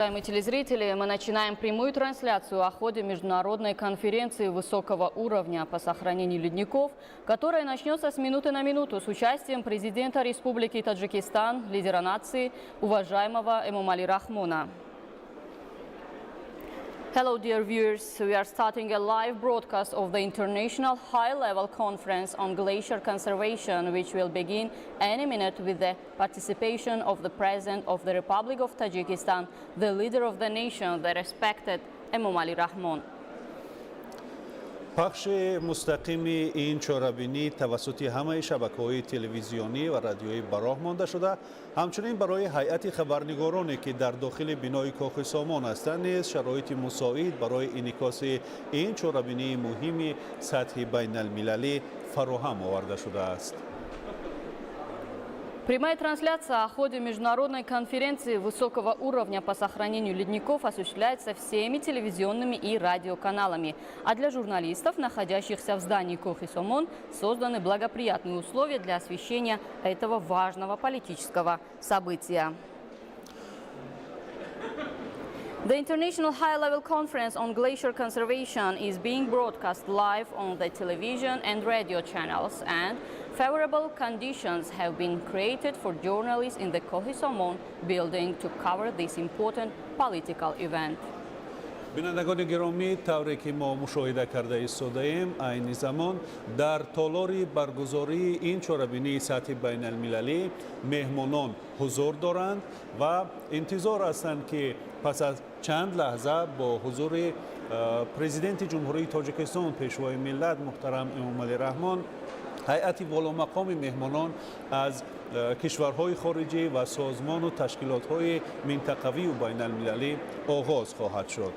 Уважаемые телезрители, мы начинаем прямую трансляцию о ходе международной конференции высокого уровня по сохранению ледников, которая начнется с минуты на минуту с участием президента Республики Таджикистан, лидера нации, уважаемого Эмомали Рахмона. Hello, dear viewers. We are starting a live broadcast of the International High-Level Conference on Glacier Conservation, which will begin any minute with the participation of the President of the Republic of Tajikistan, the leader of the nation, the respected Emomali Rahmon. Пахши мустақими ин чорабинӣ тавассути ҳамаи шабакаҳои телевизионӣ ва радиоӣ ба роҳ монда шуда, ҳамчунин барои ҳайати хабарнигороне, ки дар дохили бинои Кохи Сомон ҳастанд, низ шароити мусоид барои инъикоси ин чорабинии муҳими сатҳи байналмилалӣ фароҳам оварда шудааст. Прямая трансляция о ходе международной конференции высокого уровня по сохранению ледников осуществляется всеми телевизионными и радиоканалами. А для журналистов, находящихся в здании Кохи Сомон, созданы благоприятные условия для освещения этого важного политического события. The International High-Level Conference on Glacier Conservation is being broadcast live on the television and radio channels, and favorable conditions have been created for journalists in the Kohi Somon building to cover this important political event. Бинандагони гиромӣ, тавре ки мо мушоҳида карда истодаем, айни замон дар толори баргузории ин чорабинии сатҳи байналмилалӣ меҳмонон ҳузур доранд ва интизор ҳастанд, ки пас аз чанд лаҳза бо ҳузури Президенти Ҷумҳурии Тоҷикистон, Пешвои миллат муҳтарам Эмомалӣ Раҳмон, ҳайати воломақоми меҳмонон аз кишварҳои хориҷӣ ва созмону ташкилотҳои минтақавию байналмилалӣ оғоз хоҳад шуд.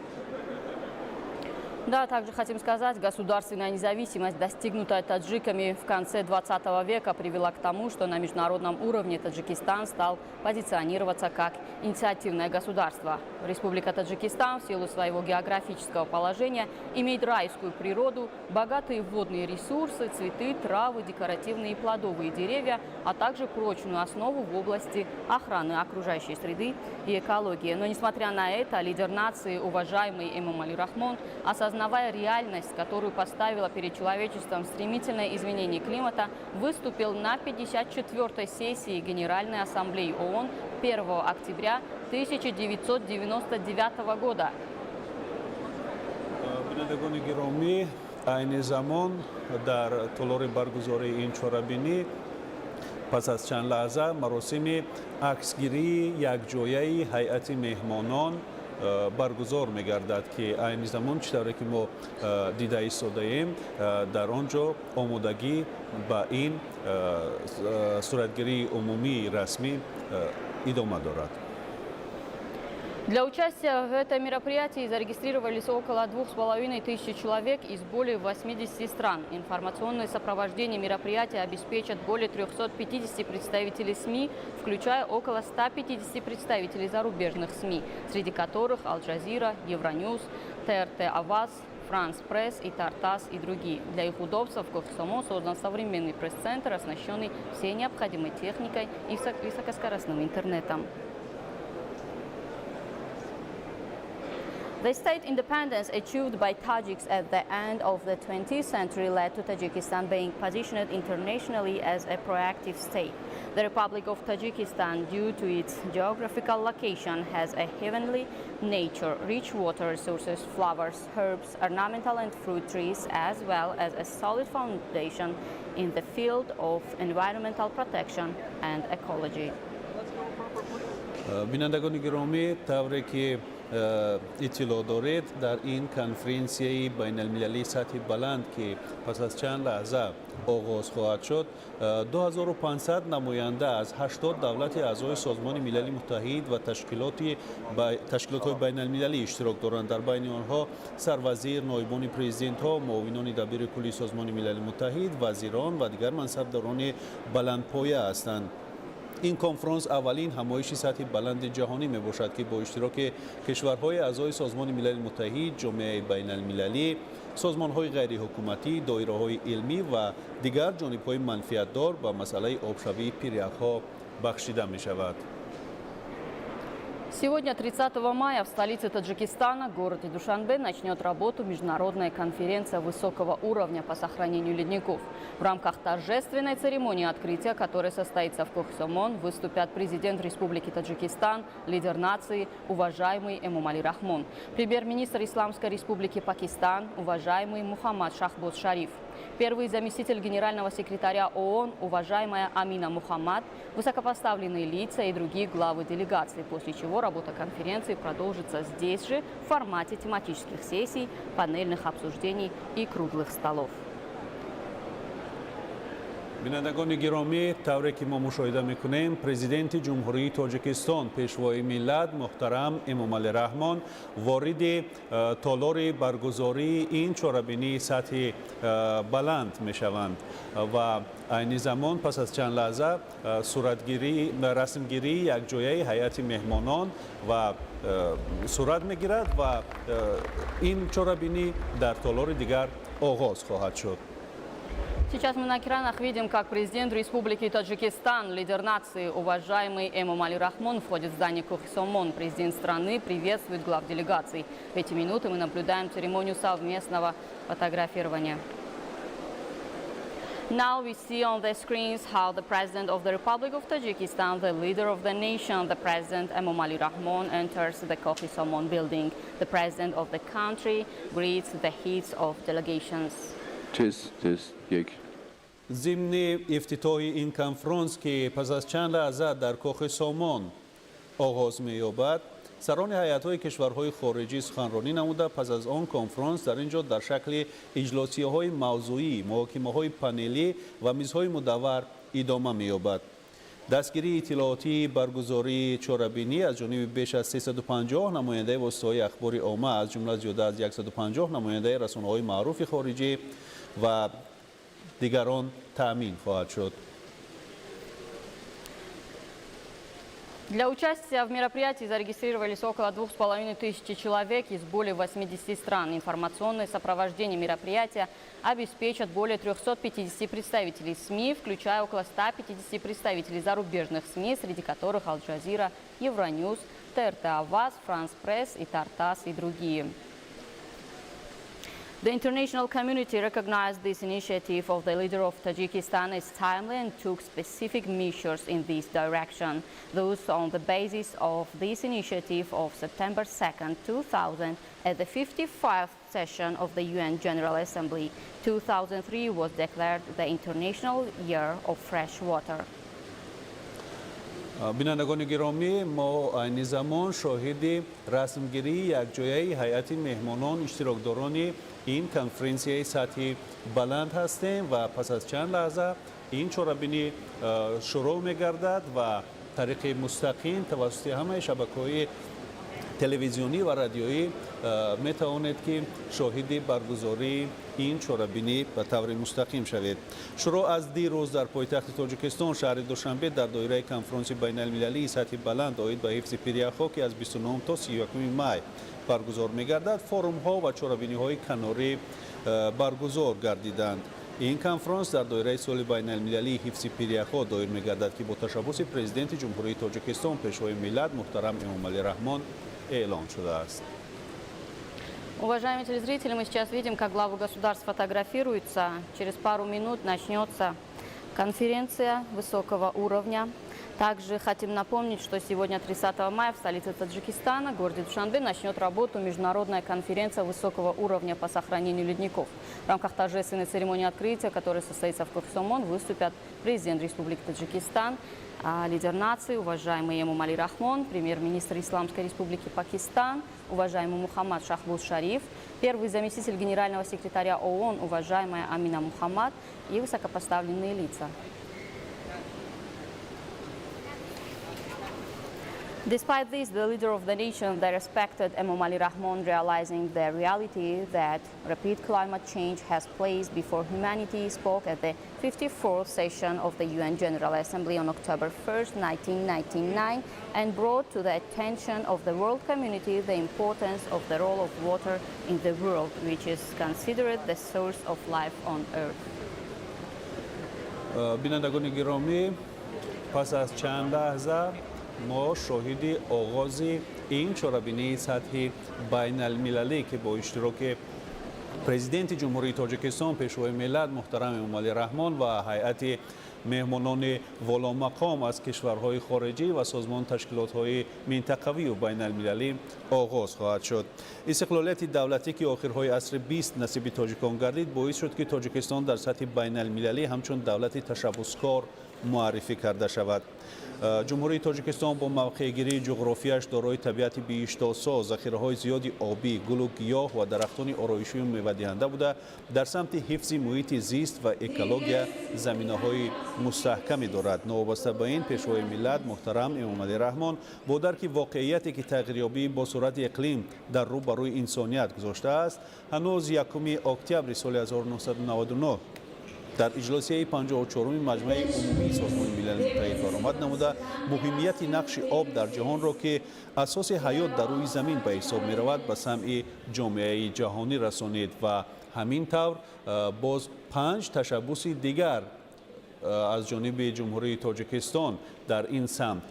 Да, также хотим сказать, государственная независимость, достигнутая таджиками в конце 20 века, привела к тому, что на международном уровне Таджикистан стал позиционироваться как инициативное государство. Республика Таджикистан в силу своего географического положения имеет райскую природу, богатые водные ресурсы, цветы, травы, декоративные и плодовые деревья, а также прочную основу в области охраны окружающей среды и экологии. Но, несмотря на это, лидер нации, уважаемый Эмомали Рахмон, осознавая реальность, которую поставила перед человечеством стремительное изменение климата, выступил на 54-й сессии Генеральной Ассамблеи ООН 1 октября 1999 года. Бинандагони гиромӣ, айни замон дар толори баргузории ин чорабинӣ пас аз чанд лаҳза маросими аксгирии якҷояи ҳайати меҳмонон баргузор мегардад, ки айни замон, чӣ тавре ки мо дида истодаем, дар он ҷо омодагӣ ба ин суратгирии умумии расмӣ идома дорад. Для участия в этом мероприятии зарегистрировались около 2500 человек из более 80 стран. Информационное сопровождение мероприятия обеспечат более 350 представителей СМИ, включая около 150 представителей зарубежных СМИ, среди которых Аль-Джазира, Евроньюз, ТРТ Аваз, Франс Пресс, ИТАР-ТАСС и другие. Для их удобства в Кохи Сомон создан современный пресс-центр, оснащенный всей необходимой техникой и высокоскоростным интернетом. The state independence achieved by Tajiks at the end of the 20th century led to Tajikistan being positioned internationally as a proactive state. The Republic of Tajikistan, due to its geographical location, has a heavenly nature, rich water resources, flowers, herbs, ornamental and fruit trees, as well as a solid foundation in the field of environmental protection and ecology. Бинандагони гиромӣ, тавре ки иттилоъ доред, дар ин конференсияи байналмилалии сатҳи баланд, ки пас аз чанд лаҳза оғоз хоҳад шуд, 2500 намоянда аз 80 давлати аъзои Созмони Милали Муттаҳид ва ташкилотҳои байналмилалӣ иштирок доранд. Дар байни онҳо сарвазир, ноибони президентҳо, муовинони дабири кулли Созмони Милали Муттаҳид, вазирон ва дигар мансабдорони баландпоя ҳастанд. Ин конфронс аввалин ҳамоиши сатҳи баланди ҷаҳонӣ мебошад, ки бо иштироки кишварҳои аъзои Созмони Милали Муттаҳид, ҷомеаи байналмилалӣ, созмонҳои ғайриҳукуматӣ, доираҳои илмӣ ва дигар ҷонибҳои манфиатдор ба масъалаи обшавии пиряхҳо бахшида мешавад. Сегодня, 30 мая, в столице Таджикистана, городе Душанбе, начнет работу международная конференция высокого уровня по сохранению ледников. В рамках торжественной церемонии открытия, которая состоится в Кохи-Сомон, выступят президент Республики Таджикистан, лидер нации, уважаемый Эмомали Рахмон, премьер-министр Исламской Республики Пакистан, уважаемый Мухаммад Шахбоз Шариф, первый заместитель генерального секретаря ООН, уважаемая Амина Мухаммад, высокопоставленные лица и другие главы делегаций, после чего работа конференции продолжится здесь же в формате тематических сессий, панельных обсуждений и круглых столов. Бинандагони гиромӣ, тавре ки мо мушоҳида мекунем, Президенти Ҷумҳурии Тоҷикистон, Пешвои миллат муҳтарам Эмомалӣ Раҳмон вориди толори баргузории ин чорабинии сатҳи баланд мешаванд ва айни замон пас аз чанд лаҳза суратгирӣ, расмгирии якҷояи ҳайати меҳмонон ва сурат мегирад ва ин чорабинӣ дар толори дигар оғоз хоҳад шуд. Сейчас мы на экранах видим, как президент Республики Таджикистан, лидер нации, уважаемый Эмомали Рахмон, входит в здание Кохи-Сомон. Президент страны приветствует глав делегаций. В эти минуты мы наблюдаем церемонию совместного фотографирования. Now we see on the screens how the President of the Republic of Tajikistan, the leader of the nation, the President Emomali Rahmon, enters the Kohi Somon building. The President of the country greets the heads of delegations. Тест, тест, як. Зимни ифтитоҳи ин конфронс, ки пас аз чанд лаҳза дар Кохи Сомон оғоз меёбад, сарони ҳайатҳои кишварҳои хориҷӣ суханронӣ намуда, пас аз он конфронс дар ин ҷо дар шакли иҷлосияҳои мавзӯӣ, муҳокимаҳои панелӣ ва мизҳои мудаввар идома меёбад. Дастгирии иттилоотии баргузории чорабинӣ аз ҷониби беш аз 350 намояндаи воситаҳои ахбори омма, аз ҷумла зиёда аз 150 намояндаи расонаҳои маъруфи хориҷӣ ва дигарон таъмин хоҳад шуд. Для участия в мероприятии зарегистрировались около 2500 человек из более 80 стран. Информационное сопровождение мероприятия обеспечат более 350 представителей СМИ, включая около 150 представителей зарубежных СМИ, среди которых Аль-Джазира, Евроньюз, ТРТ Аваз, Франс Пресс и Тартас и другие. The international community recognized this initiative of the leader of Tajikistan as timely and took specific measures in this direction. Thus, on the basis of this initiative of September 2nd, 2000, at the 55th session of the UN General Assembly, 2003 was declared the International Year of Fresh Water. Бинандагони гиромӣ, мо айни замон шоҳиди расмгирии якҷояи ҳайати меҳмонон, иштирокдорони ин конференсияи сатҳи баланд ҳастем ва пас аз чанд лаҳза ин чорабинӣ шурӯъ мегардад ва тариқи мустақим тавассути ҳамаи шабакаҳои телевизионӣ ва радиоӣ метавонед, ки шоҳиди баргузории ин чорабинӣ ба таври мустақим шавед. Шурӯъ аз дирӯз дар пойтахти Тоҷикистон, шаҳри Душанбе, дар доираи конфронси байналмилалии сатҳи баланд оид ба ҳифзи пиряхҳо, ки аз 29 то 31 май баргузор мегардад, форумҳо ва чорабиниҳои канорӣ баргузор гардиданд. Ин конфронс дар доираи соли байналмилалии ҳифзи пиряхҳо доир мегардад, ки бо ташаббуси Президенти Ҷумҳурии Тоҷикистон, Пешвои миллат муҳтарам Эмомалӣ Раҳмон эълон шудааст. Уважаемые телезрители, мы сейчас видим, как главы государств фотографируются. Через пару минут начнется конференция высокого уровня. Также хотим напомнить, что сегодня, 30 мая, в столице Таджикистана, городе Душанбе, начнет работу международная конференция высокого уровня по сохранению ледников. В рамках торжественной церемонии открытия, которая состоится в Кохи-Сомон, выступят президент Республики Таджикистан, лидер нации, уважаемый Эмомали Рахмон, премьер-министр Исламской Республики Пакистан, уважаемый Мухаммад Шахбоз Шариф, первый заместитель генерального секретаря ООН, уважаемая Амина Мухаммад, и высокопоставленные лица. Despite this, the leader of the nation, the respected Emomali Rahmon, realizing the reality that rapid climate change has placed before humanity, spoke at the 54th session of the UN General Assembly on October 1st, 1999, and brought to the attention of the world community the importance of the role of water in the world, which is considered the source of life on Earth. Бинандагони гиромӣ, пас аз чанд лаҳза Мо шоҳиди оғози ин чорабинии сатҳи байналмилалӣ, ки бо иштироки Президенти Ҷумҳурии Тоҷикистон, Пешвои миллат муҳтарам Эмомалӣ Раҳмон ва ҳайати меҳмонони воломақом аз кишварҳои хориҷӣ ва созмону ташкилотҳои минтақавию байналмилалӣ оғоз хоҳад шуд. Истиқлолияти давлатӣ, ки охирҳои асри 20 насиби тоҷикон гардид, боис шуд, ки Тоҷикистон дар сатҳи байналмилалӣ ҳамчун давлати ташаббускор муаррифӣ карда шавад. Ҷумҳурии Тоҷикистон бо мавқеъгирии ҷуғрофияш дорои табиати биҳиштосо, захираҳои зиёди обӣ, гулу гиёҳ ва дарахтони ороишию мевадиҳанда буда, дар самти ҳифзи муҳити зист ва экология заминаҳои мустаҳкаме дорад. Новобаста ба ин, Пешвои миллат муҳтарам Эмомалӣ Раҳмон бо дарки воқеияте, ки тағйирёбии босуръати иқлим дар рӯ ба рӯи инсоният гузоштааст, ҳанӯз 1 октябри соли 1999 дар иҷлосияи 54-уми Маҷмаи умумии Созмони Милали Муттаҳид баромад намуда, муҳимияти нақши об дар ҷаҳонро, ки асоси ҳаёт дар рӯи замин ба ҳисоб меравад, ба самъи ҷомеаи ҷаҳонӣ расонид ва ҳамин тавр боз панҷ ташаббуси дигар аз ҷониби Ҷумҳурии Тоҷикистон дар ин самт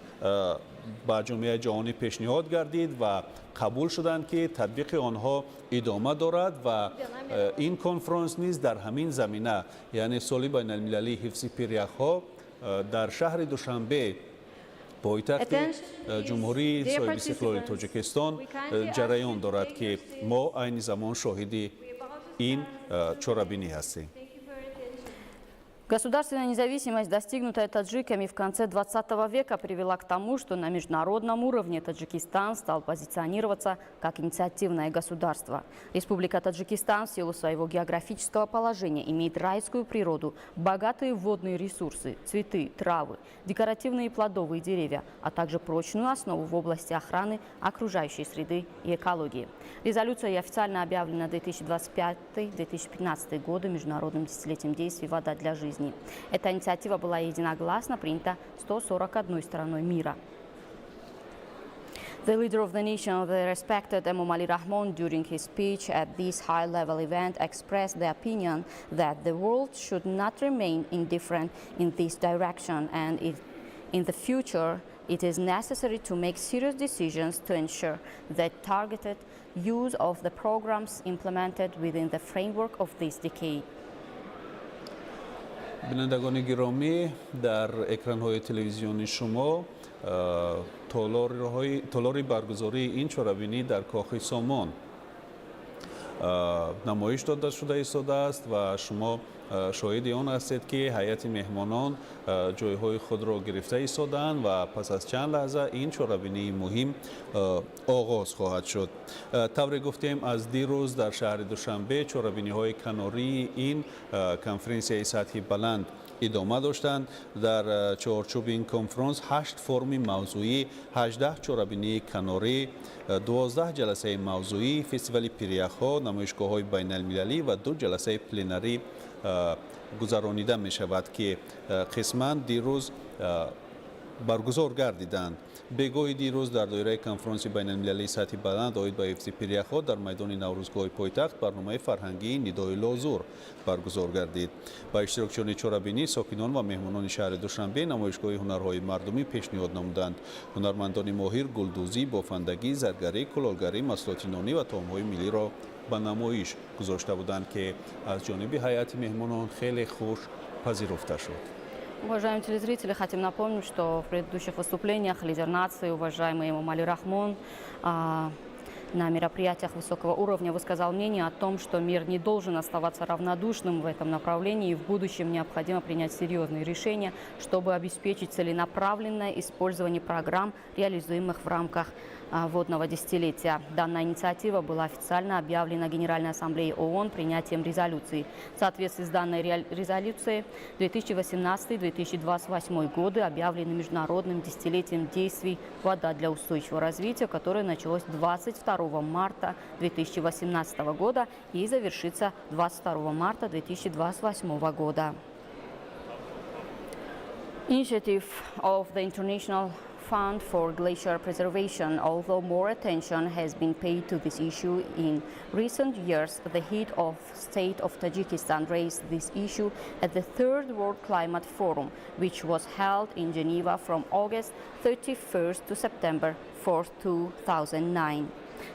ба ҷомеаи ҷаҳонӣ пешниҳод гардид ва қабул шуданд, ки татбиқи онҳо идома дорад. Ва ин конфронс низ дар ҳамин замина, яъне соли байналмилалии ҳифзи пиряхҳо дар шаҳри Душанбе, пойтахти Ҷумҳурии соҳибистиқлоли Тоҷикистон, ҷараён дорад, ки мо айни замон шоҳиди ин чорабинӣ ҳастем. Государственная независимость, достигнутая таджиками в конце 20 века, привела к тому, что на международном уровне Таджикистан стал позиционироваться как инициативное государство. Республика Таджикистан в силу своего географического положения имеет райскую природу, богатые водные ресурсы, цветы, травы, декоративные и плодовые деревья, а также прочную основу в области охраны окружающей среды и экологии. Резолюция официально объявлена 2025-2015 годы международным десятилетием действий «Вода для жизни». Эта инициатива была единогласно принята 141 страной мира. The leader of the nation, the respected Emomali Rahmon, during his speech at this high-level event expressed the opinion that the world should not remain indifferent in this direction and in the future it is necessary to make serious decisions to ensure the targeted use of the programs implemented within the framework of this decade. Бинандагони гиромӣ, дар экранҳои телевизиони шумо толори баргузории ин чорабинӣ дар Кохи Сомон намоиш дода шуда истодааст ва шумо шоҳиди он ҳастед, ки ҳайати меҳмонон ҷойҳои худро гирифта истодаанд ва пас аз чанд лаҳза ин чорабинии муҳим оғоз хоҳад шуд. Тавре гуфтем, аз дирӯз дар шаҳри Душанбе чорабиниҳои канории ин конференсияи сатҳи баланд идома доштанд. Дар чорчӯби ин конфронс ҳашт форуми мавзӯӣ, 18 чорабинии канорӣ, 12 ҷаласаи мавзӯӣ, фестивали пиряхҳо, намоишгоҳҳои байналмилалӣ ва ду ҷаласаи пленарӣ гузаронида мешавад, ки қисман дирӯз баргузор гардиданд. Бегоҳи дирӯз дар доираи конфронси байналмилалии сатҳи баланд оид ба ҳифзи пиряхҳо дар майдони Наврӯзгоҳи пойтахт барномаи фарҳангии «Нидои лозур» баргузор гардид. Ба иштирокчиёни чорабинӣ сокинон ва меҳмонони шаҳри Душанбе намоишгоҳи ҳунарҳои мардумӣ пешниҳод намуданд. Ҳунармандони моҳир гулдӯзӣ, бофандагӣ, заргарӣ, кулолгарӣ, маҳсулоти нонӣ ва таомҳои миллиро ба намоиш гузошта буданд, ки аз ҷониби ҳайати меҳмонон хеле хуш пазируфта шуд. Уважаемые телезрители, хотим напомнить, что в предыдущих выступлениях лидер нации, уважаемый Эмомали Рахмон, на мероприятиях высокого уровня высказал мнение о том, что мир не должен оставаться равнодушным в этом направлении и в будущем необходимо принять серьезные решения, чтобы обеспечить целенаправленное использование программ, реализуемых в рамках водного десятилетия. Данная инициатива была официально объявлена Генеральной Ассамблеей ООН принятием резолюции. В соответствии с данной резолюцией 2018-2028 годы объявлены международным десятилетием действий «Вода для устойчивого развития», которое началось 22 марта 2018 года и завершится 22 марта 2028 года. Initiative of the International Fund for Glacier Preservation. Although more attention has been paid to this issue in recent years, the head of state of Tajikistan raised this issue at the Third World Climate Forum, which was held in Geneva from August 31st to September 4th, 2009.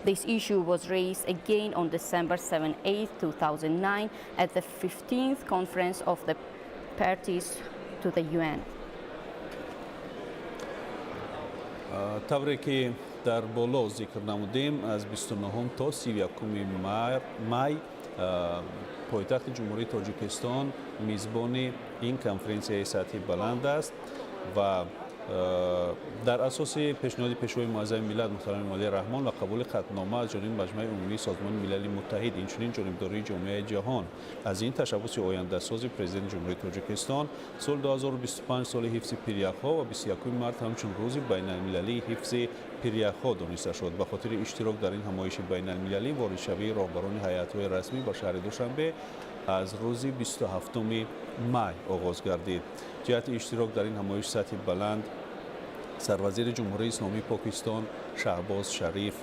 This issue was raised again on December 7, 8, 2009 at the 15th Conference of the Parties to the UN. Тавре ки дар боло зикр намудем, аз 29 то 31 май пойтахти Ҷумҳурии Тоҷикистон мизбони ин конференсияи сатҳи баланд аст ва дар асоси пешниҳоди Пешвои Муаззами миллат муҳтарами Эмомалӣ Раҳмон ва қабули қатънома аз ҷониби Маҷмаи Умумии Созмони Милали Муттаҳид, инчунин ҷонибдории ҷомеаи ҷаҳон аз ин ташаббуси ояндасози Президенти Ҷумҳурии Тоҷикистон, соли 2025 соли ҳифзи пиряхҳо ва 21 март ҳамчун Рӯзи байналмилалии ҳифзи пиряхҳо дониста шуд. Ба хотири иштирок дар ин ҳамоиши байналмилалӣ воридшавии роҳбарони ҳайатҳои расмӣ ба шаҳри Душанбе аз рӯзи 27 май оғоз гардид. Ҷиҳати иштирок дар ин ҳамоиши сатҳи баланд Сарвазири Ҷумҳурии Исломии Покистон Шаҳбоз Шариф,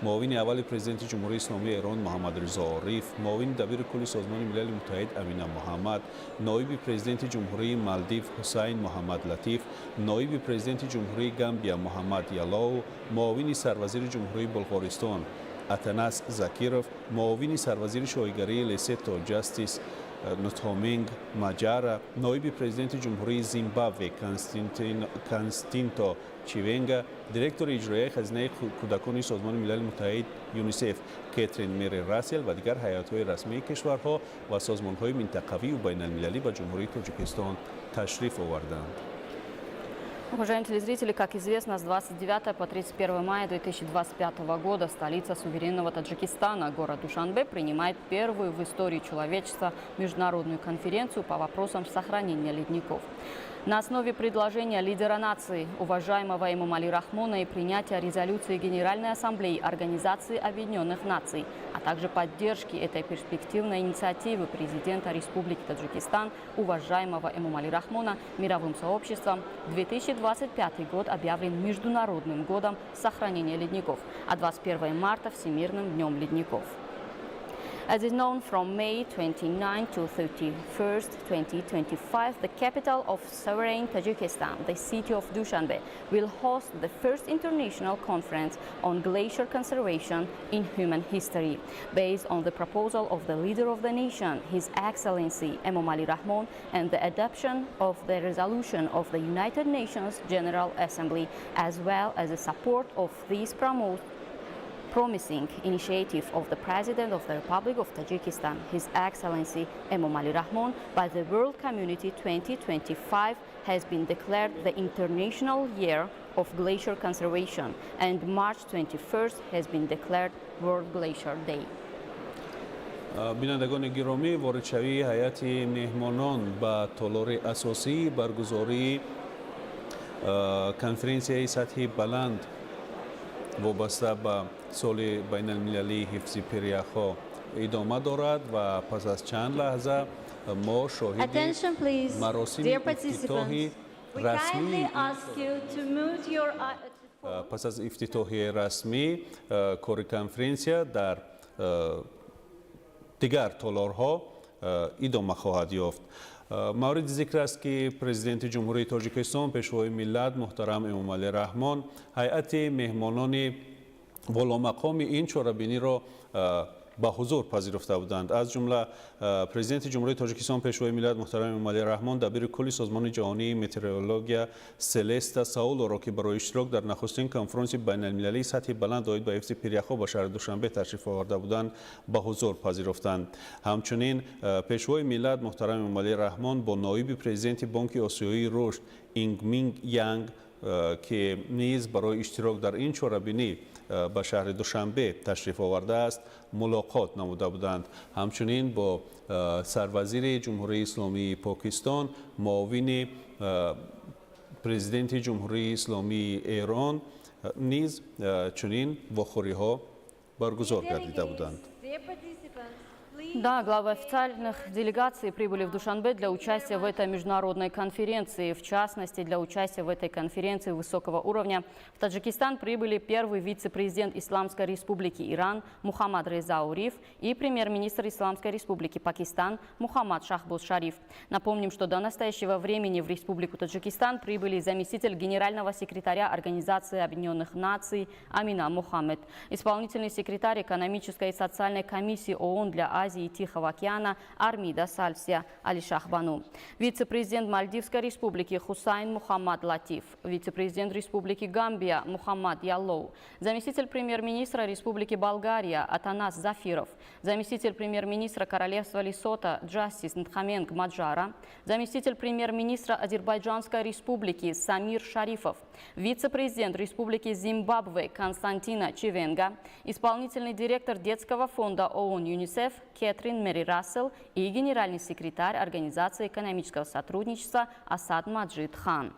муовини аввали Президенти Ҷумҳурии Исломии Эрон Муҳаммадризо Ориф, муовини дабири кулли Созмони Милали Муттаҳид Амина Муҳаммад, ноиби Президенти Ҷумҳурии Малдив Ҳусайн Муҳаммад Латиф, ноиби Президенти Ҷумҳурии Гамбия Муҳаммад Ялоу, муовини Сарвазири Ҷумҳурии Булғористон Атанас Закиров, муовини Сарвазири Шоҳигарии Лесето Ҷастис Нутхоминг Маҷара, ноиби Президенти Ҷумҳурии Зимбабве Константино Чивенга, директори иҷроияи Хазинаи кӯдакони Созмони Милали Муттаҳид ЮНИСЕФ Кетрин Мери Рассел ва дигар ҳайатҳои расмии кишварҳо ва созмонҳои минтақавию байналмилалӣ ба Ҷумҳурии Тоҷикистон ташриф оварданд. Уважаемые телезрители, как известно, с 29 по 31 мая 2025 года столица суверенного Таджикистана, город Душанбе, принимает первую в истории человечества международную конференцию по вопросам сохранения ледников. На основе предложения лидера нации, уважаемого Эмомали Рахмона, и принятия резолюции Генеральной Ассамблеи Организации Объединенных Наций, а также поддержки этой перспективной инициативы президента Республики Таджикистан, уважаемого Эмомали Рахмона, мировым сообществом, 2025 год объявлен Международным годом сохранения ледников, а 21 марта – Всемирным днем ледников. As is known, from May 29 to 31st, 2025, the capital of sovereign Tajikistan, the city of Dushanbe, will host the first international conference on glacier conservation in human history. Based on the proposal of the leader of the nation, His Excellency Emomali Rahmon, and the adoption of the resolution of the United Nations General Assembly, as well as the support of this promising initiative of the President of the Republic of Tajikistan, His Excellency Emomali Rahmon, by the world community, 2025 has been declared the International Year of Glacier Conservation, and March 21st has been declared World Glacier Day. Бинандагони гиромӣ, воридшавии ҳайати меҳмонон ба толори асосии баргузории конференсияи сатҳи баланд вобаста ба соли байналмилалии ҳифзи пиряхҳо идома дорад ва пас аз чанд лаҳза мо шоҳиди маросими ифтитоҳи расмӣ. Пас аз ифтитоҳи расмӣ кори конференсия дар дигар толорҳо идома хоҳад ёфт. Мавриди зикр аст, ки Президенти Ҷумҳурии Тоҷикистон, Пешвои миллат муҳтарам Эмомалӣ Раҳмон ҳайати меҳмонони воломақоми ин чорабиниро ба ҳузур пазируфта буданд. Аз ҷумла Президенти Ҷумҳурии Тоҷикистон, Пешвои миллат муҳтарам Эмомалӣ Раҳмон дабири кулли Созмони ҷаҳонии метеорология Селеста Саулоро, ки барои иштирок дар нахустин конфронси байналмилалии сатҳи баланд оид ба ҳифзи пиряхҳо ба шаҳри Душанбе ташриф оварда буданд, ба ҳузур пазируфтанд. Ҳамчунин Пешвои миллат муҳтарам Эмомалӣ Раҳмон бо ноиби президенти Бонки Осиёии рушд Ингминг Янг, ки низ барои иштирок дар ин чорабинӣ ба шаҳри Душанбе ташриф овардааст, мулоқот намуда буданд. Ҳамчунин бо Сарвазири Ҷумҳурии Исломии Покистон, муовини Президенти Ҷумҳурии Исломии Эрон низ чунин вохӯриҳо баргузор гардида буданд. Да, главы официальных делегаций прибыли в Душанбе для участия в этой международной конференции. В частности, для участия в этой конференции высокого уровня в Таджикистан прибыли первый вице-президент Исламской Республики Иран Мухаммад Реза Ориф и премьер-министр Исламской Республики Пакистан Мухаммад Шахбоз Шариф. Напомним, что до настоящего времени в Республику Таджикистан прибыли заместитель генерального секретаря Организации Объединенных Наций Амина Мухаммед, исполнительный секретарь Экономической и социальной комиссии ООН для Азии и Тихого океана Армида Сальсия Алишахбану, вице-президент Мальдивской республики Хусайн Мухаммад Латиф, вице-президент Республики Гамбия Мухаммад Яллоу, заместитель премьер-министра Республики Болгария Атанас Зафиров, заместитель премьер-министра Королевства Лесото Джастис Нтхаменг Маджара, заместитель премьер-министра Азербайджанской республики Самир Шарифов, вице-президент Республики Зимбабве Константина Чивенга, исполнительный директор Детского фонда ООН ЮНИСЕФ Кэтрин Мэри Рассел и генеральный секретарь Организации экономического сотрудничества Асад Маджид Хан.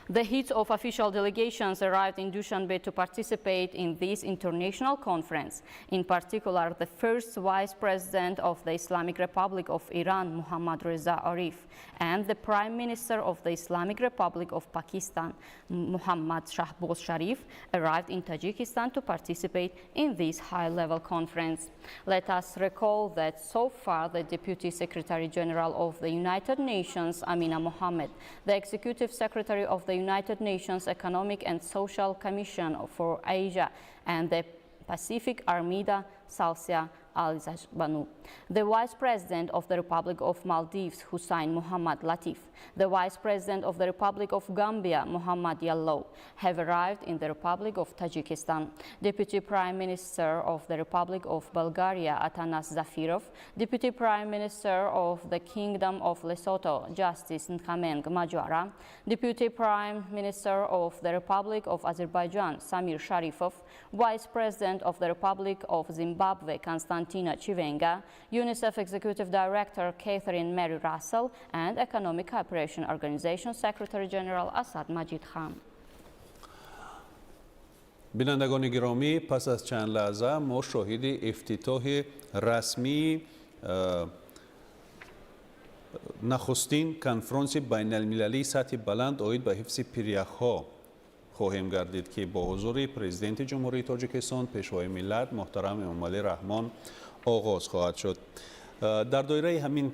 The heads of official delegations arrived in Dushanbe to participate in this international conference. In particular, the first Vice President of the Islamic Republic of Iran, Mohammad Reza Arif, and the Prime Minister of the Islamic Republic of Pakistan, Muhammad Shahboz Sharif, arrived in Tajikistan to participate in this high-level conference. Let us recall that so far the Deputy Secretary General of the United Nations, Amina Mohammed, the Executive Secretary of the United Nations Economic and Social Commission for Asia and the Pacific, Armida Salsia Alisjahbana, the Vice President of the Republic of Maldives, Hussein Muhammad Latif, the Vice President of the Republic of Gambia, Muhammad Yallow, have arrived in the Republic of Tajikistan. Deputy Prime Minister of the Republic of Bulgaria, Atanas Zafirov, Deputy Prime Minister of the Kingdom of Lesotho, Justice Nkhameng Majara, Deputy Prime Minister of the Republic of Azerbaijan, Samir Sharifov, Vice President of the Republic of Zimbabwe, Konstantina Chiwenga, UNICEF Executive Director Catherine Mary Russell, and Economic Cooperation Organization Secretary General Asad Majid Khan. Бинандагони гиромӣ, пас аз чанд лаҳза мо шоҳиди ифтитоҳи расмии нахустин конфронси байналмилалии сатҳи баланд оид ба ҳифзи пиряхҳо хоҳем гардид, ки бо ҳузури Президенти Ҷумҳурии Тоҷикистон, Пешвои миллат муҳтарам Эмомалӣ Раҳмон оғоз хоҳад шуд. Дар доираи ҳамин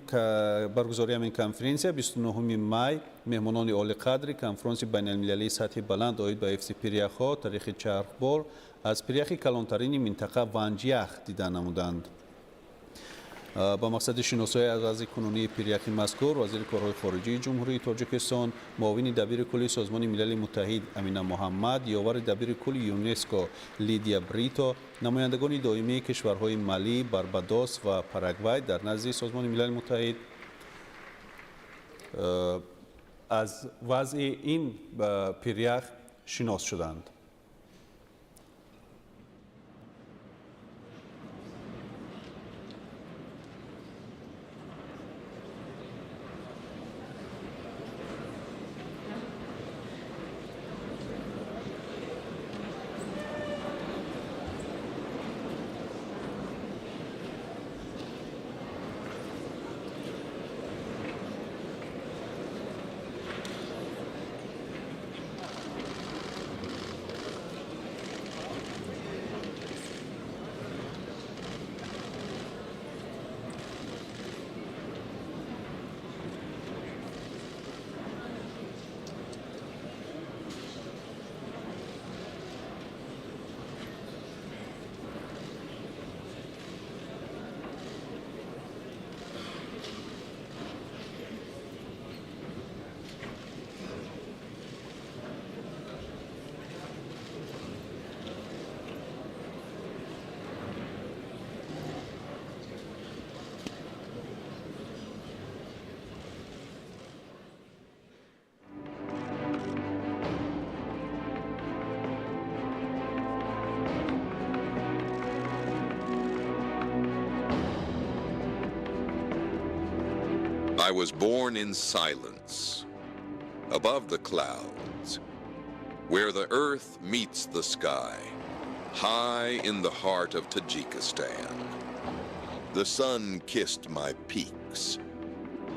баргузории ҳамин конференсия 29 май меҳмонони олиқадри конфронси байналмилалии сатҳи баланд оид ба ҳифзи пиряхҳо таърихи чархбол аз пиряхи калонтарини минтақа Ванҷях дида намуданд. Ба мақсади шиносоӣ аз вазъи кунунии пиряхи мазкур вазири корҳои хориҷии Ҷумҳурии Тоҷикистон, муовини дабири кулли Созмони Милали Муттаҳид Амина Муҳаммад, ёвари дабири кулли ЮНЕСКО Лидия Брито, намояндагони доимии кишварҳои Мали, Барбадос ва Парагвай дар назди Созмони Милали Муттаҳид аз вазъи ин пирях шинос шуданд. I was born in silence, above the clouds, where the earth meets the sky, high in the heart of Tajikistan. The sun kissed my peaks.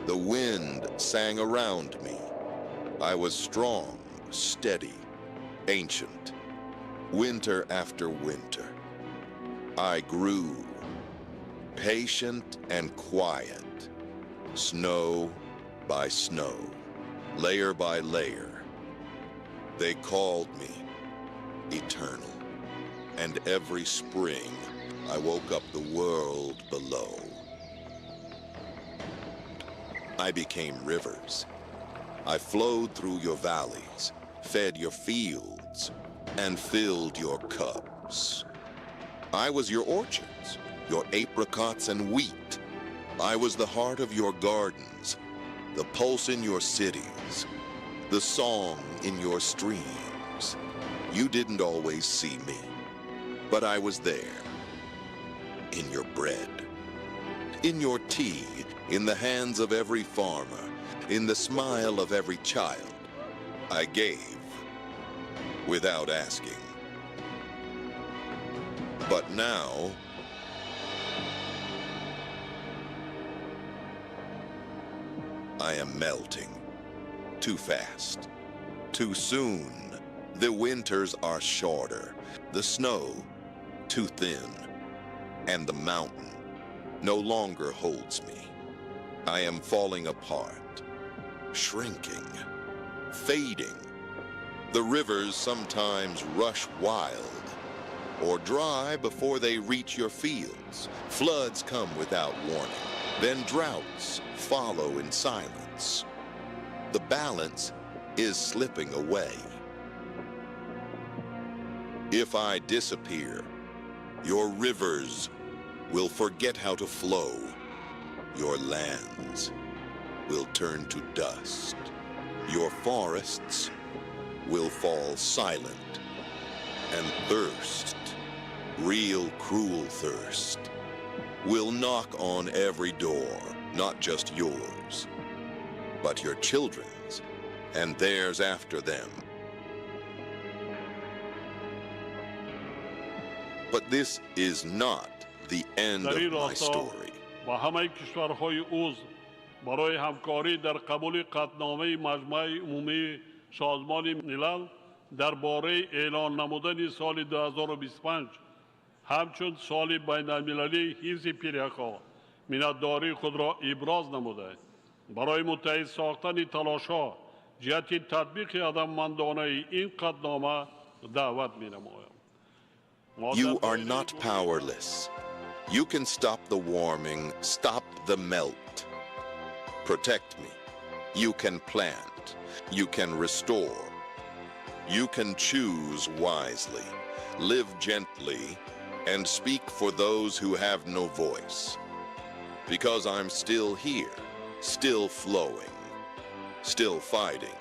The wind sang around me. I was strong, steady, ancient. Winter after winter. I grew, patient and quiet, snow by snow, layer by layer. They called me eternal, and every spring I woke up the world below. I became rivers. I flowed through your valleys, fed your fields, and filled your cups. I was your orchards, your apricots and wheat. I was the heart of your gardens, the pulse in your cities, the song in your streams. You didn't always see me, but I was there. In your bread, in your tea, in the hands of every farmer, in the smile of every child. I gave without asking. But now, I am melting. Too fast. Too soon. The winters are shorter, the snow too thin, and the mountain no longer holds me. I am falling apart, shrinking, fading. The rivers sometimes rush wild or dry before they reach your fields. Floods come without warning. Then droughts follow in silence. The balance is slipping away. If I disappear, your rivers will forget how to flow. Your lands will turn to dust. Your forests will fall silent. And thirst, real cruel thirst, will knock on every door, not just yours, but your children's and theirs after them. But this is not the end Дар of ин my росто story. Ба ҳамаи кишварҳои узв барои ҳамкорӣ дар қабули қатъномаи Маҷмаи Умумии Созмони Милал дар бораи эълон намудани соли 2025 ҳамчун соли байналмилалии ҳифзи пиряхҳо миннатдории худро иброз намуда, барои муттаҳид сохтани талошҳо ҷиҳати татбиқи ҳадафмандонаи ин қатънома даъват менамоям. You are not powerless. You can stop the warming, stop the melt. Protect me. You can plant. You can restore. You can choose wisely, live gently, and speak for those who have no voice. Because I'm still here, still flowing, still fighting.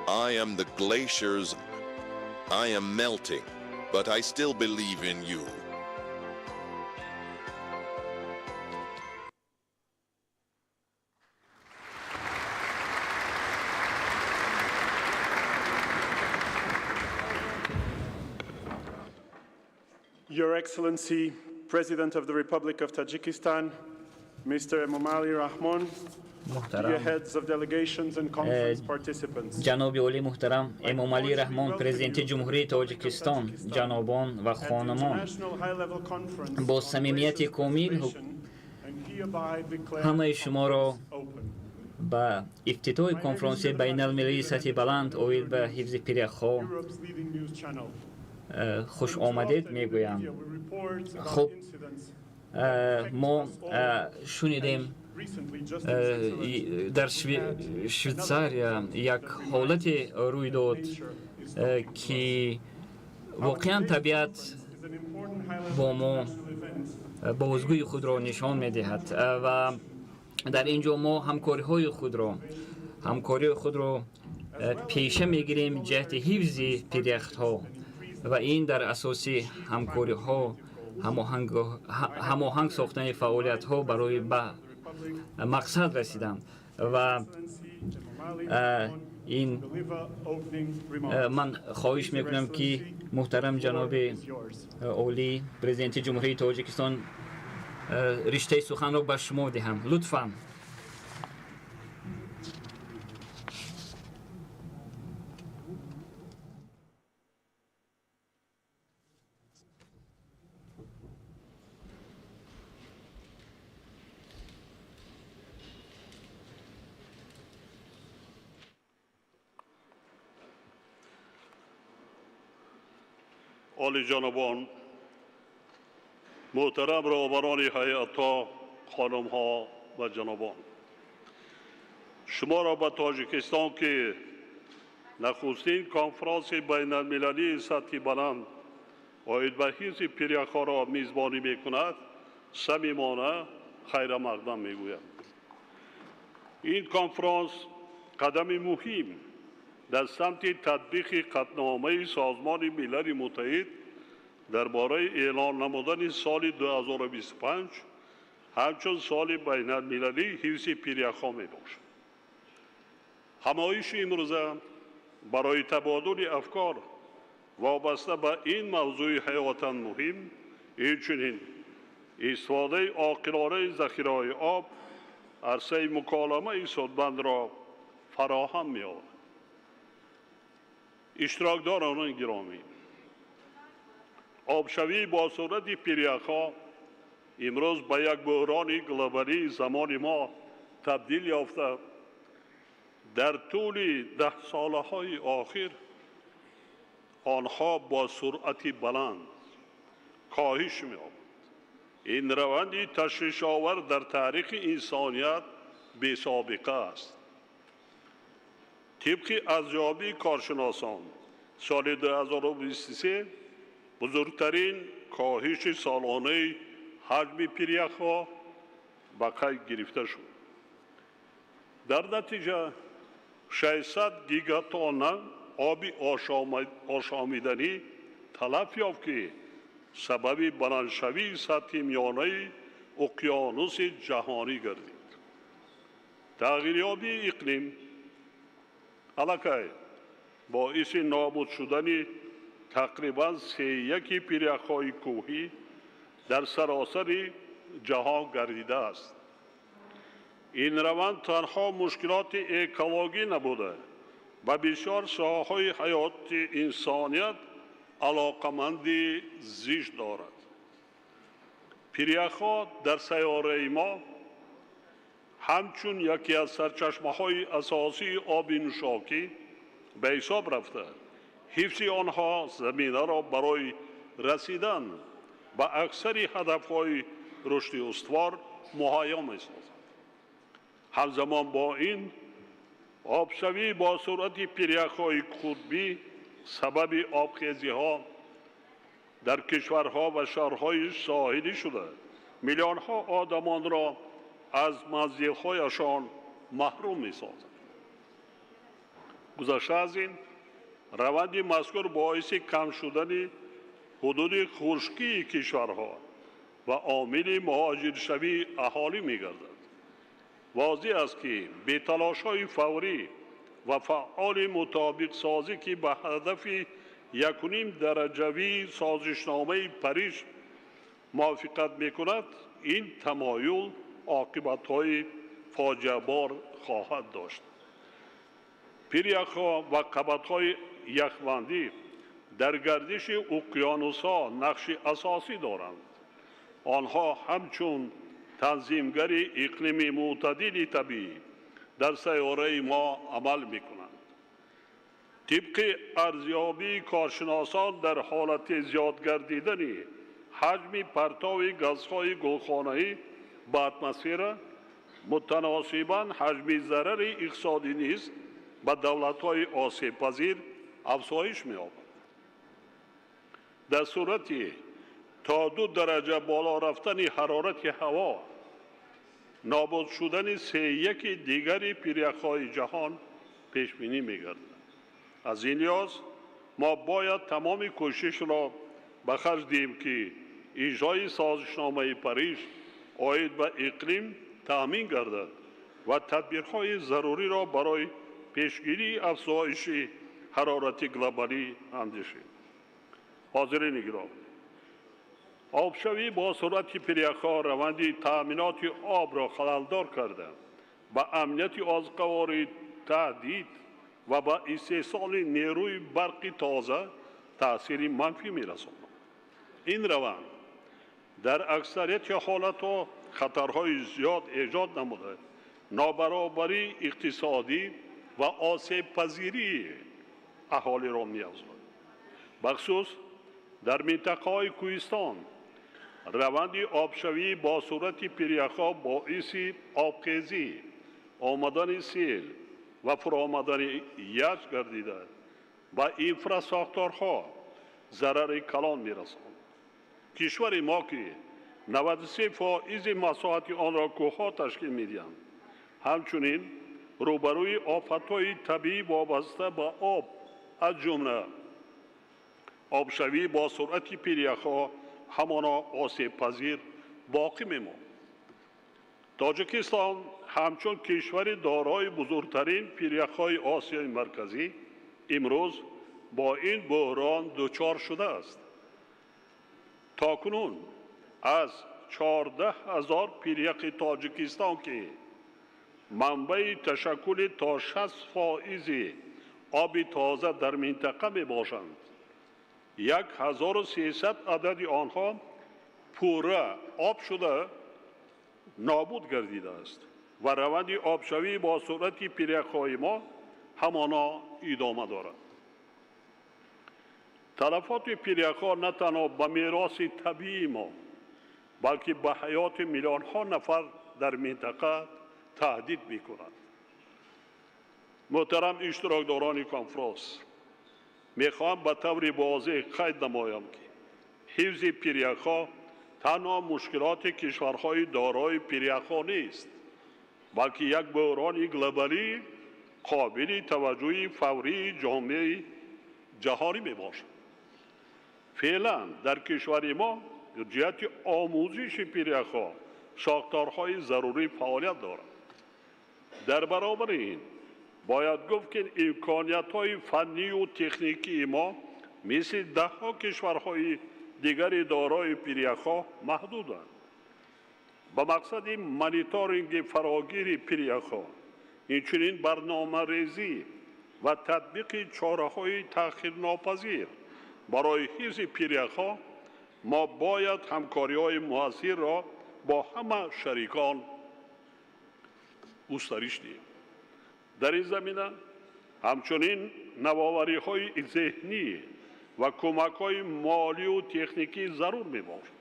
I am the glaciers. I am melting, but I still believe in you. Your Excellency, President of the Republic of Tajikistan, Mr. Emomali Rahmon, dear Муҳтарам heads of delegations and conference participants. Ҷаноби олӣ муҳтарам Эмомалӣ Раҳмон, Президенти Ҷумҳурии Тоҷикистон, ҷанобон ва хонумон, бо самимияти комил ҳамаи шуморо ба ифтитоҳи конфронсияи байналмилалии сатҳи баланд оид ба ҳифзи пиряхҳо хушомадед мегӯям. Хуб, мо шунидем, дар Швейтсария як ҳолате рӯй дод, ки воқеан табиат бо мо бозгӯи худро нишон медиҳад ва дар ин ҷо мо ҳамкории худро пеша мегирем ҷиҳати ҳифзи пиряхтҳо ва ин дар асоси ҳамкориҳо, ҳамоҳанг сохтани фаъолиятҳо барои ба мақсад расидан ва Ин ман хоҳиш мекунам, ки муҳтарам ҷаноби олӣ, Президенти Ҷумҳурии Тоҷикистон, риштаи суханро ба шумо диҳам, лутфан. Олиҷанобон, муҳтарам роҳбарони ҳайатҳо, хонумҳо ва ҷанобон, шуморо ба Тоҷикистон, ки нахустин конфронси байналмилалии сатҳи баланд оид ба ҳифзи пиряхҳоро мизбонӣ мекунад, самимона хайрамақдам мегӯям. Ин конфронс қадами муҳим дар самти татбиқи қатъномаи Созмони Милали Муттаҳид дар бораи эълон намудани соли 2025 ҳамчун соли байналмилалии ҳифзи пиряхҳо мебошад. Ҳамоиши имрӯза барои табодули афкор вобаста ба ин мавзӯи ҳаётан муҳим, инчунин истифодаи оқилонаи захираҳои об арсаи муколамаи судмандро фароҳам меоварад. Иштирокдорони гиромӣ, обшавӣ бо суръати пиряхҳо имрӯз ба як буҳрони глобалии замони мо табдил ёфта, дар тӯли даҳсолаҳои охир онҳо бо суръати баланд коҳиш меёбанд. Ин раванди ташвишовар дар таърихи инсоният бесобиқа аст. Тибқи арзёбии коршиносон, соли 2023 бузургтарин коҳиши солонаи ҳаҷми пиряхҳо ба қайд гирифта шуд. Дар натиҷа 600 гигатонна оби ошомиданӣ талаф ёфт, ки сабаби баландшавии сатҳи миёнаи уқёнуси ҷаҳонӣ гардид. Тағйирёбии иқлим аллакай боиси нобуд шудани тақрибан сеяки пиряхҳои кӯҳӣ дар саросари ҷаҳон гардидааст. Ин раванд танҳо мушкилоти экологӣ набуда, ба бисёр соҳаҳои ҳаёти инсоният алоқаманди зишт дорад. Пиряхҳо дар сайёраи мо ҳамчун яке аз сарчашмаҳои асосии оби нӯшокӣ ба ҳисоб рафта, ҳифзи онҳо заминаро барои расидан ба аксари ҳадафҳои рушди устувор муҳайё месозад. Ҳамзамон бо ин, обшавӣ бо суръати пиряхҳои қутбӣ сабаби обхезиҳо дар кишварҳо ва шаҳрҳои соҳилӣ шуда, миллионҳо одамонро аз манзилҳояшон маҳрум месозад. Гузашта аз ин, раванди мазкур боиси кам шудани ҳудуди хушкии кишварҳо ва омили муҳоҷиршавии аҳолӣ мегардад. Возеҳ аст, ки беталошҳои фаврӣ ва фаъоли мутобиқсозӣ, ки ба ҳадафи 1,5 дараҷавии созишномаи Париж мувофиқат мекунад, ин тамоюл оқибатҳои фоҷиабор хоҳад дошт. Пиряхҳо ва қабатҳои яхбандӣ дар гардиши уқёнусҳо нақши асосӣ доранд. Онҳо ҳамчун танзимгари иқлими мӯътадили табиӣ дар сайёраи мо амал мекунанд. Тибқи арзёбии коршиносон, дар ҳолати зиёд гардидани ҳаҷми партови газҳои гулхонаӣ ба атмосфера, мутаносибан ҳаҷми зарари иқтисодӣ низ ба давлатҳои осебпазир афзоиш меёбад. Дар сурати то 2 дараҷа боло рафтани ҳарорати ҳаво, нобуд шудани сеяки дигари пиряхҳои ҷаҳон пешбинӣ мегардад. Аз ин лиҳоз мо бояд тамоми кӯшишро ба харҷ диҳем, ки иҷрои созишномаи Париж оид ба иқлим таъмин гардад ва тадбирҳои заруриро барои Пешгирии афзоиши ҳарорати глобалӣ андешид. Ҳозирини гиромӣ, обшавӣ бо суръати пиряхҳо раванди таъминоти обро халалдор карда, ба амнияти озуқаворӣ таҳдид ва ба истеҳсоли нерӯи барқи тоза таъсири манфӣ мерасонад. Ин раванд дар аксарияти ҳолатҳо хатарҳои зиёд эҷод намуда, нобаробарии иқтисодӣ ва осебпазирии аҳолиро меафзояд. Бахусус дар минтақаҳои кӯҳистон раванди обшавӣ бо суръати пиряхҳо боиси обхезӣ, омадани сел ва фуромадани ях гардида, ба инфрасохторҳо зарари калон мерасонад. Кишвари мо, ки 93% масоҳати онро кӯҳҳо ташкил медиҳанд, ҳамчунин рӯбарӯи офатҳои табиӣ вобаста ба об, аз ҷумла обшавӣ бо суръати пиряхҳо, ҳамоно осебпазир боқӣ мемонад. Тоҷикистон ҳамчун кишвари дорои бузургтарин пиряхҳои Осиёи Марказӣ имрӯз бо ин буҳрон дучор шудааст. То кунун аз 14 000 пиряхи Тоҷикистон, ки манбаи ташаккули то 60% оби тоза дар минтақа мебошанд, 1300 адади онҳо пурра об шуда нобуд гардидааст ва раванди обшавӣ бо суръати пиряхҳои мо ҳамоно идома дорад. Талафоти пиряхҳо на танҳо ба мероси табиии мо, балки ба ҳаёти миллионҳо нафар дар минтақа таҳдид мекунад. Муҳтарам иштирокдорони конфронс, мехоҳам ба таври возеҳ қайд намоям, ки ҳифзи пиряхҳо танҳо мушкилоти кишварҳои дорои пиряхҳо нест, балки як буҳрони глобалӣ қобили таваҷҷӯҳи фаврии ҷомеаи ҷаҳонӣ мебошад. Феълан дар кишвари мо ҷиҳати омӯзиши пиряхҳо сохторҳои зарурӣ фаъолият дорад. Дар баробари ин бояд гуфт, ки имкониятҳои фаннию техникии мо мисли даҳҳо кишварҳои дигари дорои пиряхҳо маҳдуданд. Ба мақсади мониторинги фарогири пиряхҳо, инчунин барномарезӣ ва татбиқи чораҳои таъхирнопазир барои ҳифзи пиряхҳо мо бояд ҳамкориҳои муассирро бо ҳама шарикон густариш диҳем. Дар ин замина ҳамчунин навовариҳои зеҳнӣ ва кӯмакҳои молию техникӣ зарур мебошад.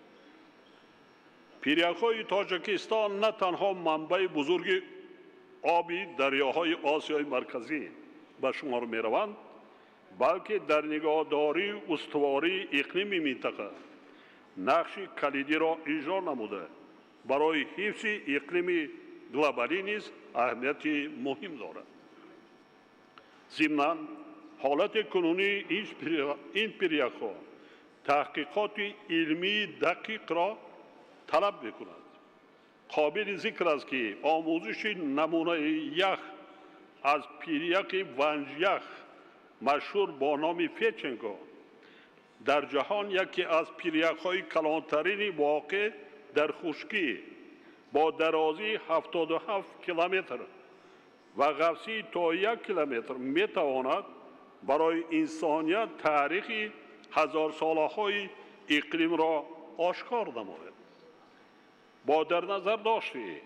Пиряхҳои Тоҷикистон на танҳо манбаи бузурги оби дарёҳои Осиёи Марказӣ ба шумор мераванд, балки дар нигоҳдории устувории иқлими минтақа нақши калидиро иҷро намуда, барои ҳифзи иқлими глобалӣ низ аҳамияти муҳим дорад. Зимнан, ҳолати кунунии ин пиряхҳо таҳқиқоти илмии дақиқро талаб мекунад. Қобили зикр аст, ки омӯзиши намунаи ях аз пиряхи Ванҷях, машҳур бо номи Федченко, дар ҷаҳон яке аз пиряхҳои калонтарини воқеъ дар хушкӣ бо дарозии 77 километр ва ғафсии то 1 километр метавонад барои инсоният таърихи ҳазорсолаҳои иқлимро ошкор намояд. Бо дар назар дошти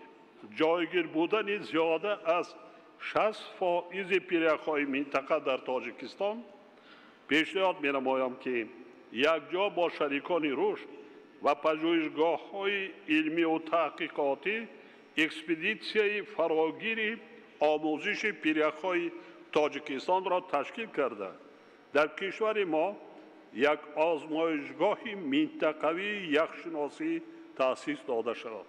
ҷойгир будани зиёда аз 60% пиряхҳои минтақа дар Тоҷикистон, пешниҳод менамоям, ки якҷо бо шарикони рушд ва пажӯҳишгоҳҳои илмию таҳқиқотӣ экспедитсияи фарогири омӯзиши пиряхҳои Тоҷикистонро ташкил карда, дар кишвари мо як озмоишгоҳи минтақавии яхшиносӣ таъсис дода шавад.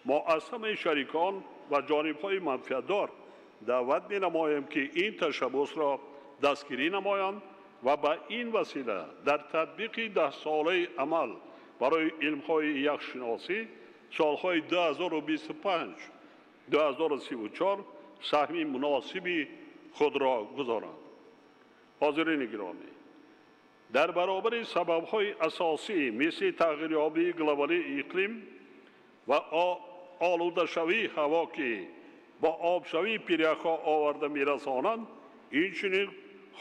Мо аз ҳамаи шарикон ва ҷонибҳои манфиатдор даъват менамоем, ки ин ташаббусро дастгирӣ намоянд ва ба ин васила дар татбиқи даҳсолаи амал барои илмҳои яхшиносӣ солҳои 2025 2034 Саҳми муносиби худро гузоранд. Ҳозирини гиромӣ, дар баробари сабабҳои асосӣ мисли тағйирёбии глобалии иқлим ва олудашавии ҳаво, ки ба обшавии пиряхҳо оварда мерасонанд, инчунин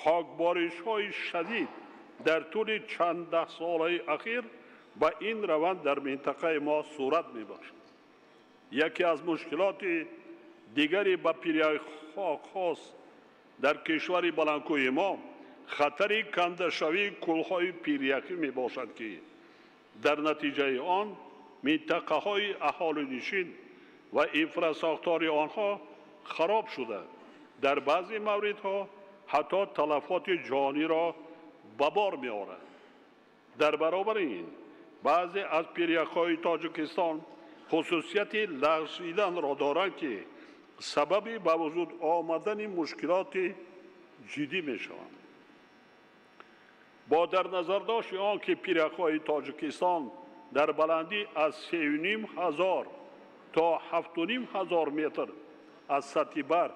хокборишҳои шадид дар тӯли чанд даҳсолаи ахир ба ин раванд дар минтақаи мо сурат мебахшад. Яке аз мушкилоти дигари ба пиряхҳо хос дар кишвари баландкӯҳи мо хатари кандашавии кӯлҳои пиряхӣ мебошад, ки дар натиҷаи он минтақаҳои аҳолинишин ва инфрасохтори онҳо хароб шуда, дар баъзе мавридҳо ҳатто талафоти ҷониро ба бор меорад. Дар баробари ин, баъзе аз пиряхҳои Тоҷикистон хусусияти лағзиданро доранд, ки сабаби ба вуҷуд омадани мушкилоти ҷиддӣ мешаванд. Бо дар назардошти он ки пиряхҳои Тоҷикистон дар баландӣ аз 3500 то 7500 метр аз сатҳи баҳр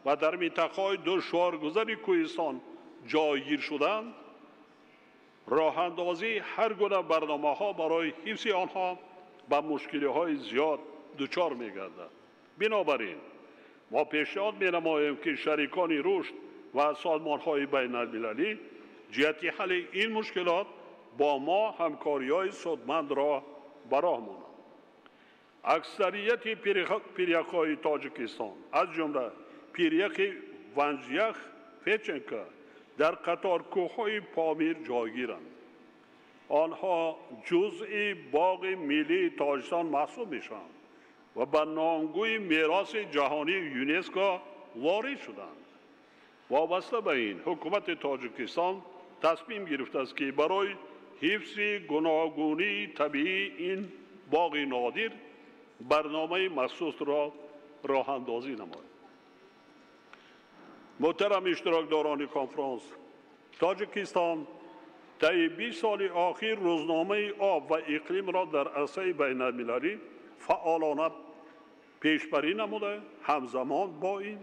ва дар минтақаҳои душворгузари кӯҳистон ҷойгир шуданд, роҳандозии ҳар гуна барномаҳо барои ҳифзи онҳо ба мушкилиҳои зиёд дучор мегардад. Бинобар ин, мо пешниҳод менамоем, ки шарикони рушд ва созмонҳои байналмилалӣ ҷиҳати ҳалли ин мушкилот бо мо ҳамкориҳои судмандро ба роҳ монанд. Аксарияти пиряхҳои Тоҷикистон, аз ҷумла пиряхи Ванҷях Федченко, дар қаторкӯҳҳои Помир ҷойгиранд. Онҳо ҷузъи боғи миллии Тоҷикистон маҳсуб мешаванд ва ба номгӯи мероси ҷаҳонии ЮНЕСКО ворид шуданд. Вобаста ба ин, ҳукумати Тоҷикистон тасмим гирифтааст, ки барои ҳифзи гуногунии табиии ин боғи нодир барномаи махсусро роҳандозӣ намояд. Муҳтарам иштирокдорони конфронс, Тоҷикистон таи 20 соли охир рӯзномаи об ва иқлимро дар арсаи байналмилалӣ фаъолона пешбарӣ намуда, ҳамзамон бо ин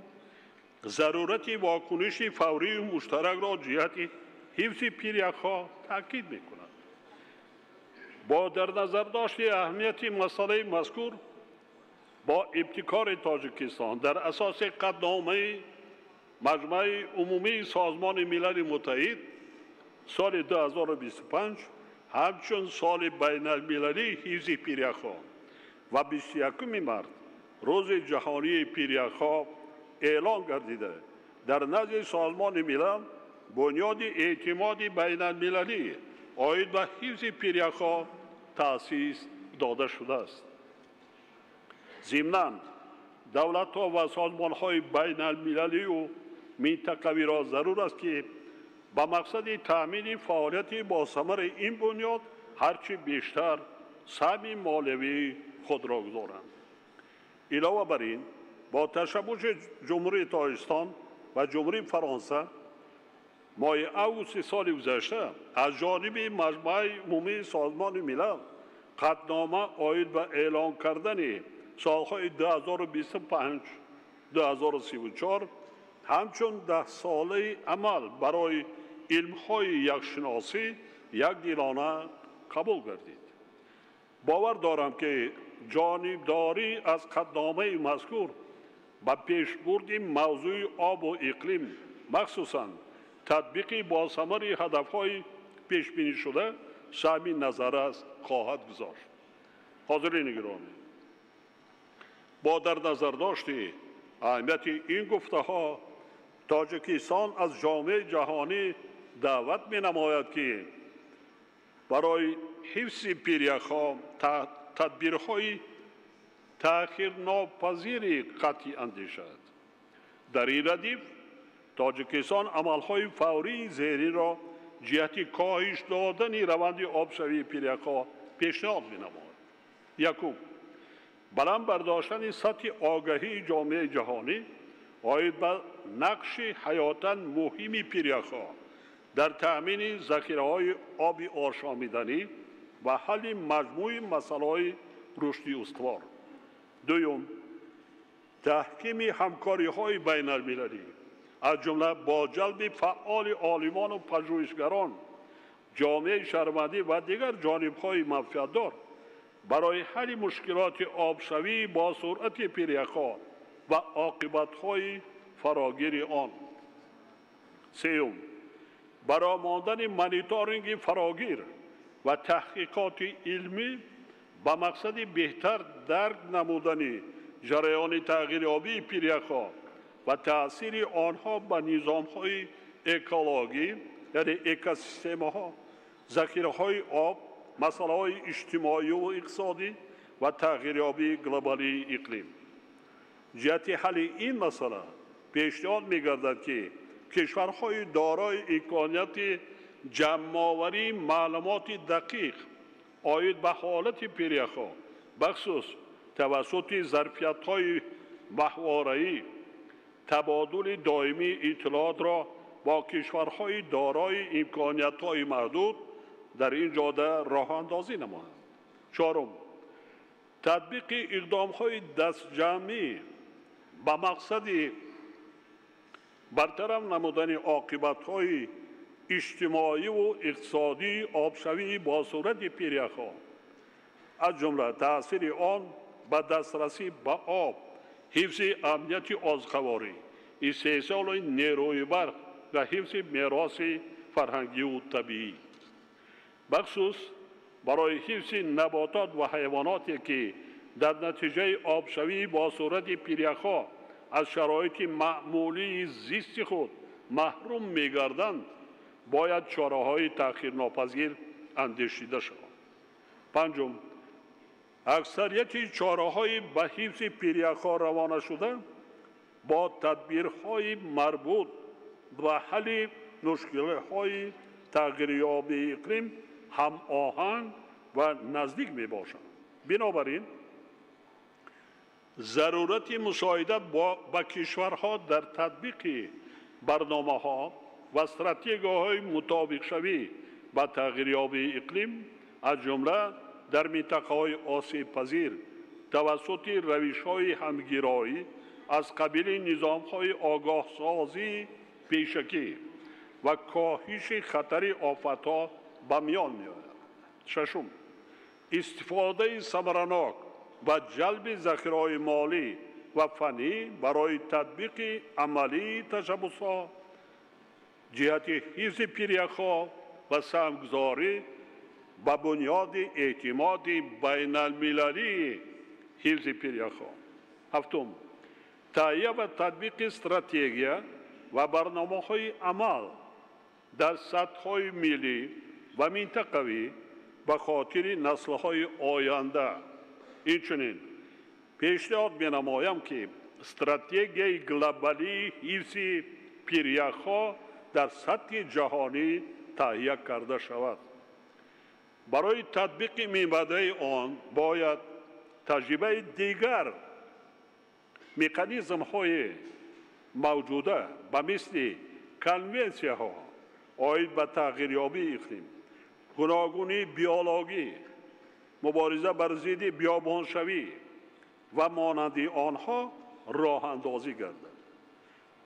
зарурати вокуниши фаврию муштаракро ҷиҳати ҳифзи пиряхҳо таъкид мекунад. Бо дар назардошти аҳамияти масъалаи мазкур, бо ибтикори Тоҷикистон дар асоси қатъномаи Маҷмаи Умумии Созмони Милали Муттаҳид соли 2025 ҳамчун соли байналмилалии ҳифзи пиряхҳо ва 21 март рӯзи ҷаҳонии пиряхҳо эълон гардида, дар назди Созмони Милал бунёди эътимоди байналмилалӣ оид ба ҳифзи пиряхҳо таъсис дода шудааст. Зимнан, давлатҳо ва созмонҳои байналмилалию минтақавиро зарур аст, ки ба мақсади таъмини фаъолияти босамари ин бунёд ҳарчи бештар саҳми молиявии худро гузоранд. Илова бар ин, бо ташаббуси Ҷумҳурии Тоҷикистон ва Ҷумҳурии Фаронса моҳи августи соли гузашта аз ҷониби Маҷмаи Умумии Созмони Милал қатънома оид ба эълон кардани солҳои 2025-2034 ҳамчун даҳсолаи амал барои илмҳои яхшиносӣ якдилона қабул гардид. Бовар дорам, ки ҷонибдорӣ аз қатъномаи мазкур ба пешбурди мавзӯи обу иқлим, махсусан татбиқи босамари ҳадафҳои пешбинишуда, саҳми назаррас хоҳад гузошт. Ҳозирини гиромӣ, бо дар назардошти аҳамияти ин гуфтаҳо, Тоҷикистон аз ҷомеаи ҷаҳонӣ даъват менамояд, ки барои ҳифзи пиряхҳо тадбирҳои таъхирнопазири қатъӣ андешад. Дар ин радиф Тоҷикистон амалҳои фаврии зеринро ҷиҳати коҳиш додани раванди обшавии пиряхҳо пешниҳод менамояд. Якум, баланд бардоштани сатҳи огаҳии ҷомеаи ҷаҳонӣ оид ба нақши ҳаётан муҳими пиряхҳо дар таъмини захираҳои оби ошомиданӣ ва ҳалли маҷмӯи масъалаҳои рушди устувор. Дуюм, Таҳкими ҳамкориҳои байналмилалӣ, аз ҷумла бо ҷалби фаъоли олимону пажӯҳишгарон, ҷомеаи шаҳрвандӣ ва дигар ҷонибҳои манфиатдор барои ҳалли мушкилоти обшавӣ бо суръати пиряхҳо ва оқибатҳои фарогири он. Сеюм, баромондани мониторинги фарогир ва таҳқиқоти илмӣ ба мақсади беҳтар дарк намудани ҷараёни тағйирёбии пиряхҳо ва таъсири онҳо ба низомҳои экологӣ, яъне экосистемаҳо, захираҳои об, масъалаҳои иҷтимоию иқтисодӣ ва тағйирёбии глобалии иқлим. Ҷиҳати ҳалли ин масъала пешниҳод мегардад, ки кишварҳои дорои имконияти ҷамъоварии маълумоти дақиқ оид ба ҳолати пиряхҳо, бахусус тавассути зарфиятҳои маҳвораӣ, табодули доимии иттилоотро бо кишварҳои дорои имкониятҳои маҳдуд дар ин ҷода роҳандозӣ намоянд. Чорум, татбиқи иқдомҳои дастҷамъӣ ба мақсади бартараф намудани оқибатҳои иҷтимоиву иқтисодии обшавии бо суръати пиряхҳо, аз ҷумла таъсири он ба дастрасӣ ба об, ҳифзи амнияти озуқаворӣ, истеҳсоли нерӯи барқ ва ҳифзи мероси фарҳангию табиӣ. Бахусус барои ҳифзи наботот ва ҳайвоноте, ки дар натиҷаи обшавӣ бо суръати пиряхҳо аз шароити маъмулии зисти худ маҳрум мегарданд, бояд чораҳои таъхирнопазир андешида шаванд. Панҷум, аксарияти чораҳои ба ҳифзи пиряхҳо равона шуда бо тадбирҳои марбут ба ҳалли мушкилиҳои тағйирёбии иқлим ҳамоҳанг ва наздик мебошанд. Бинобар ин, зарурати мусоидат ба кишварҳо дар татбиқи барномаҳо ва стратегияҳои мутобиқшавӣ ба тағйирёбии иқлим, аз ҷумла дар минтақаҳои осебпазир тавассути равишҳои ҳамгироӣ аз қабили низомҳои огоҳсозии пешакӣ ва коҳиши хатари офатҳо ба миён меояд. Шашум, истифодаи самаранок ва ҷалби захираҳои молӣ ва фаннӣ барои татбиқи амалии ташаббусҳо ҷиҳати ҳифзи пиряхҳо ва саҳмгузорӣ ба бунёди эътимоди байналмилалии ҳифзи пиряхҳо. Ҳафтум, таҳия ва татбиқи стратегия ва барномаҳои амал дар сатҳҳои миллӣ ва минтақавӣ ба хотири наслҳои оянда. Инчунин пешниҳод менамоям, ки стратегияи глобалии ҳифзи пиряхҳо дар сатҳи ҷаҳонӣ таҳия карда шавад. Барои татбиқи минбаъдаи он бояд таҷрибаи дигар механизмҳои мавҷуда ба мисли конвенсияҳо оид ба тағйирёбии иқлим, гуногунии биологӣ, мубориза бар зидди биёбоншавӣ ва монанди онҳо роҳандозӣ гардад.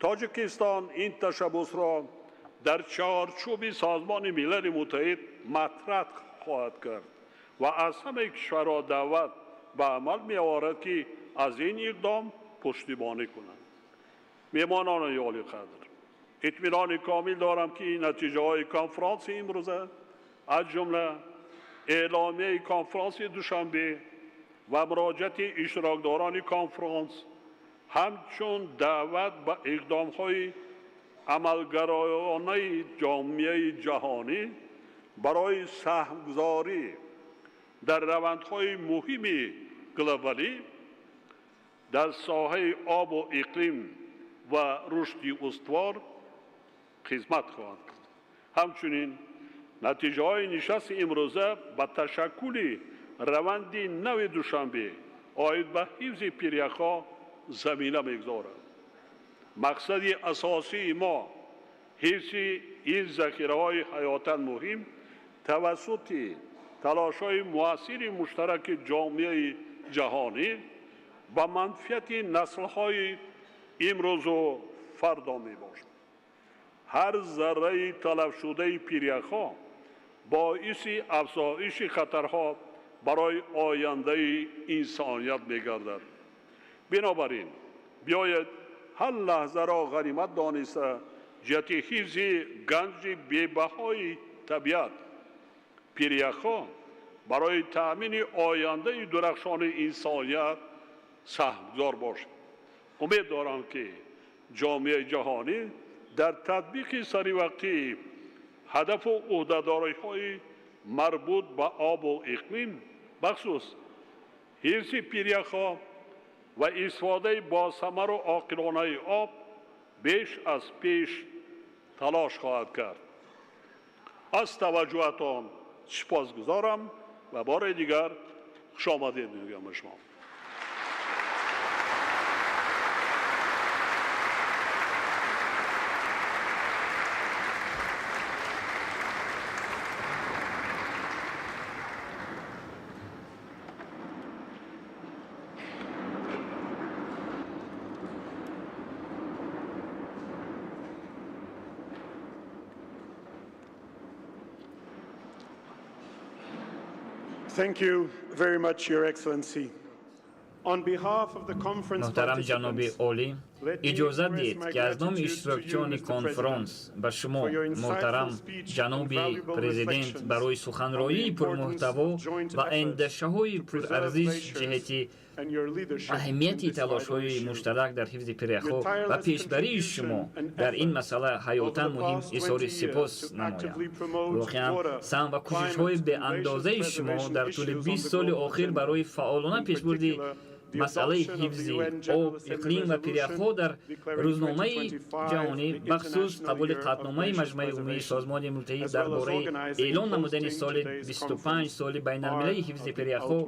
Тоҷикистон ин ташаббусро дар чорчӯби Созмони Милали Муттаҳид матраҳ хоҳад кард ва аз ҳамаи кишварҳо даъват ба амал меоварад, ки аз ин иқдом пуштибонӣ кунанд. Меҳмонони олиқадр, итминони комил дорам, ки натиҷаҳои конфронси имрӯза, аз ҷумла эъломияи конфронси Душанбе ва муроҷиати иштирокдорони конфронс ҳамчун даъват ба иқдомҳои амалгароёнаи ҷомеаи ҷаҳонӣ барои саҳмгузорӣ дар равандҳои муҳими глобалӣ дар соҳаи обу иқлим ва рушди устувор хизмат хоҳанд кард. Ҳамчунин натиҷаҳои нишасти имрӯза ба ташаккули раванди нави Душанбе оид ба ҳифзи пиряхҳо замина мегузорад. Мақсади асосии мо ҳифзи ин захираҳои ҳаётан муҳим тавассути талошҳои муассири муштараки ҷомеаи ҷаҳонӣ Ба манфиати наслҳои имрӯзу фардо мебошад. Ҳар зарраи талафшудаи пиряхҳо боиси афзоиши хатарҳо барои ояндаи инсоният мегардад. Бинобар ин биёед ҳар лаҳзаро ғанимат дониста ҷиҳати ҳифзи ганҷи бебаҳои табиат пиряхҳо барои таъмини ояндаи дурахшони инсоният саҳмгузор бошем. Умед дорам, ки ҷомеаи ҷаҳонӣ дар татбиқи саривақтии ҳадафу ӯҳдадориҳои марбут ба обу иқлим, бахусус ҳифзи пиряхҳо ва истифодаи босамару оқилонаи об беш аз пеш талош хоҳад кард. Аз таваҷҷӯҳатон сипосгузорам ва бори дигар хушомадед мегӯям ба шумо. Thank you very much, Your Excellency. On behalf of the conference Муҳтарам ҷаноби олӣ, иҷозат диҳед, ки аз номи иштирокчиёни конфронс ба шумо, муҳтарам ҷаноби президент, барои суханроии пурмуҳтаво ва андешаҳои пурарзиш ҷиҳати аҳамияти талошҳои муштарак дар ҳифзи пиряхҳо ва пешбарии шумо дар ин масъала ҳаётан муҳим изҳори сипос намоям. Воқеан, саҳм ва кӯшишҳои беандозаи шумо дар тӯли 20 соли охир барои фаъолона пешбурди масъалаи ҳифзи об, иқлим ва пиряхҳо дар рӯзномаи ҷаҳонӣ, бахусус қабули қатъномаи Маҷмаи Умумии Созмони Муттаҳид дар бораи эълон намудани соли 25 соли байналмилалии ҳифзи пиряхҳо,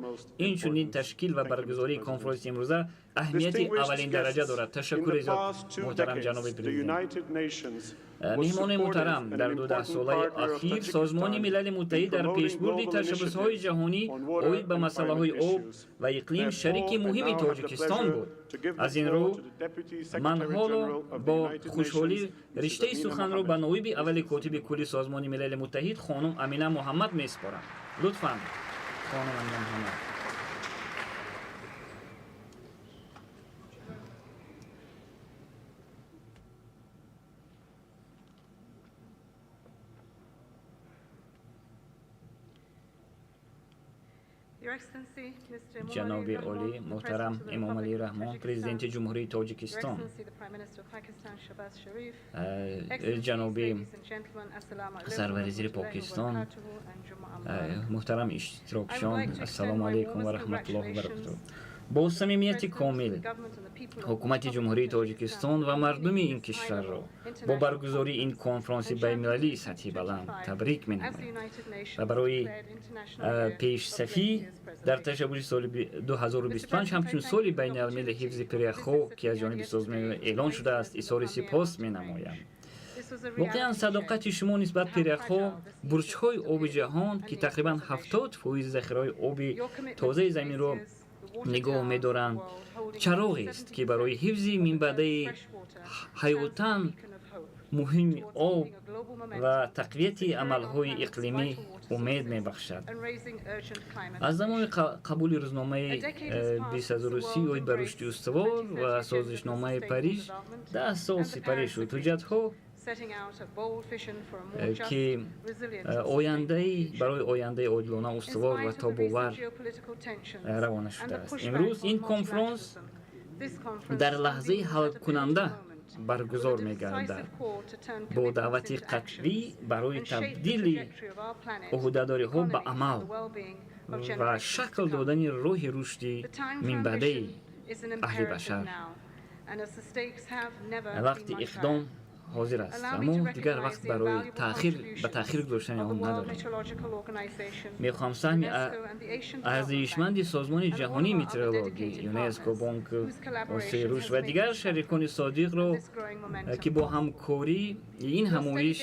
инчунин ташкил ва баргузории конфронси имрӯза аҳамияти аввалин дараҷа дорад. Ташаккури зиёд, муҳтарам ҷаноби президент. Меҳмонони муҳтарам, дар 20 солаи ахир Созмони Милали Муттаҳид дар пешбурди ташаббусҳои ҷаҳонӣ оид ба масъалаҳои об ва иқлим шарики муҳими Тоҷикистон буд. Аз ин рӯ, ман ҳоло бо хушҳолӣ риштаи суханро ба ноиби аввали котиби кулли Созмони Милали Муттаҳид хонум Амина Муҳаммад месупорам. Лутфан, хонум Амина Муҳаммад. Ҷаноби олӣ муҳтарам Эмомалӣ Раҳмон, Президенти Ҷумҳурии Тоҷикистон, ҷаноби сарвазири Покистон, муҳтарам иштирокчиён, ассалому алайкум ва раҳматуллоҳи баракатуҳ. Бо самимияти комил ҳукумати Ҷумҳурии Тоҷикистон ва мардуми ин кишварро бо баргузории ин конфронси байналмилалии сатҳи баланд табрик менамоям ва барои пешсафӣ дар ташаббуси соли 2025 ҳамчун соли байналмилали ҳифзи пиряхҳо, ки аз ҷониби созмон эълон шудааст, изҳори сипос менамоям. Воқеан, садоқати шумо нисбат пиряхҳо, бурҷҳои оби ҷаҳон, ки тақрибан 70% захираҳои оби тозаи заминро нигоҳ медоранд, чароғест, ки барои ҳифзи минбаъдаи ҳаётан муҳими об ва тақвияти амалҳои иқлимӣ умед мебахшад. Аз замони қабули рӯзномаи 2030 оид ба рушди устувор ва созишномаи Париж 10 сол сипарӣ шуд. Ҳуҷҷатҳо, ки ояндаи барои ояндаи одилона, устувор ва тобовар равона шудааст. Имрӯз ин конфронс дар лаҳзаи ҳалкунанда баргузор мегардад, бо даъвати қатъӣ барои табдили ӯҳдадориҳо ба амал ва шакл додани роҳи рушди минбаъдаи аҳли башар. Вақти иқдом Ҳозир аст ва мо дигар вақт барои ба таъхир гузоштани он надорем. Мехоҳам саҳми арзишманди Созмони ҷаҳонии метеорологӣ, ЮНЕСКО, Бонк Осиёи рушд ва дигар шарикони содиқро, ки бо ҳамкорӣ ин ҳамоиш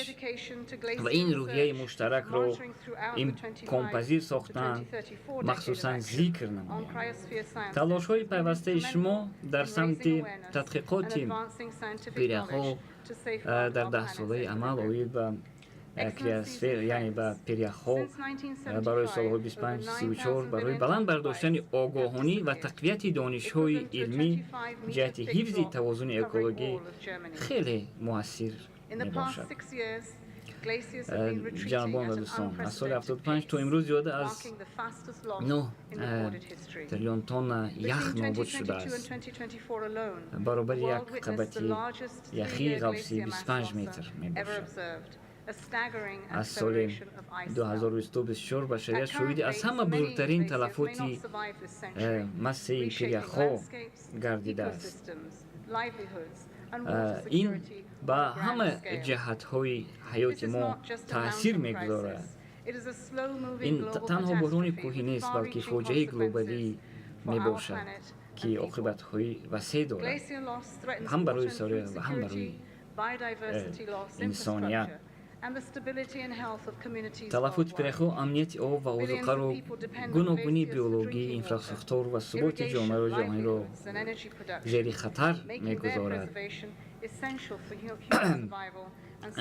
ва ин рӯҳияи муштаракро имконпазир сохтанд, махсусан зикр намоям. Талошҳои пайвастаи шумо дар самти тадқиқоти пиряхҳо дар 10-солаи амал оид ба криосфера, яъне ба пиряхҳо барои солҳои 25-34, барои баланд бардоштани огоҳонӣ ва тақвияти донишҳои илмӣ ҷиҳати ҳифзи тавозуни экологӣ хеле муассир мебошад. Ҷанобон ва дӯстон, аз соли 75 то имрӯз зиёда аз 9 триллион тонна ях нобуд шудааст, баробари як қабати яхии ғафсии 25 метр мебошад. Аз соли 2024 башарият шоҳиди аз ҳама бузургтарин талафоти массаи пиряхҳо гардидааст. Ин ба ҳама ҷиҳатҳои ҳаёти мо таъсир мегузорад. Ин танҳо буҳрони кӯҳӣ нест, балки фоҷиаи глобалӣ мебошад, ки оқибатҳои васеъ дорад ҳам барои сайёра ва ҳам барои инсоният. Талафоти пиряхҳо амнияти об ва озуқаро, гуногунии биологӣ, инфрасохтор ва суботи ҷомеаи ҷаҳониро зери хатар мегузорад.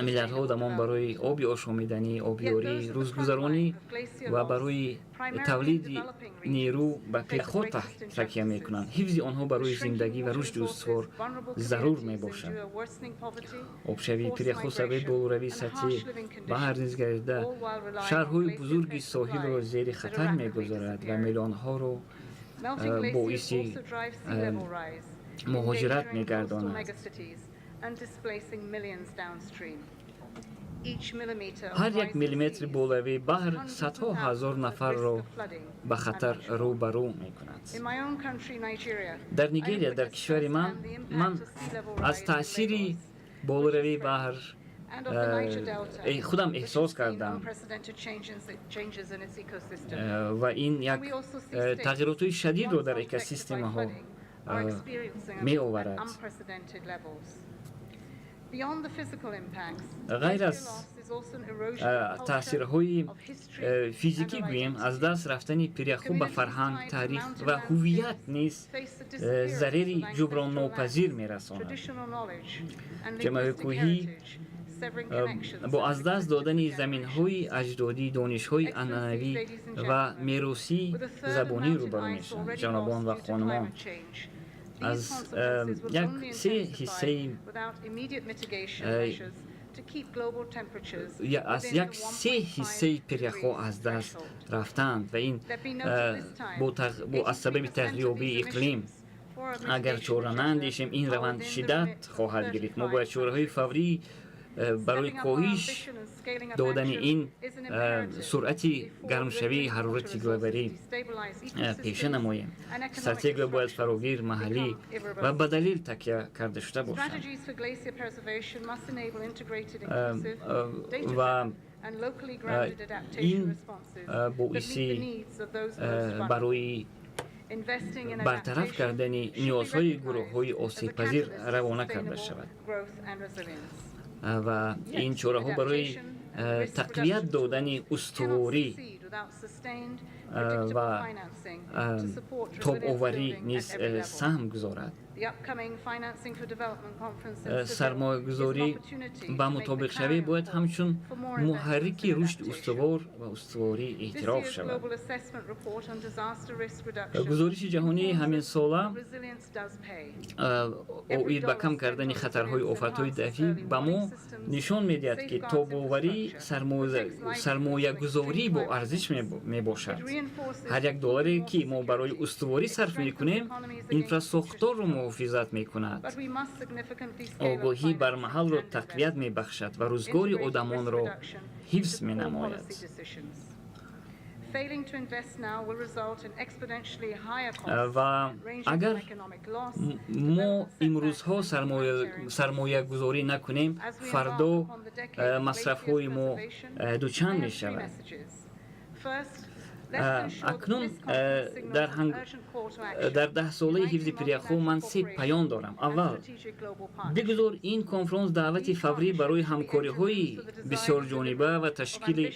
Миллиардҳо одамон барои оби ошомиданӣ, обёрӣ, рӯзгузаронӣ ва барои тавлиди нерӯ ба пиряхҳо такя мекунанд. Ҳифзи онҳо барои зиндагӣ ва рушди устувор зарур мебошад. Обшавии пиряхҳо сабаби болоравии сатҳи баҳр низ гардида, шаҳрҳои бузурги соҳилро зери хатар мегузорад ва миллионҳоро боиси муҳоҷират мегардонад. Ҳар як миллиметри болоравии баҳр садҳо ҳазор нафарро ба хатар рӯ ба рӯ мекунад. Дар Нигерия, дар кишвари ман, ман аз таъсири болоравии баҳр худам эҳсос кардам ва ин як тағйиротҳои шадидро дар экосистемаҳо меоварад. Ғайр аз таъсирҳои физикӣ, гӯем, аз даст рафтани пиряхҳо ба фарҳанг, таърих ва ҳувият низ зарари ҷуброннопазир мерасонад. Ҷамъияи кӯҳӣ бо аз даст додани заминҳои аҷдодӣ, донишҳои анъанавӣ ва меросии забонӣ рӯбарӯ мешаванд. Ҷанобон ва хонумон, аз як се ҳиссаи аз як се ҳиссаи пиряхҳо аз даст рафтаанд ва ин бо аз сабаби тағйирёбии иқлим. Агар чора наандешем, ин раванд шиддат хоҳад гирифт. Мо бояд чораҳои фаврӣ барои коҳиш додани ин суръати гармшавии ҳарорати глобалӣ пеша намоем. Стратегия бояд фарогир, маҳаллӣ ва ба далел такя карда шуда бошад ва ин боиси барои бартараф кардани ниёзҳои гурӯҳҳои осебпазир равона карда шавад ва ин чораҳо барои тақвият додани устуворӣ ва тобоварӣ низ саҳм гузорад. Сармоягузорӣ ба мутобиқшавӣ бояд ҳамчун муҳаррики рушди устувор ва устуворӣ эътироф шавад. Гузориши ҷаҳонии ҳаминсола оид ба кам кардани хатарҳои офатҳои табиӣ ба мо нишон медиҳад, ки тобоварӣ сармоягузорӣ бо арзиш мебошад. Ҳар як долларе, ки мо барои устуворӣ сарф мекунем, инфрасохторро муҳофизат мекунад, огоҳӣ бар маҳалро тақвият мебахшад ва рӯзгори одамонро ҳифз менамояд. Ва агар мо имрӯзҳо сармоягузорӣ накунем, фардо масрафҳои мо дучанд мешавад. Акнун дар 10-солаи ҳифзи пиряхҳо ман се паём дорам. Аввал, бигузор ин конфронс даъвати фаврӣ барои ҳамкориҳои бисёрҷониба ва ташкили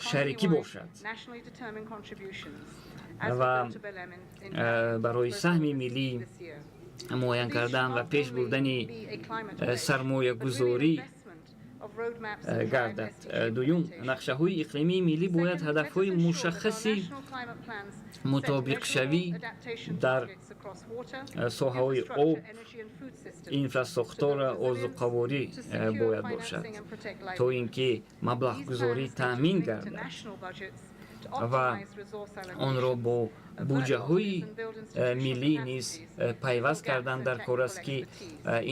шарикӣ бошад ва барои саҳми миллӣ муайян кардан ва пеш бурдани сармоягузорӣ гардад. Дуюм, нақшаҳои иқлимии миллӣ бояд ҳадафҳои мушаххаси мутобиқшавӣ дар соҳаҳои об, инфрасохтора, озуқаворӣ бояд бошад, то ин ки маблағгузорӣ таъмин гардад ва онро бо буҷаҳои миллӣ низ пайваст кардан дар кор аст, ки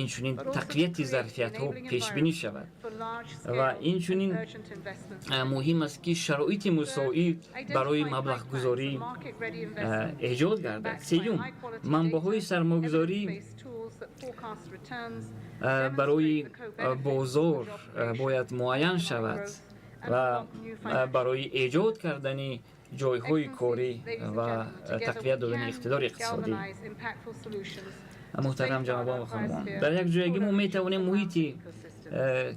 инчунин тақвияти зарфиятҳо пешбинӣ шавад. Ва инчунин муҳим аст, ки шароити мусоид барои маблағгузорӣ эҷод гардад. Сеюм, манбаъҳои сармоягузорӣ барои бозор бояд муайян шавад ва барои эҷод кардани ҷойҳои корӣ ва тақвият додани иқтидори иқтисодӣ. Муҳтарам ҷанобон ва хонумон, дар як ҷоягӣ мо метавонем муҳити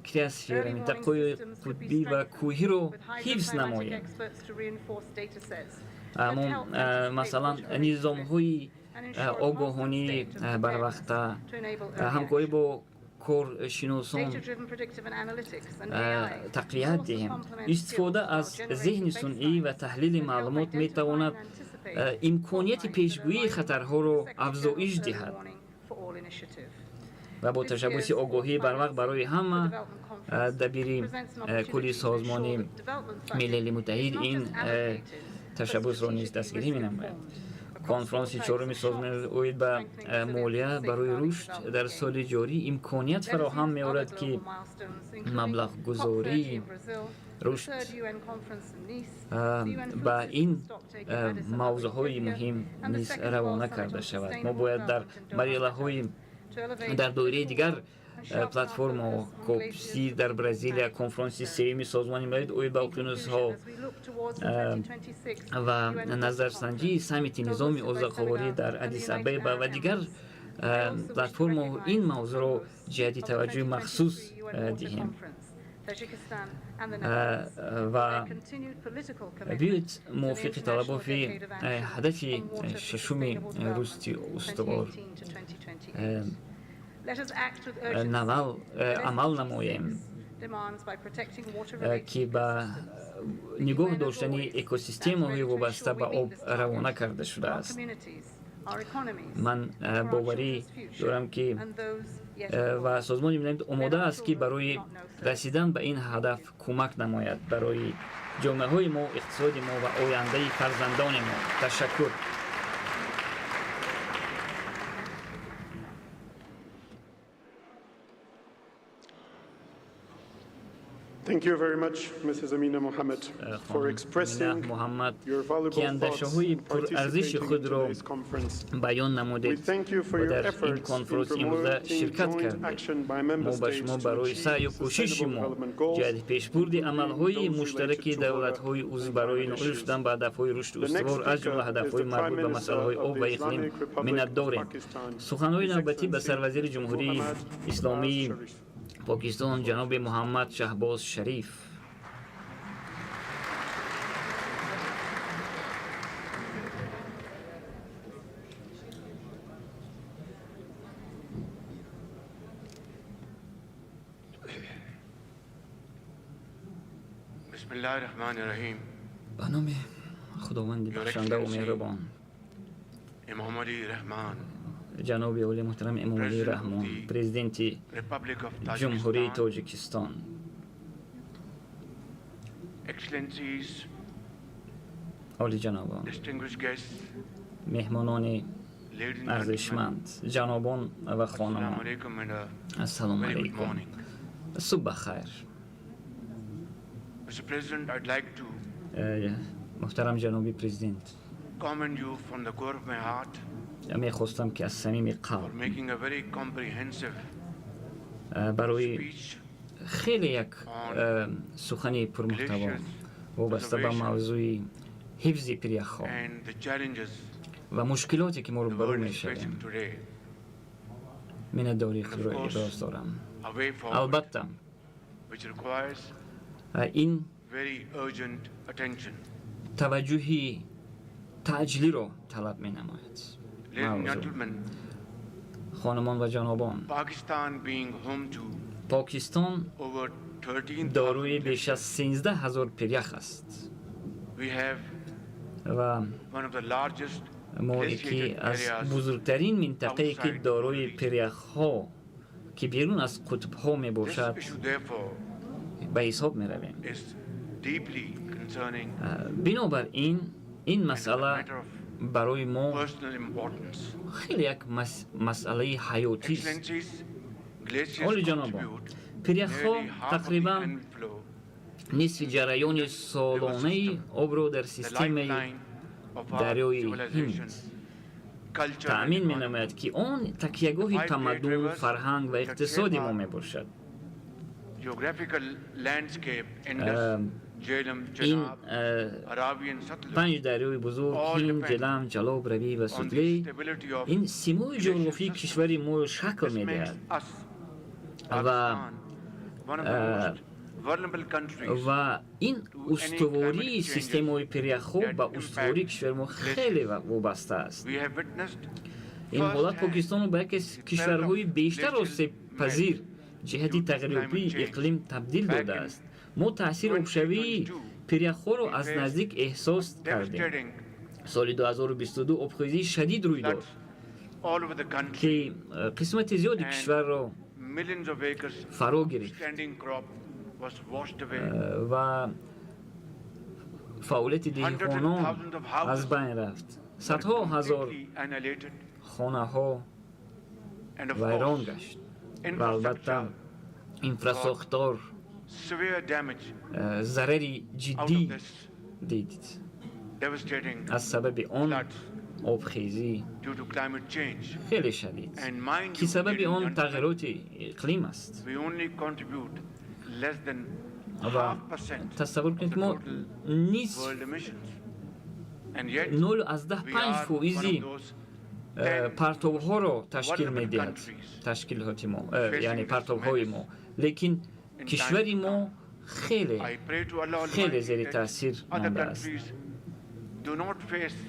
криосфера, минтақаҳои қутбӣ ва кӯҳиро ҳифз намоем. Мо, масалан, низомҳои огоҳонӣ барвақта, ҳамкорӣ бо коршиносон тақвият диҳем. Истифода аз зеҳни сунъӣ ва таҳлили маълумот метавонад имконияти пешгӯии хатарҳоро афзоиш диҳад ва бо ташаббуси огоҳии барвақт барои ҳама, дабири кулли Созмони Милали Муттаҳид ин ташаббусро низ дастгирӣ менамояд. Конфронси чоруми созмони оид ба молия барои рушд дар соли ҷорӣ имконият фароҳам меорад, ки маблағгузории рушд ба ин мавзӯъҳои муҳим низ равона карда шавад. Мо бояд дар марҳилаҳои дар доираи дигар платформаҳо, COP30 дар Бразилия, конфронси сеюми Созмони Милали оид ба уқёнусҳо ва назарсанҷии саммити низоми озуқаворӣ дар Аддис Абеба ва дигар платформаҳо ин мавзӯъро ҷиҳати таваҷҷӯҳи махсус диҳем. Ва биёед мувофиқи талаботи ҳадафи шашуми рушди устувор навал амал намоем, ки ба нигоҳ доштани экосистемаҳои вобаста ба об равона карда шудааст. Ман боварӣ дорам, ки ва Созмони Милали омода аст, ки барои расидан ба ин ҳадаф кӯмак намояд барои ҷомеаҳои мо, иқтисоди мо ва ояндаи фарзандони мо. Ташаккур. Thank you very much, Mrs. Amina Mohammed, for expressing Муҳаммад, your valuable ки андешаҳои thoughts and пурарзиши participating in худро today's conference. баён We намудед thank you for ва your дар ин efforts in конфронс имрӯза promoting ширкат joint кардед. action by member Мо ба states шумо to барои achieve саъю кӯшиши sustainable мо development goals, ҷиҳати пешбурди including амалҳои those related муштараки to water давлатҳои узв and барои climate ноил issues. шудан ба ҳадафҳои рушди The next устувор, аз speaker ҷумла is ҳадафҳои the Prime марбут ба Minister масъалаҳои of об the ва иқлим Islamic Republic of миннатдорем. Pakistan, Суханҳои His навбатӣ ба Excellency сарвазири Ҷумҳурии Muhammad Исломии Shahbaz Sharif. Покистон ҷаноби Муҳаммад Шаҳбоз Шариф. بسم الله الرحمن الرحیم. Ба номи Худованди бахшандаву меҳрубон. Emomali Rahman, Ҷаноби олӣ муҳтарам Эмомалӣ Раҳмон, президенти Republic of Ҷумҳурии Tajikistan, Тоҷикистон, Excellencies, олиҷанобон, distinguished guests, меҳмонони ladies and gentlemen, арзишманд, ҷанобон ва Assalamu хонумон, alaikum and a ассалому very good алайкум, morning. Субҳ бахайр. Mr. President, I'd like to Э, Муҳтарам ҷаноби президент, commend you from the core of my heart мехостам, ки аз самими қалб for making a very comprehensive барои speech хеле як сухани пурмуҳтаво вобаста ба мавзӯи ҳифзи пиряхҳо and the challenges ва мушкилоте, ки мо the рӯбарӯ world is мешавем, facing today. миннатдории худро иброз дорам. A way forward Албатта, which requires ин very urgent attention. таваҷҷӯҳи таъҷилиро талаб менамояд. Ladies and мавзӯъ. gentlemen, Хонумон ва ҷанобон, Pakistan being home to Покистон over 13,000 дорои беш аз 13 ҳазор пирях аст We have ва one of the largest мо яке glaciated аз areas бузургтарин минтақае, ки дорои пиряхҳо, ки берун аз қутбҳо This мебошад, issue, therefore, ба ҳисоб меравем. is deeply concerning Бинобар ин, ин масъала and a matter of барои мо personal importance. хеле як масъалаи ҳаётист. Excellencies, glaciers Оли ҷанобон, contribute пиряхҳо nearly half of the тақрибан annual flow, нисфи ҷараёни солонаи обро дар the системаи lifeline of our дарёи civilization, Ҳинд culture and таъмин economy. менамояд, ки он такягоҳи тамаддун, фарҳанг ва иқтисоди мо мебошад. Geographical landscape, Indus, Jhelum, Ин Chenab, Ravi and Satluj панҷ дарёи бузург, Ҳинд, Ҷелам, Ҷалоб, Равӣ ва on the Сутлей, stability of ин симои ҷуғрофии кишвари мо шакл This makes медиҳад us, ва Pakistan, one of the most vulnerable countries ва ин устувории системаҳои пиряхҳо ба устувории кишвари мо хеле вобаста аст. We have witnessed Ин ҳолат firsthand Покистонро ба яке аз кишварҳои бештар осебпазир ҷиҳати тағйирёбии иқлим табдил додааст. Мо таъсири обшавии пиряхҳоро аз наздик эҳсос кардем. Devastating Соли 2022 обхезии шадид рӯй дод, floods all over the country ки қисмати зиёди кишварро millions of acres фаро гирифт standing crop was washed away. Ва фаъолияти деҳқонон аз байн рафт, садҳо ҳазор Completely annihilated. хонаҳо And of вайрон course, гашт ва албатта инфрасохтор severe damage зарари out ҷиддӣ of this дид devastating аз сабаби он floods обхезӣ due to climate change. хеле шадид, And mind ки you, сабаби ladies and он gentlemen, тағйироти иқлим аст. we only contribute less than Ва half percent тасаввур of кунед, the мо total нисф world emissions. And yet, 0,5 we are one фоизи of those 10 партовҳоро ташкил vulnerable медиҳад countries ташкилоти мо, яъне партовҳои мо, лекин кишвари мо хеле I pray to Allah хеле Almighty зери that таъсир other мондааст. Countries do not face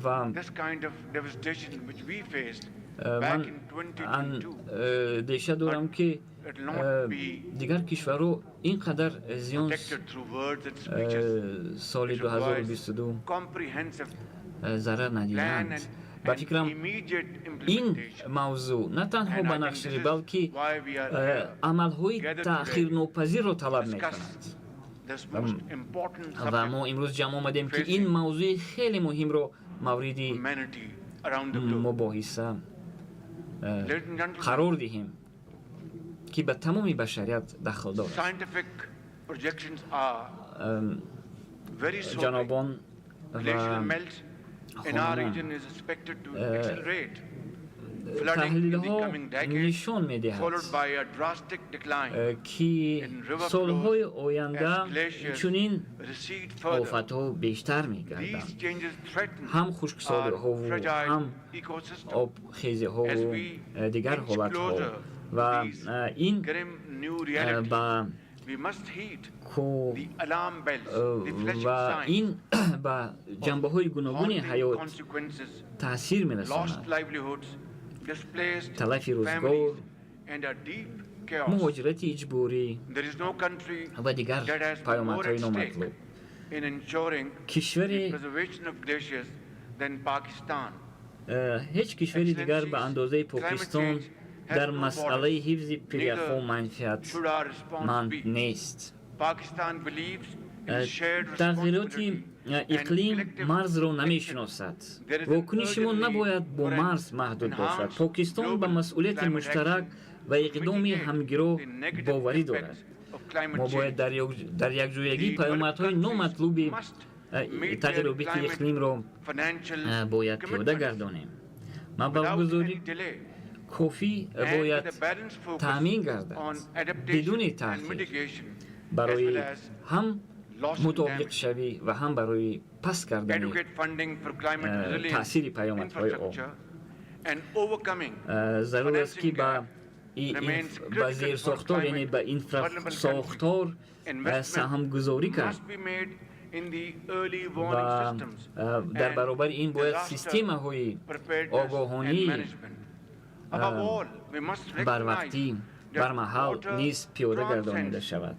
Ва this kind of devastation which we faced back ман in 2022. андеша дорам, ки It will not be дигар кишварҳо ин қадар зиён protected through words and speeches. Соли It requires 2022 comprehensive зарар plan надиданд. and, Ба and фикрам, immediate ин implementation. мавзӯъ на танҳо And ба I think нақшагирӣ, this is балки why we are here амалҳои gathered today таъхирнопазирро талаб discuss мекунад. This most important Ва subject мо имрӯз ҷамъ омадем, ки ин мавзӯи хеле муҳимро мавриди humanity around the globe. мубоҳиса Ladies and gentlemen, қарор диҳем, ки ба тамоми башарият дахл дорад. Scientific projections are very sobering. Ҷанобон Glacial ва melt in our хонумон, region is expected to accelerate flooding in the таҳлилҳо coming decades, нишон медиҳад, followed by a drastic decline ки in river солҳои flows оянда as glaciers чунин recede further. офатҳо бештар мегарданд, These changes threaten ҳам our хушксолиҳову fragile ҳам ecosystem. обхезиҳову As we дигар inch ҳолатҳо closer ва to these ин grim new realities, ба we must heed ку the alarm bells, the flashing ва signs ин ба ҷанбаҳои гуногуни haunting ҳаёт consequences, таъсир lost мерасонад: livelihoods, displaced талафи рӯзгор, families, and a deep chaos. муҳоҷирати иҷборӣ There is no country ва дигар that has more паёмадҳои at stake номатлуб. In ensuring Кишвари the preservation of glaciers than Pakistan. Ҳеҷ кишвари дигар ба андозаи Покистон дар масъалаи ҳифзи пиряхҳо Should our манфиатманд response be? нест. Pakistan believes in shared Тағйироти responsibility and иқлим collective марзро action. намешиносад. There is an Вокуниши мо urgent need набояд бо for an марз маҳдуд бошад. Enhanced Покистон ба global масъулияти climate муштарак action ва to иқдоми mitigate ҳамгиро the negative боварӣ дорад. Effects of climate Мо бояд change. дар якҷоягӣ The developed паёмадҳои countries номатлуби must Тағйирёбии иқлимро бояд пиёда гардонем. Маблағгузорӣ кофӣ бояд таъмин гардад бидуни таъхир барои ҳам мутобиқшавӣ ва ҳам барои паст кардани таъсири паёмадҳои об. Зарур аст, ки ба зерсохтор, яъне ба инфрасохтор саҳмгузорӣ кард ва дар баробари ин бояд системаҳои огоҳонӣ барвақтӣ, бармаҳал низ пиёда гардонида шавад.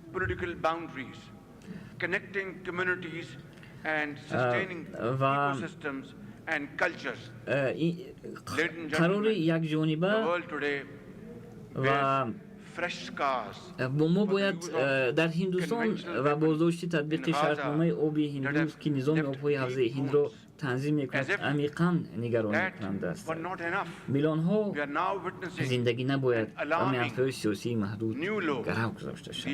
Ва қарори якҷониба ва мо бояд дар Ҳиндустон ва боздошти татбиқи шартномаи оби ҳиндус, ки низоми обҳои ҳавзаи Ҳиндро танзим мекунад, амиқан нигаронкунанда аст. Миллионҳо зиндагӣ набояд ба манфиатҳои сиёсии маҳдуд гарав гузошта шавад.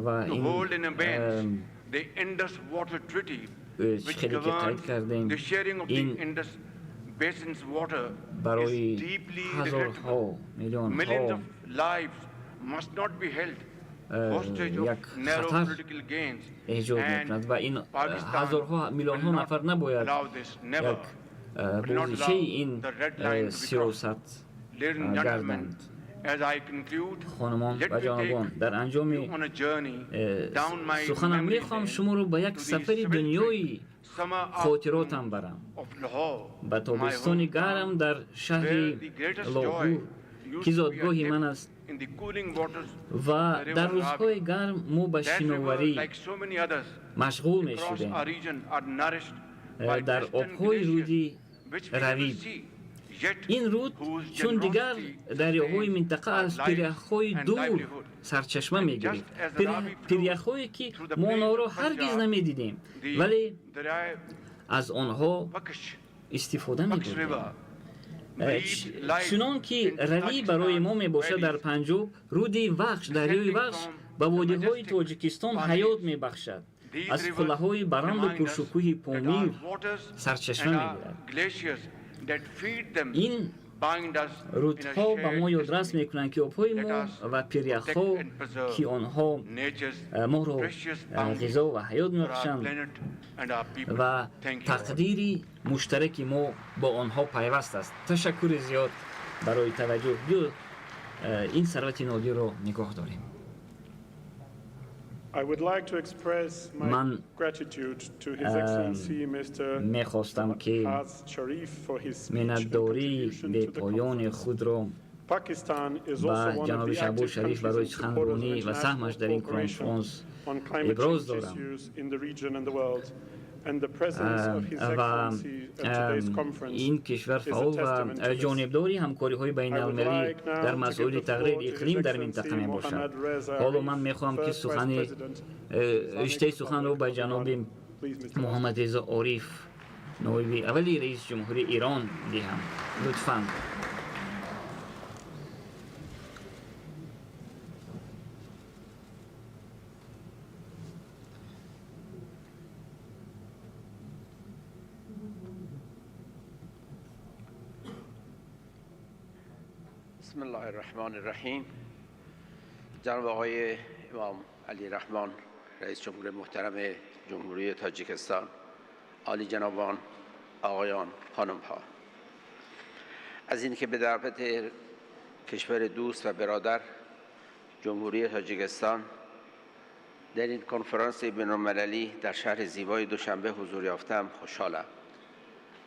Ва ин хеле ки қайд кардем, ин барои ҳазорҳо, миллионҳо як хатар эҷод мекунад ва ин ҳазорҳо, миллионҳо нафар набояд як бозичаи ин сиёсат гарданд. Хонумон ва ҷанобон, дар анҷоми суханам мехоҳам шуморо ба як сафари дунёи хотиротам барам, ба тобистони гарм дар шаҳри Лоҳур, ки зодгоҳи ман аст, ва дар рӯзҳои гарм мо ба шиноварӣ машғул мешудем дар обҳои руди Равиб. Ин руд, чун дигар дарёҳои минтақа, аз пиряхҳои дур сарчашма мегирифт, пиряхҳое, ки мо онҳоро ҳаргиз намедидем, вале аз онҳо истифода мебурдем. Чунон ки Равӣ барои мо мебошад дар Панҷоб, руди Вахш, дарёи Вахш ба водиҳои Тоҷикистон ҳаёт мебахшад, аз қуллаҳои баранду пуршукӯҳи Помир сарчашма мегирад. Ин рудҳо ба мо ёдрас мекунанд, ки обҳои мо ва пиряхҳо, ки онҳо моро ғизо ва ҳаёт мебахшанд ва тақдири муштараки мо бо онҳо пайваст аст. Ташаккури зиёд барои таваҷҷӯҳ. Биё, ин сарвати нодирро нигоҳ дорем. Ман мехостам, ки миннатдории бепоёни худро ба ҷаноби Шаҳбоз Шариф барои суханронӣ ва саҳмаш дар ин конфронс иброз дорам ва ин кишвар фаъол ва ҷонибдори ҳамкориҳои байналмилалӣ дар масоили тағйири иқлим дар минтақа мебошад. Ҳоло ман мехоҳам, ки сухани риштаи суханро ба ҷаноби Муҳаммадрезо Ориф, ноиби аввали раиси ҷумҳури Эрон, диҳам. Лутфан. بسم الله الرحمن الرحیم. جناب آقای امام علی رحمان، رئیس جمهور محترم جمهوری تاجیکستان، عالی جنابان، آقایان، خانم ها، از اینکه به دعوت کشور دوست و برادر جمهوری تاجیکستان در این کنفرانس بین‌المللی در شهر زیبای دوشنبه حضور یافتم خوشحالم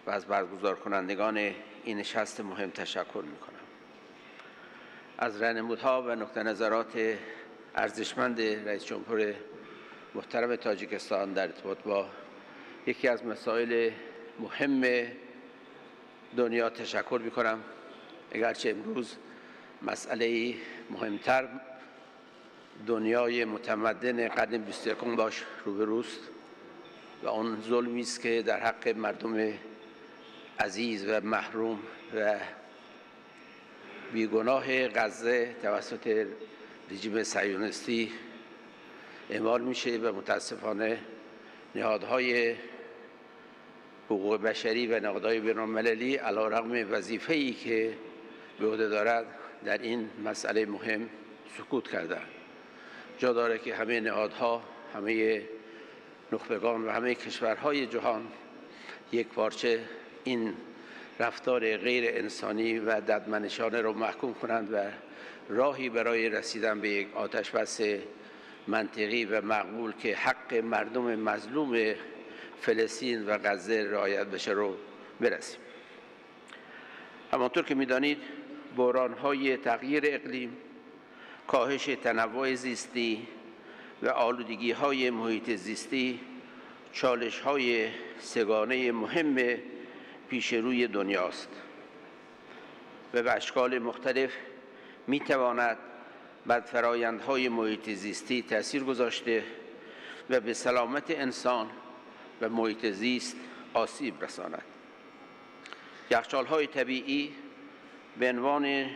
و از برگزار کنندگان این نشست مهم تشکر می‌کنم. از رهنمودها و نقطه نظرات ارزشمند رئیس جمهور محترم تاجیکستان در ارتباط با یکی از مسائل مهم دنیا تشکر می‌کنم. اگرچه امروز مسئله مهمتر دنیای متمدن قرن 21 باش روبروست و آن ظلمی است که در حق مردم عزیز و محروم و بیگناه غزه توسط رژیم صهیونیستی اعمال میشه و متاسفانه نهادهای حقوق بشری و نهادهای بین‌المللی علی‌رغم وظیفه‌ای که به عهده دارد در این مسئله مهم سکوت کردند. جا داره که همه نهادها، همه نخبگان و همه کشورهای جهان یک پارچه این رفتار غیر انسانی و ددمنشانه رو محکوم کنند و راهی برای رسیدن به یک آتش بس منطقی و معقول که حق مردم مظلوم فلسطین و غزه رعایت بشه رو برسیم. همانطور که می‌دانید بحران‌های تغییر اقلیم، کاهش تنوع زیستی و آلودگی‌های محیط زیستی چالش‌های سه‌گانه مهم پیش روی دنیاست و به اشکال مختلف می‌تواند بر فرآیندهای محیط زیستی تأثیر گذاشته و به سلامت انسان و محیط زیست آسیب رساند. یخچال‌های طبیعی به عنوان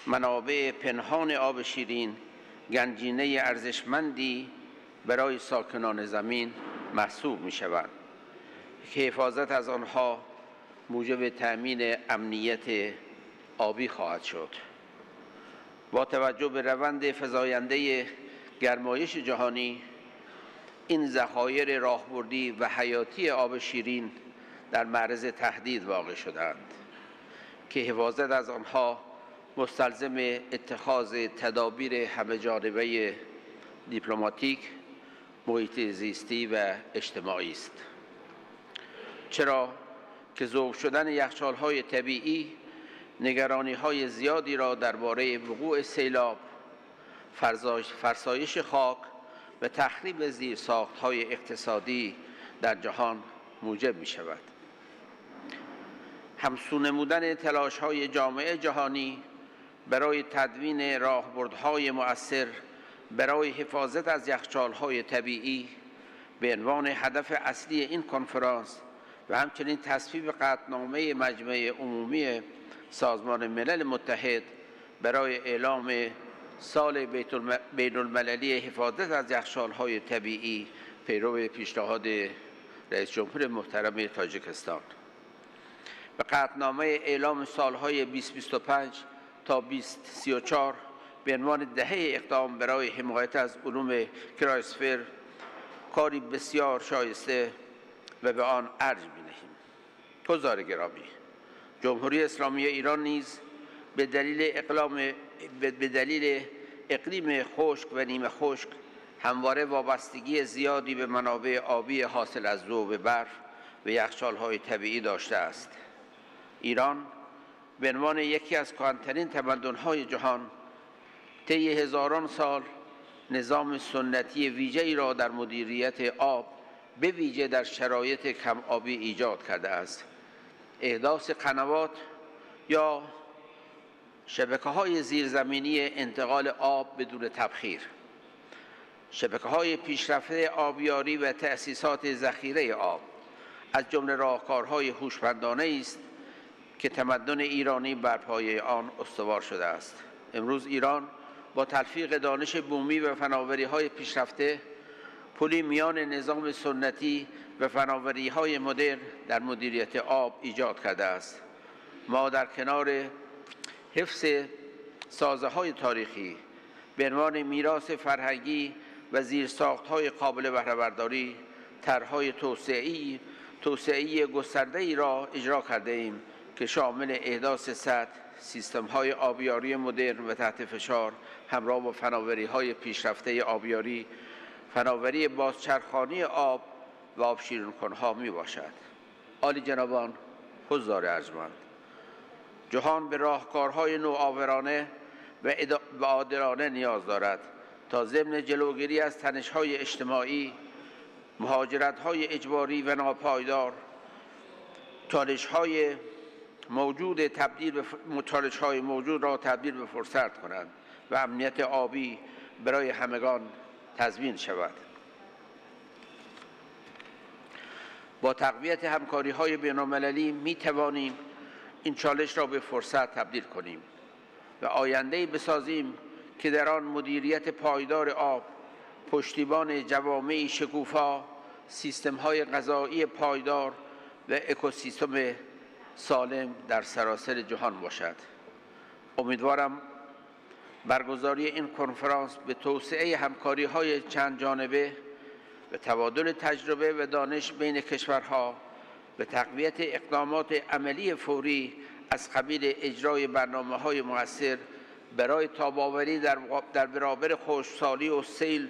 منابع پنهان آب شیرین گنجینه ارزشمندی برای ساکنان زمین محسوب می‌شوند که حفاظت از آنها موجب تأمین امنیت آبی خواهد شد. با توجه به روند فزاینده گرمایش جهانی، این ذخایر راهبردی و حیاتی آب شیرین در معرض تهدید واقع شدند که حفاظت از آنها مستلزم اتخاذ تدابیر همه‌جانبه دیپلماتیک، محیط زیستی و اجتماعی است. چرا که ذوب شدن یخچال‌های طبیعی نگرانی‌های زیادی را درباره وقوع سیلاب، فرسایش خاک و تخریب زیرساخت‌های اقتصادی در جهان موجب می‌شود. همسو نمودن تلاش‌های جامعه جهانی برای تدوین راهبردهای مؤثر برای حفاظت از یخچال‌های طبیعی به عنوان هدف اصلی این کنفرانس و همچنین تصویب قطعنامه مجمع عمومی سازمان ملل متحد برای اعلام سال بین‌المللی حفاظت از یخچال‌های طبیعی پیرو پیشنهاد رئیس جمهور محترم تاجیکستان و قطعنامه اعلام سالهای 2025 تا 2034 به عنوان دهه اقدام برای حمایت از علوم کرایوسفر کاری بسیار شایسته و به آن ارج می‌نهیم. حضار گرامی، جمهوری اسلامی ایران نیز به دلیل اقلیم خشک و نیمه خشک همواره وابستگی زیادی به منابع آبی حاصل از ذوب برف و یخچال‌های طبیعی داشته است. ایران به عنوان یکی از کهن‌ترین تمدن‌های جهان طی هزاران سال نظام سنتی ویژه‌ای را در مدیریت آب به ویژه در شرایط کم آبی ایجاد کرده است. احداث قنوات یا شبکه‌های زیرزمینی انتقال آب بدون تبخیر، شبکه‌های پیشرفته آبیاری و تأسیسات ذخیره آب از جمله راهکارهای هوشمندانه است که تمدن ایرانی بر پایه آن استوار شده است. امروز ایران با تلفیق دانش بومی و فناوری‌های پیشرفته پلی میان نظام سنتی و فناوری‌های مدرن در مدیریت آب ایجاد کرده است. ما در کنار حفظ سازه‌های تاریخی به عنوان میراث فرهنگی و زیرساخت‌های قابل بهره‌برداری طرح‌های توسعه‌ای گسترده‌ای را اجرا کرده‌ایم که شامل احداث سد، سیستم‌های آبیاری مدرن و تحت فشار همراه با فناوری‌های پیشرفته آبیاری، فناوری بازچرخانی آب و آب شیرین‌کن‌ها می‌باشد. عالی جنابان، حضار ارجمند، جهان به راهکارهای نوآورانه و عادلانه نیاز دارد تا ضمن جلوگیری از تنش‌های اجتماعی، مهاجرت‌های اجباری و ناپایدار، چالش‌های موجود را تبدیل به فرصت کنند و امنیت آبی برای همگان تضمین شود. با تقویت همکاری‌های بین‌المللی می‌توانیم این چالش را به فرصت تبدیل کنیم و آینده‌ای بسازیم که در آن مدیریت پایدار آب پشتیبان جوامع شکوفا، سیستم‌های غذایی پایدار و اکوسیستم سالم در سراسر جهان باشد. امیدوارم برگزاری این کنفرانس به توسعه همکاری‌های چند جانبه، به تبادل تجربه و دانش بین کشورها، به تقویت اقدامات عملی فوری از قبیل اجرای برنامه‌های مؤثر برای تاب‌آوری در برابر خشکسالی و سیل،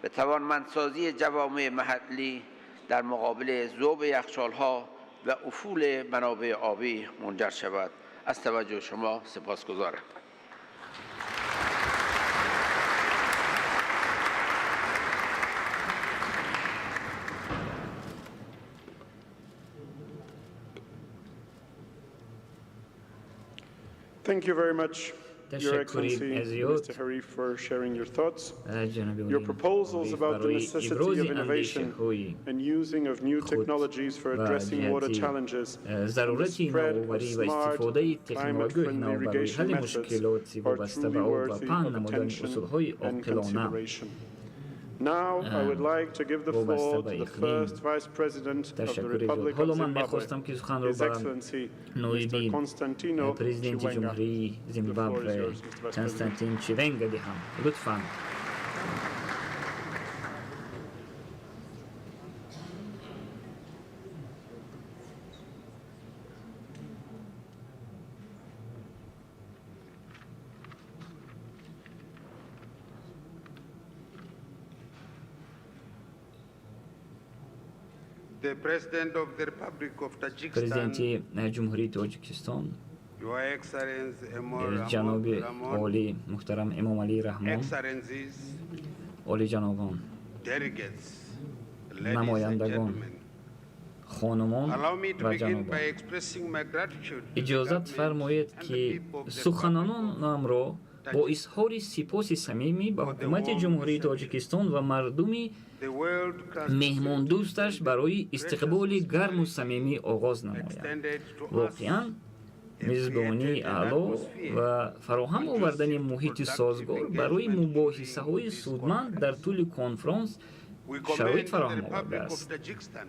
به توانمندسازی جوامع محلی در مقابل ذوب یخچال‌ها و افول منابع آبی منجر شود. از توجه شما سپاسگزارم. Thank you very much, Your تشکری Excellency, زیاد Mr. Harif, for sharing your thoughts. جناب Your proposals عالی about the برای necessity ابراز of innovation اندیشه‌های and using of new خود technologies for و addressing water جهت challenges and the ضرورت spread of نوآوری و smart, استفاده تکنولوژی climate-friendly نو برای irrigation حل methods مشکلات are وابسته truly به آب و worthy پهن of نمودن attention اصولهای and عاقلانه consideration. Now I would like to give the وابسته floor به to the اقلیم first Vice President of the تشکر زیاد. Republic حالا of من Zimbabwe, میخواستم که سخن رو His به Excellency Mr. نایب Constantino پرزیدنت Chiwenga. جمهوری The floor is زیمبابوه yours, Mr. Vice President. کنستانتین چیونگا دهم. لطفاً. The President of the Republic of Tajikistan, президенти Ҷумҳурии Тоҷикистон, Your Excellency Emomali ҷаноби Rahmon, олӣ муҳтарам Эмомалӣ Раҳмон, Excellencies, олиҷанобон, delegates, ladies and намояндагон, gentlemen, хонумон allow me to ва begin ҷанобон, by expressing my gratitude to the иҷозат government фармоед, and the ки people of the Republic of суханонамро бо изҳори сипоси самимӣ ба for the ҳукумати warm Ҷумҳурии reception. Тоҷикистон ва мардуми The world-class меҳмондӯсташ барои истиқболи гарму самимӣ оғоз намоям. extended to us Воқеан, a мизбонии created an аъло atmosphere ва фароҳам овардани муҳити созгор барои мубоҳисаҳои during this судманд дар conference. тӯли конфронс We шароит commend the фароҳам Republic of овардааст. Tajikistan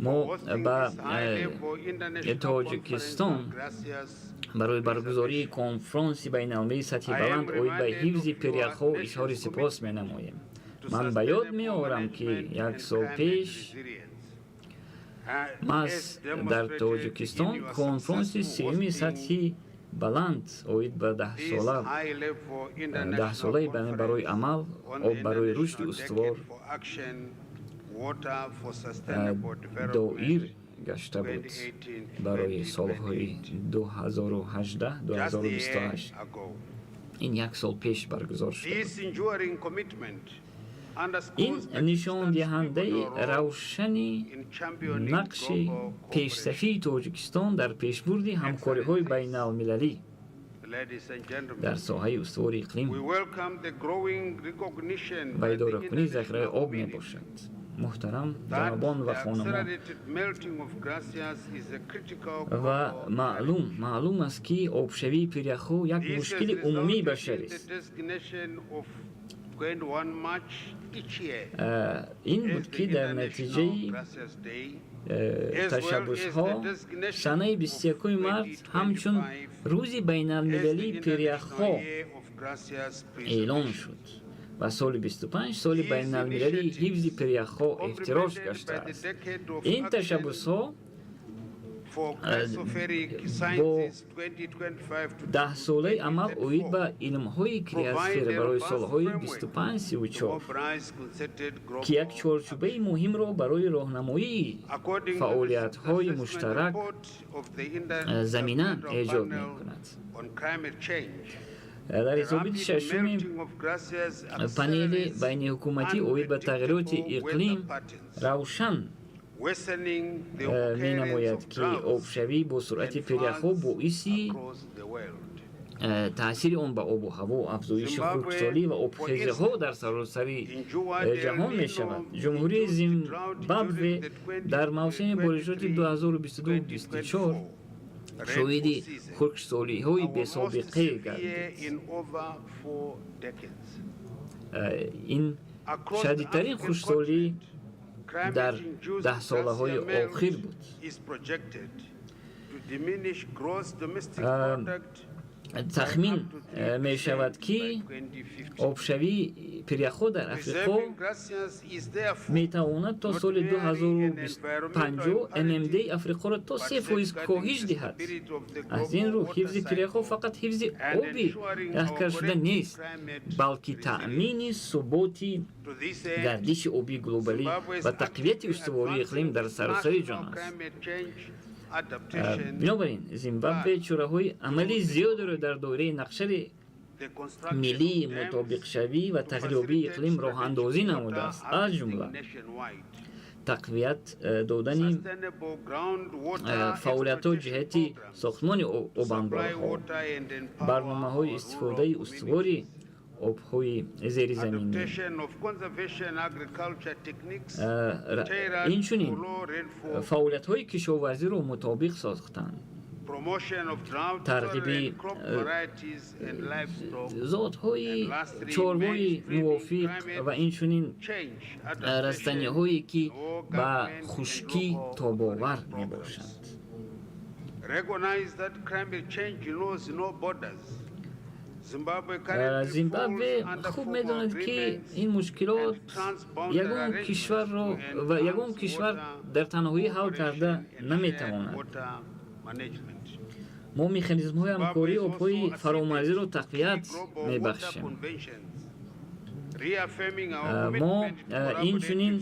Мо for hosting ба this high-level international conference Тоҷикистон on glaciers барои баргузории preservation. конфронси байналмилалии сатҳи I am баланд оид ба reminded ҳифзи of your пиряхҳо nation's изҳори сипос commitment менамоем. to Ман ба ёд sustainable меорам, ки management як and сол climate пеш resilience, маҳз as дар demonstrated in Тоҷикистон your конфронси successful сеюми hosting сатҳи баланд оид ба this даҳсола high-level international даҳсолаи барои conference амал on об the барои рушди International устувор Decade for Action, Water for Sustainable доир Development гашта буд 2018 to барои солҳои 2028, just a year 2018-2028. ago. Ин як сол пеш баргузор шуда буд. This enduring commitment Ин underscores Tajikistan's нишондиҳандаи pivotal role равшани in championing нақши global cooperation. пешсафии Тоҷикистон дар пешбурди ҳамкориҳои байналмилалӣ Ladies and gentlemen, дар соҳаи устувори иқлим we welcome the growing recognition ва by the идоракунии захираи international об community мебошад. Муҳтарам that ҷанобон the ва хонумон, accelerated melting of glaciers is a critical ва global маълум challenge. маълум аст, ки обшавии пиряхҳо як This has мушкили умумии resulted in башарист. the designation of 21 March each year Ин as буд, the ки дар International натиҷаи Glaciers Day, as well as the ташаббусҳо designation санаи of 21 март ҳамчун 2025 рӯзи as the байналмилалии International пиряхҳо Year of Glaciers эълон Preservation. шуд ва соли 25 соли These байналмилалии ҳифзи initiatives, пиряхҳо эътироф complemented by the гаштааст. Decade of Ин Action ташаббусҳо for Cryospheric бо Sciences 2025 to даҳсолаи амал оид ба 2034, илмҳои provide криосфера a барои robust солҳои framework to 25-34, mobilize concerted ки як global чорчӯбаи action. муҳимро барои роҳнамоии According to the фаъолиятҳои assessment муштарак report of the замина Intergovernmental эҷод Panel мекунад. on Climate Change, Дар the ҳисоботи rapid шашуми melting of glaciers панели accelerates байниҳукуматӣ оид ба тағйироти unpredictable иқлим weather patterns, равшан worsening the occurrence менамояд, of ки droughts обшавӣ бо суръати and пиряхҳо floods боиси across the world. таъсири он ба обу ҳаво, афзоиши Zimbabwe, хушксолӣ ва for обхезиҳо дар instance, саросари endured El ҷаҳон мешавад. Nino Ҷумҳурии induced drought Зимбабве during the дар мавсими боришоти 2023-2024 2022-24 Шоҳиди хушксолиҳои бесобиқае гардид. Ин шадидтарин хушксолӣ дар даҳсолаҳои охир буд. Тахмин мешавад, ки обшавии пиряхҳо дар Африқо метавонад то соли 2050 ММДи Африқоро то 3% коҳиш диҳад. Аз ин рӯ, ҳифзи пиряхҳо фақат ҳифзи оби яхкардашуда нест, балки таъмини суботи гардиши обии глобалӣ ва тақвияти устувории иқлим дар саросари ҷаҳон аст. Бинобар ин, Зимбабве чораҳои амалии зиёдеро дар доираи нақшаи миллии мутобиқшавӣ ва тағйирёбии иқлим роҳандозӣ намудааст, аз ҷумла тақвият додани фаъолиятҳо ҷиҳати сохтмони обанборҳо, барномаҳои истифодаи устувори обҳои зеризаминӣ, инчунин фаъолиятҳои кишоварзиро мутобиқ сохтанд, тарғиби зотҳои чорвои мувофиқ ва инчунин растаниҳое, ки ба хушкӣ тобовар мебошанд. Recognize that climate change knows no borders. Зимбабве хуб медонад, ки ин мушкилот ягон кишварро ва ягон кишвар дар танҳоӣ ҳал карда наметавонад. Мо механизмҳои ҳамкории обҳои фаромарзиро тақвият мебахшем. Мо инчунин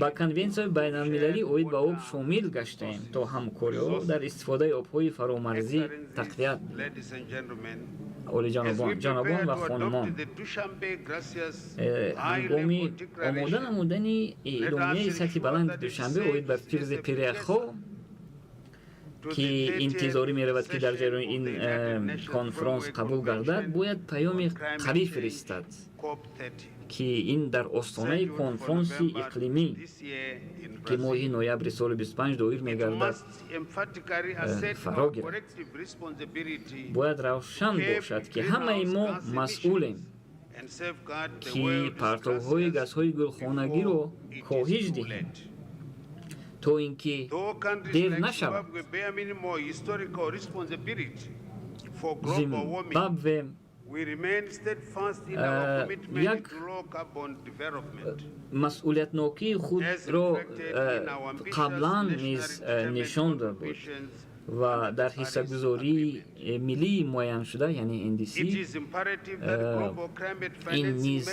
ба Конвенсияи байналмилалӣ оид ба об шомил гаштаем, то ҳамкориҳо дар истифодаи обҳои фаромарзӣ тақвият. Олиҷанобон, ҷанобон ва хонумон, ҳангоми омода намудани эъломияи сатҳи баланди Душанбе оид ба ҳифзи пиряхҳо, ки интизорӣ меравад, ки дар ҷараёни ин конфронс қабул гардад, бояд паёми қавӣ фиристад, ки ин дар остонаи конфронси иқлимӣ, ки моҳи ноябри соли 25 доир мегардад, фаро гирад. Бояд равшан бошад, ки ҳамаи мо масъулем, ки партовҳои газҳои гулхонагиро коҳиш диҳем, то ин ки дер нашавад. Зимбабве як масъулиятнокии худро қаблан низ нишон дод буд ва дар ҳиссагузории миллии муайяншуда, яъне NDC, ин низ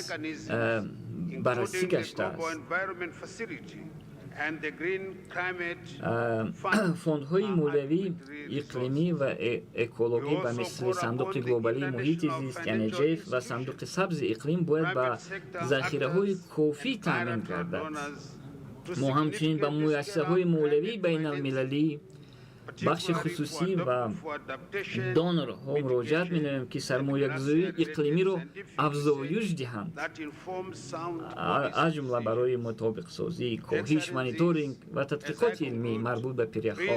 баррасӣ гаштааст. Фондҳои молиявии иқлимӣ ва экологӣ ба мисли Сандуқи глобалии муҳити зист, яъне ЖФ, ва Сандуқи сабзи иқлим бояд ба захираҳои кофӣ таъмин гардад. Мо ҳамчунин ба муассисаҳои молиявии байналмилалӣ, бахши хусусӣ ва донорҳо муроҷиат менамоем, ки сармоягузории иқлимиро афзоюш диҳанд, аз ҷумла барои мутобиқсозӣ, коҳиш, мониторинг ва тадқиқоти илмӣ марбут ба пиряхҳо.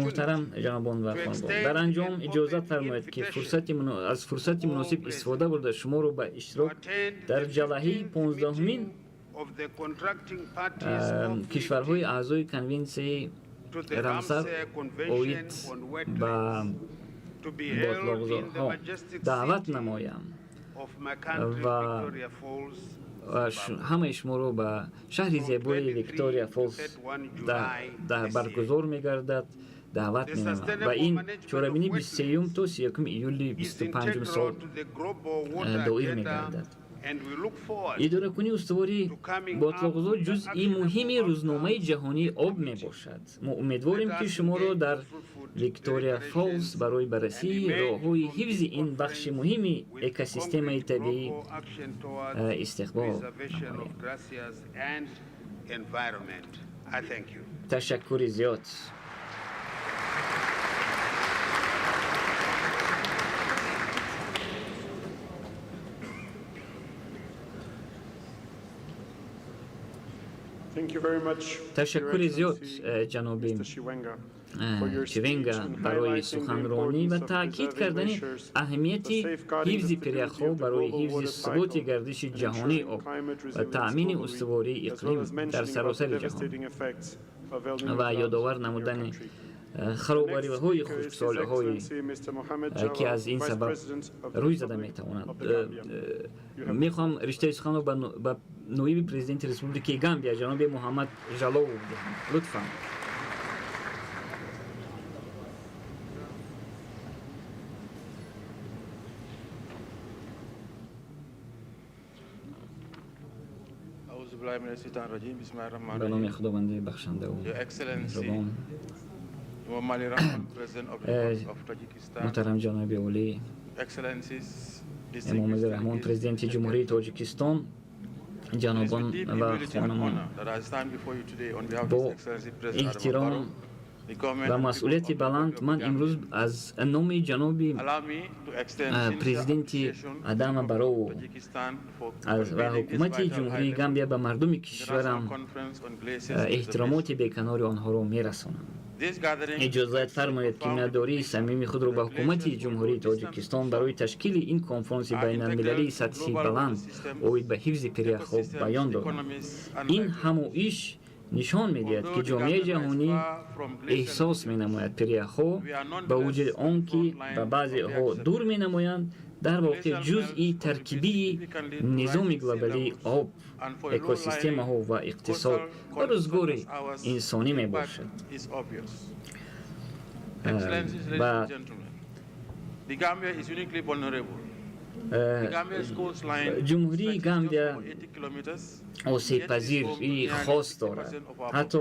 Муҳтарам ҷанобон ва хонумон, дар анҷом иҷозат фармоед, ки аз фурсати муносиб истифода бурда, шуморо ба иштирок дар ҷалаҳаи 15-умин кишварҳои аъзои Конвенсияи Рамсар оид ба ботлоқзорҳо даъват намоям ва ҳамаи шуморо ба шаҳри зебои Виктория Фолс баргузор мегардад даъват менамоям ва ин чорабинӣ 23 то 31 июли 25 сол доир мегардад. Идоракунии устувори ботлоқзор ҷузъи муҳими рӯзномаи ҷаҳонии об мебошад. Мо умедворем, ки шуморо дар Виктория Фолс барои баррасии роҳҳои ҳифзи ин бахши муҳими экосистемаи табиӣ истиқбол намоем. Ташаккури зиёд. Ташаккури зиёд, ҷаноби Чивенга барои суханронӣ ва таъкид кардани аҳамияти ҳифзи пиряхҳо барои ҳифзи суботи гардиши ҷаҳонии об ва таъмини устувории иқлим дар саросари ҷаҳон ва ёдовар намудани харобариҳои хушксолиҳое, ки аз ин сабаб рӯй зада метавонад. Мехоҳам риштаи суханро ба ноиби президенти Республикаи Гамбия ҷаноби Муҳаммад Жаловов диҳам. Лутфан. Ба номи Худованди бахшандаву меҳрубон. Муҳтарам ҷаноби олӣ Эмомалӣ Раҳмон, президенти Ҷумҳурии Тоҷикистон, ҷанобон ва хонумон, бо эҳтиром ва масъулияти баланд ман имрӯз аз номи ҷаноби президенти Адама Бароу ва ҳукумати Ҷумҳурии Гамбия ба мардуми кишварам эҳтиромоти беканори онҳоро мерасонам. Иҷозат фармоед, ки миннатдории самими худро ба ҳукумати Ҷумҳурии Тоҷикистон барои ташкили ин конфронси байналмилалии сатҳи баланд оид ба ҳифзи пиряхҳо баён дорам. Ин ҳамоиш нишон медиҳад, ки ҷомеаи ҷаҳонӣ эҳсос менамояд, пиряхҳо ба вуҷуди он ки ба баъзеҳо дур менамоянд, дар воқеъ ҷузъи таркибии низоми глобалии об, экосистемаҳо ва иқтисод ва рӯзгори инсонӣ мебошад. Ва Ҷумҳурии Гамбия осебпазирии хос дорад. Ҳатто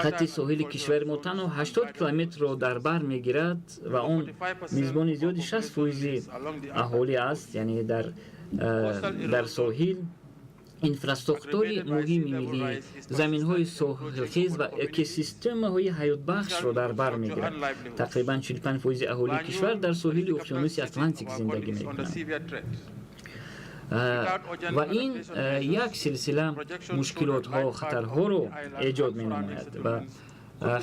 хатти соҳили кишвари мо танҳо 80 километрро дар бар мегирад ва он мизбони зиёди 60% аҳолӣ аст, яъне дар соҳил инфраструктури муҳими миллӣ, заминҳои соҳилхез ва экосистемаҳои ҳаётбахшро дар бар мегирад. Тақрибан 45% аҳолии кишвар дар соҳили уқёнуси Атлантик зиндагӣ мекунанд ва ин як силсила мушкилотҳо, хатарҳоро эҷод менамояд ва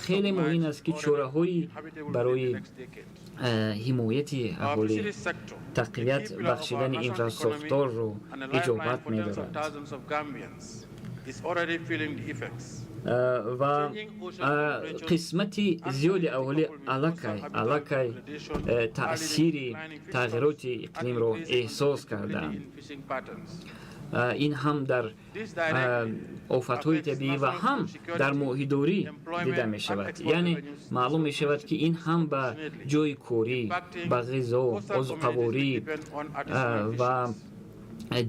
хеле муҳим аст, ки чораҳои барои ҳимояти аҳолӣ, тақвият бахшидани инфрасохторро иҷобат медорад. Ва қисмати зиёди аҳолӣ аллакай таъсири тағйироти иқлимро эҳсос кардаанд. Ин ҳам дар офатҳои табиӣ ва ҳам дар моҳидорӣ дида мешавад. Яъне маълум мешавад, ки ин ҳам ба ҷойи корӣ, ба ғизо, озуқаворӣ ва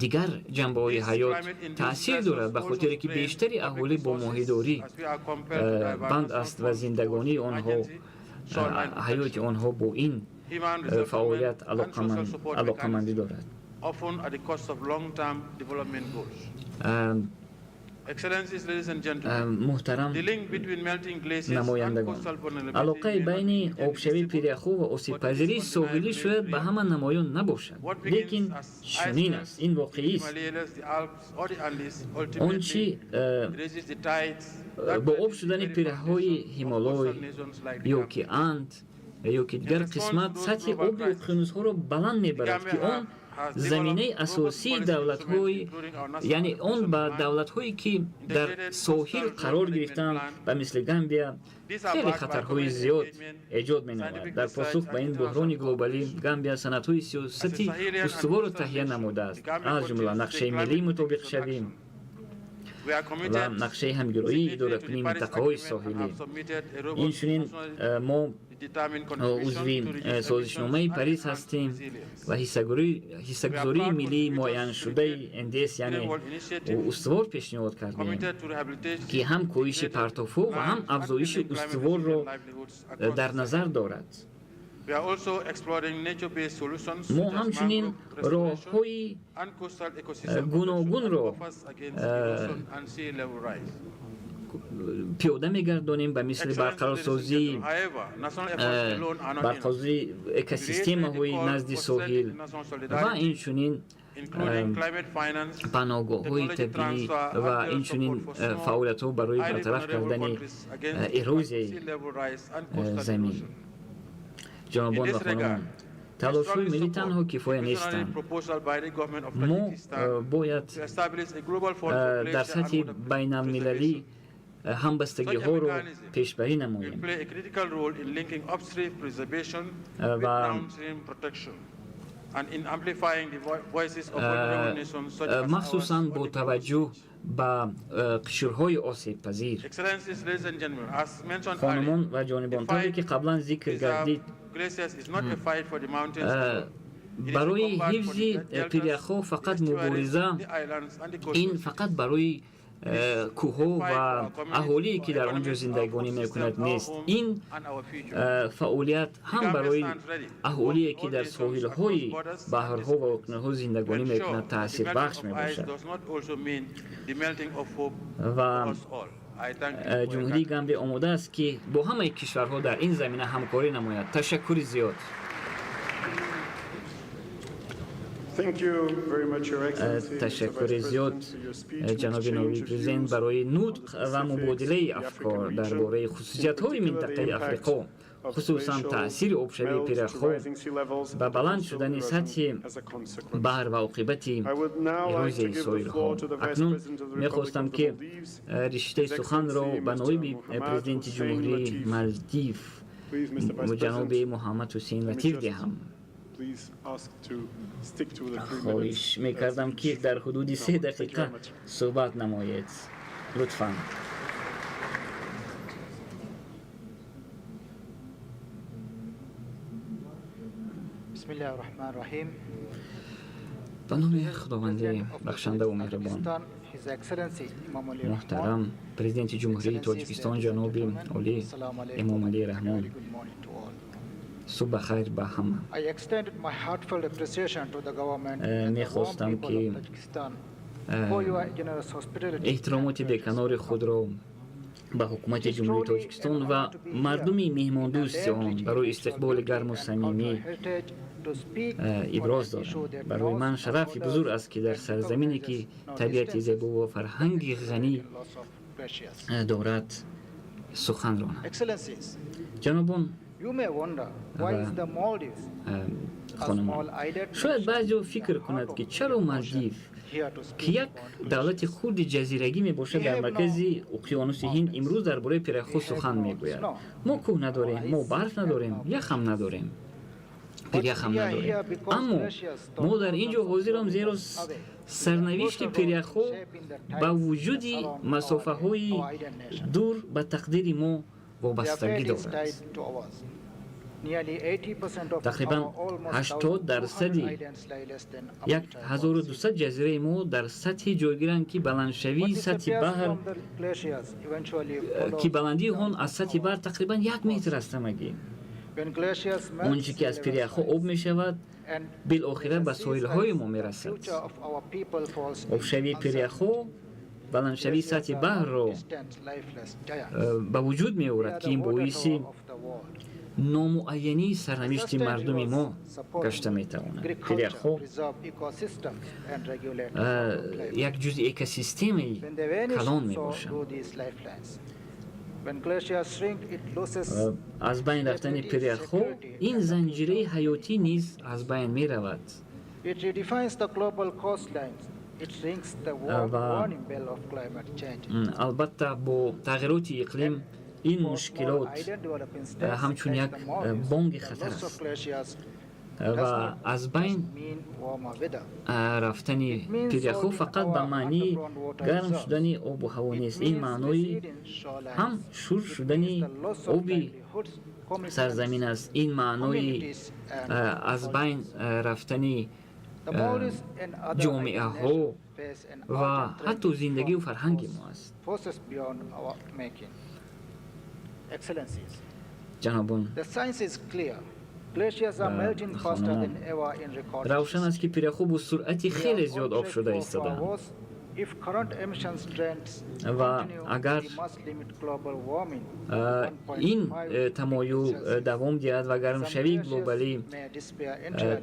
дигар ҷанбаҳои ҳаёт таъсир дорад, ба хотире ки бештари аҳолӣ бо моҳидорӣ банд аст ва зиндагонии онҳо, ҳаёти онҳо бо ин фаъолият алоқамандӣ дорад. Муҳтарам намояндагон, алоқаи байни обшавии пиряхҳо ва осебпазирии соҳилӣ шояд ба ҳама намоён набошад, лекин чунин аст, ин воқеист. Он чӣ бо об шудани пиряхҳои Ҳимолой ё ки Анд ё ки дигар қисмат сатҳи оби уқёнусҳоро баланд мебарад, ки он заминаи асосии давлатҳои, яъне он ба давлатҳое ки дар соҳил қарор гирифтаанд, ба мисли Гамбия, хеле хатарҳои зиёд эҷод менамояд. Дар посух ба ин буҳрони глобалӣ Гамбия санадҳои сиёсати устуворро таҳия намудааст, аз ҷумла нақшаи миллии мутобиқшавӣ ва нақшаи ҳамгироии идоракунии минтақаҳои соҳилӣ. Инчунин мо узви созишномаи Париз ҳастем ва ҳиссагузории миллии муайяншудаи НДС, яъне устувор пешниҳод кардем, ки ҳам коҳиши партовҳо ва ҳам афзоиши устуворро дар назар дорад. Мо ҳамчунин роҳҳои гуногунро пиёда мегардонем, ба мисли барқарорсозии экосистемаҳои назди соҳил ва инчунин Паноҳгоҳҳои табиӣ ва инчунин фаъолиятҳо барои бартараф кардани эрозияи замин. Ҷанобон ва хонумон, талошҳои миллӣ танҳо кифоя нестанд. Мо бояд дар сатҳи байналмилалӣ ҳамбастагиҳоро пешбарӣ намоем ва махсусан бо таваҷҷӯҳ ба қишрҳои осебпазир. Хонумон ва ҷонибон, тавре ки қаблан зикр гардид, барои ҳифзи пиряхҳо фақат мубориза ин фақат барои кӯҳҳо ва аҳолие, ки дар он ҷо зиндагонӣ мекунад, нест. Ин фаъолият ҳам барои аҳолие, ки дар соҳилҳои баҳрҳо ва уқёнусҳо зиндагонӣ мекунад, таъсирбахш мебошад. Ва Ҷумҳурии Гамбия омода аст, ки бо ҳамаи кишварҳо дар ин замина ҳамкорӣ намояд. Ташаккури зиёд. Ташаккури зиёд, ҷаноби ноиби президент, барои нутқ ва мубодилаи афкор дар бораи хусусиятҳои минтақаи Африқо, хусусан таъсири обшавии пиряхҳо ба баланд шудани сатҳи баҳр ва оқибати эрозияи соҳилҳо. Акнун мехостам, ки риштаи суханро ба ноиби президенти Ҷумҳурии Малдив, ҷаноби Муҳаммад Ҳусейн Латиф, диҳам. Хоҳиш мекардам, ки дар ҳудуди 3 дақиқа суҳбат намоед, лутфан. بسم الله الرحمن الرحیم. Ба номи Худованди бахшандаву меҳрубон. Муҳтарам Президенти Ҷумҳурии Тоҷикистон, ҷаноби олӣ Эмомалӣ Раҳмон, субҳ бахайр ба ҳама. Мехостам, ки эҳтиромоти беканори худро ба ҳукумати Ҷумҳурии Тоҷикистон ва мардуми меҳмондӯсти он барои истиқболи гарму самимӣ иброз дорам. Барои ман шарафи бузург аст, ки дар сарзамине, ки табиати зебо ва фарҳанги ғанӣ дорад, сухан ронам. Ҷанобон ва хонумон, шояд баъзеҳо фикр кунад, ки чаро Малдив, ки як давлати хурди ҷазирагӣ мебошад дар маркази уқёнуси Ҳинд, имрӯз дар бораи пиряхҳо сухан мегӯяд. Мо кӯҳ надорем, мо барф надорем, яхам надорем, пиряхам надорем, аммо мо дар ин ҷо ҳозирам, зеро сарнавишти пиряхҳо ба вуҷуди масофаҳои дур ба тақдири мо вобастагӣ дорад. Тақрибан 80 дарсади 1200 ҷазираи мо дар сатҳе ҷойгиранд, ки баландшавии сатҳи баҳр, ки баландии он аз сатҳи баҳр тақрибан 1 метр аст ҳамагӣ. Он чӣ ки аз пиряхҳо об мешавад, билохира ба соҳилҳои мо мерасад. Обшавии пиряхҳо баландшавии сатҳи баҳрро ба вуҷуд меорад, ки ин боиси номуайянии сарнавишти мардуми мо гашта метавонад. Пиряхҳо як ҷузъи экосистемаи калон мебошанд. Аз байн рафтани пиряхҳо ин занҷираи ҳаётӣ низ аз байн меравад ва албатта бо тағйироти иқлим ин мушкилот ҳамчун як бонги хатар аст. Ва аз байн рафтани пиряхҳо фақат ба маънии гарм шудани обу ҳаво нест. Ин маънои ҳам шур шудани оби сарзамин аст, ин маънои аз байн рафтани ҷомеаҳо ва ҳатто зиндагию фарҳанги мо аст. Ҷанобон, хонумон, равшан аст, ки пиряхҳо бо суръати хеле зиёд об шуда истодаанд. Ва агар ин тамоюл давом диҳад ва гармшавии глобалӣ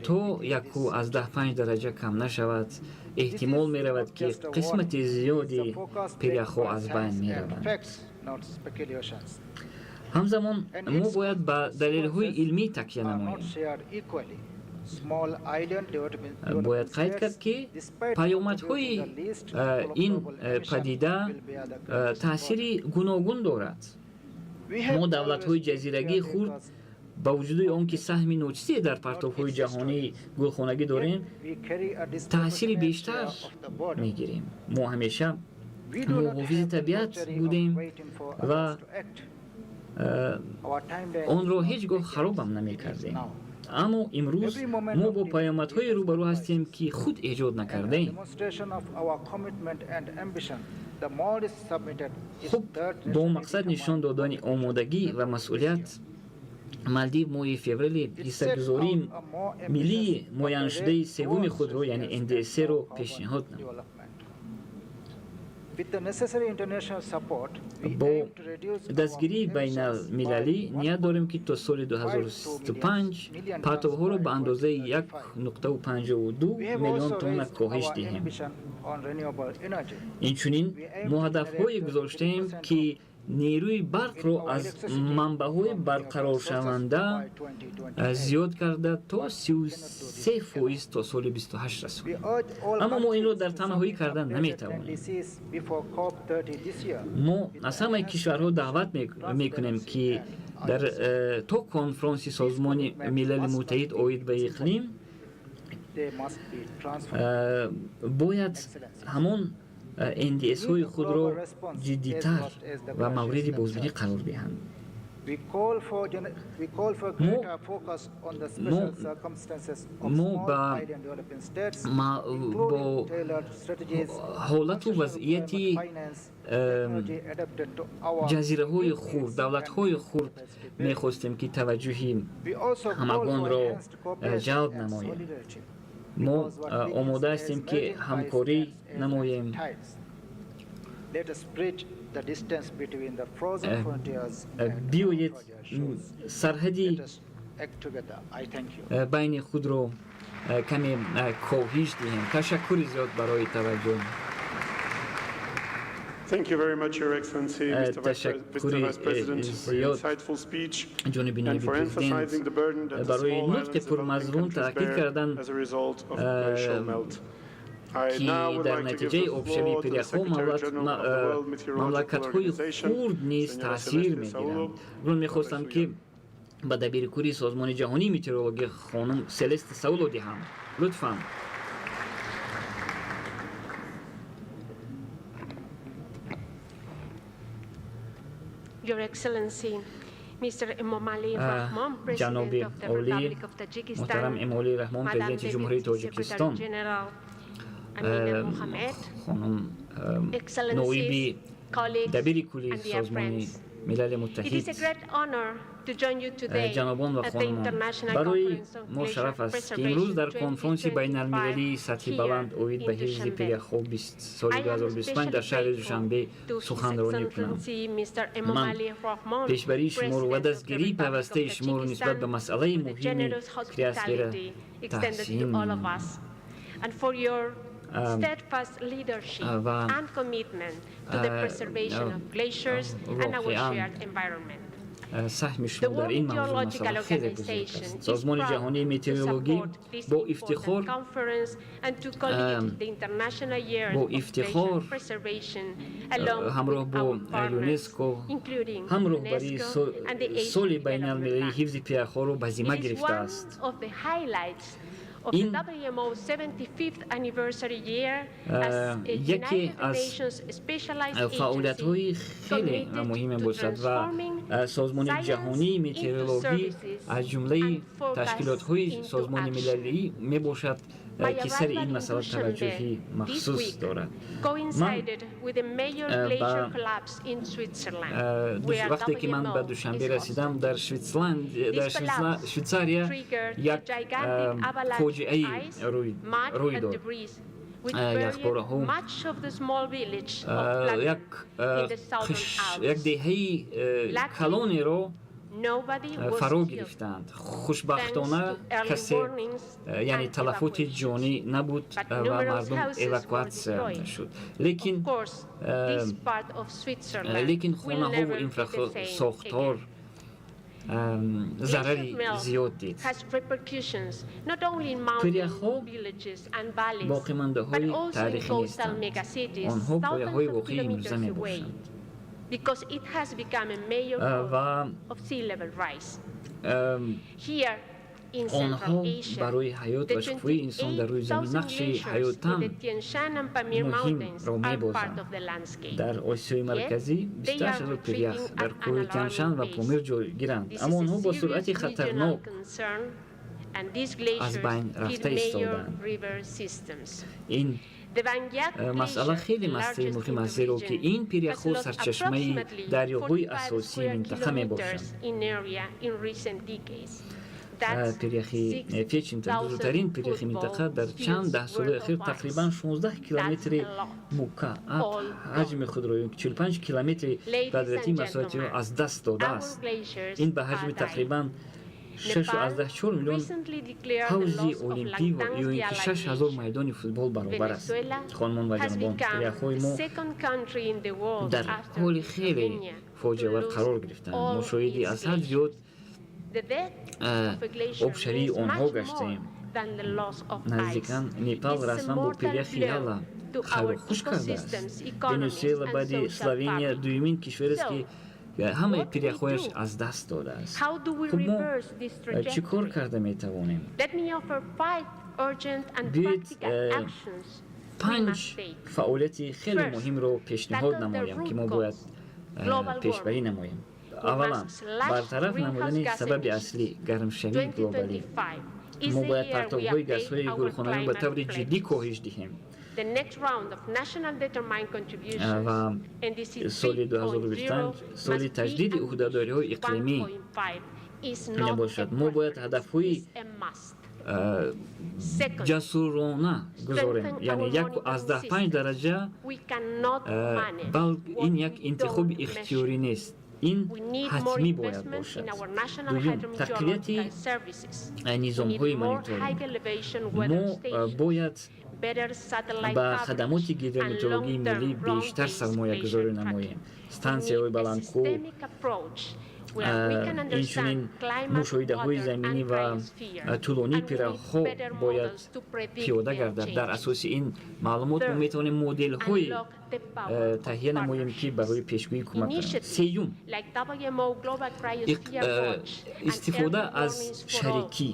то 1,5 дараҷа кам нашавад, эҳтимол меравад, ки қисмати зиёди пиряхҳо аз байн мераванд. Ҳамзамон мо бояд ба далелҳои илмӣ такя намоем. Бояд қайд кард, ки паёмадҳои ин падида таъсири гуногун дорад. Мо, давлатҳои ҷазирагии хурд, ба вуҷуди он ки саҳми ночизе дар партовҳои ҷаҳонии гулхонагӣ дорем, таъсири бештар мегирем. Мо ҳамеша муҳофизи табиат будем ва онро ҳеҷ гоҳ харобам намекардем, аммо имрӯз мо бо паёмадҳое рӯбарӯ ҳастем, ки худ эҷод накардаем. Хуб, бо мақсад нишон додани омодагӣ ва масъулият, Малдив моҳи феврали ҳиссагузории миллии муайяншудаи севуми худро, яъне НДС-ро, пешниҳод намуд. Бо дастгирии байналмилалӣ ният дорем, ки то соли 2035 партовҳоро ба андозаи 1,52 миллион тонна коҳиш диҳем. Инчунин мо ҳадафҳое гузоштаем, ки нерӯи барқро аз манбаъҳои барқароршаванда зиёд карда то 33% то соли 28 расонем. Аммо мо инро дар танҳоӣ карда наметавонем. Мо аз ҳамаи кишварҳо даъват мекунем, ки дар то конфронси Созмони Милали Муттаҳид оид ба иқлим бояд ҳамон НДС-ҳои худро ҷиддитар ва мавриди бозбинӣ қарор диҳанд. Мо бо ҳолату вазъияти ҷазираҳои хурд, давлатҳои хурд мехостем, ки таваҷҷӯҳи ҳамагонро ҷалб намоем. Мо омода ҳастем, ки ҳамкорӣ намоем. Биёед, сарҳади байни худро каме коҳиш диҳем. Ташаккури зиёд барои таваҷҷӯҳ. Ташаккури зиёд, ҷониби ноиби президент, барои нутқи пурмазмун, таъкид кардан, ки дар натиҷаи обшавии пиряхҳо мамлакатҳои хурд низ таъсир мегиранд. Акнун мехостам, ки ба дабири кулли Созмони ҷаҳонии метеорологӣ хонум Селеста Сауло диҳам. Лутфан. Your Excellency, Mr. Emomali Rahmon, President Ҷаноби of the олӣ Republic of Tajikistan, муҳтарам Эмомалӣ Раҳмон, Madam президенти Ҷумҳурии Deputy Тоҷикистон, Secretary General Amina Mohammed, хонум ноиби Excellencies, colleagues, дабири кулли and dear Созмони friends. Милали It Муттаҳид, is a great honor to join you today ҷанобон ва at the хонумон, International барои Conference on мо Glacier шараф аст, ки имрӯз Preservation дар конфронси 2025 байналмилалии сатҳи here баланд оид in ба ҳифзи Dushanbe. пиряхҳо соли I am 2025 дар especially шаҳри grateful Душанбе to His суханронӣ кунам. Excellency Mr. Ман Emomali Rahmon, пешбарии шуморо ва President of the дастгирии Republic of пайвастаи шуморо нисбат ба Tajikistan, масъалаи for the муҳими generous криосфера hospitality extended таҳсин to all of менамоям. us and for your steadfast leadership ва and commitment to the preservation of glaciers and our воқеан shared environment. Саҳми The шумо дар World ин мавзӯъ Meteorological масъала хеле бузург Organization аст. is Созмони proud ҷаҳонии to метеорологӣ support this бо important ифтихор conference and to co-lead the International Year бо of Glacier ифтихор Preservation along ҳамроҳ with бо our partners, ЮНЕСКО including ҳам роҳбарии UNESCO and the Asian соли Development байналмилалии Bank. ҳифзи пиряхҳоро ба зимма It is one гирифтааст. of the highlights of Ин the WMO 75th anniversary year as a яке United аз Nations specialized agency фаъолиятҳои хеле committed муҳим to мебошад ва transforming Созмони science ҷаҳонии into метеорологӣ services аз ҷумлаи and forecasts ташкилотҳои into Созмони action. Милалӣ мебошад, My ки сари arrival ин in масъала Dushanbe таваҷҷӯҳи this махсус week дорад. Ман coincided with a major glacier ба collapse in Switzerland, where вақте ки ман ба WMO Душанбе is расидам, hosted. дар Швитсланд, дар This collapse Швейтсария triggered a як gigantic avalanche of фоҷиаи ice, mud рӯй and дод. debris, Яхбораҳо як деҳаи калонеро фаро гирифтаанд. Хушбахтона, касе, яъне талафоти ҷонӣ набуд ва мардум эвакуатсия шуд, лекин хонаҳову инфрасохтор зарари зиёд дид. Пиряхҳо боқимондаҳои таърихӣ нестанд, онҳо пояҳои воқеии имрӯза мебошанд ва онҳо барои ҳаёт ва шукуфоии инсон дар рӯи замин нақши ҳаётан муҳимро мебозанд. Дар Осиёи Марказӣ 28 ҳазор пирях дар кӯҳи Тяншан ва Помир ҷойгиранд, аммо онҳо бо суръати хатарнок аз байн рафта истодаанд. Ин масъала хеле масъалаи муҳим аст, зеро ки ин пиряхҳо сарчашмаи дарёҳои асосии минтақа мебошанд. Пиряхи Фечинта, бузургтарин пиряхи минтақа, дар чанд даҳсолаи охир тақрибан 16 километри мукааб ҳаҷми худро, 45 километри квадратии масоҳатиро аз даст додааст. Ин ба ҳаҷми тақрибан 6,4 миллион ҳавзи олимпӣ ё ин ки 6000 майдони футбол баробар аст. Хонумон ва ҷанобон, пиряхҳои мо дар ҳоли хеле фоҷиавар қарор гирифтанд. Мо шоҳиди аз ҳад зиёд обшавии онҳо гаштаем. Наздикан Непал расман бо пиряхи Яла хайру хуш кардааст. Венесуэла баъди Словения дуюмин кишварест, ки ҳамаи пиряхҳояш аз даст додааст. Хуб, мо чӣ кор карда метавонем? Биёед, панҷ фаъолияти хеле муҳимро пешниҳод намоям, ки мо бояд пешбарӣ намоем. Аввалан, бартараф намудани сабаби аслӣ — гармшавии глобалӣ. Мо бояд партовҳои газҳои гулхонаӣ ба таври ҷиддӣ коҳиш диҳем ва соли 2025 соли таҷдиди ӯҳдадориҳои иқлимӣ мебошад. Мо бояд ҳадафҳои ҷасурона гузорем, яъне 1,5 дараҷа. Бал ин як интихоби ихтиёрӣ нест, ин ҳатмӣ бояд бошад. Дуюм, тақвияти низомҳои мониторинг. Мо бояд ба хадамоти гидрометеорологии миллӣ бештар сармоягузорӣ намоем. Стансияҳои баландкӯ, инчунин мушоҳидаҳои заминӣ ва тӯлонии пиряхҳо бояд пиёда гардад. Дар асоси ин маълумот мо метавонем моделҳои таҳия намоем, ки барои пешгӯӣ кӯмак кунанд. Сеюм, истифода аз шарикӣ.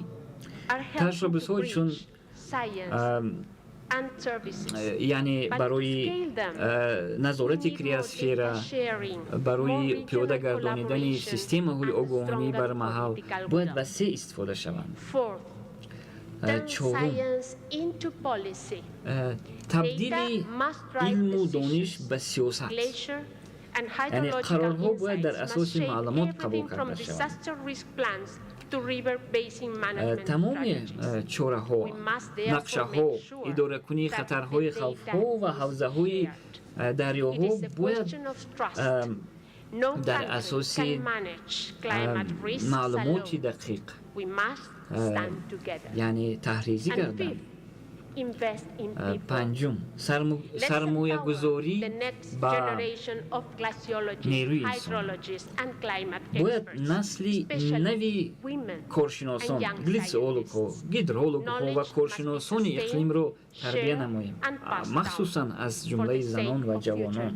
Таҷрибаҳо чун, яъне барои назорати криосфера, барои пиёда гардонидани системаҳои огоҳонӣ бар маҳал бояд васеъ истифода шаванд. Чорум, табдили илму дониш ба сиёсат, яъне қарорҳо бояд дар асоси маълумот қабул карда шаванд. Тамоми чораҳо, нақшаҳо, идоракунии хатарҳои хавфҳо ва ҳавзаҳои дарёҳо бояд дар асоси маълумоти дақиқ, яъне таҳризӣ гарданд. Панҷум, сармоягузорӣ ба нерӯи инсон. Бояд насли нави коршиносон, гляциологҳо, гидрологҳо ва коршиносони иқлимро тарбия намоем, махсусан аз ҷумлаи занон ва ҷавонон.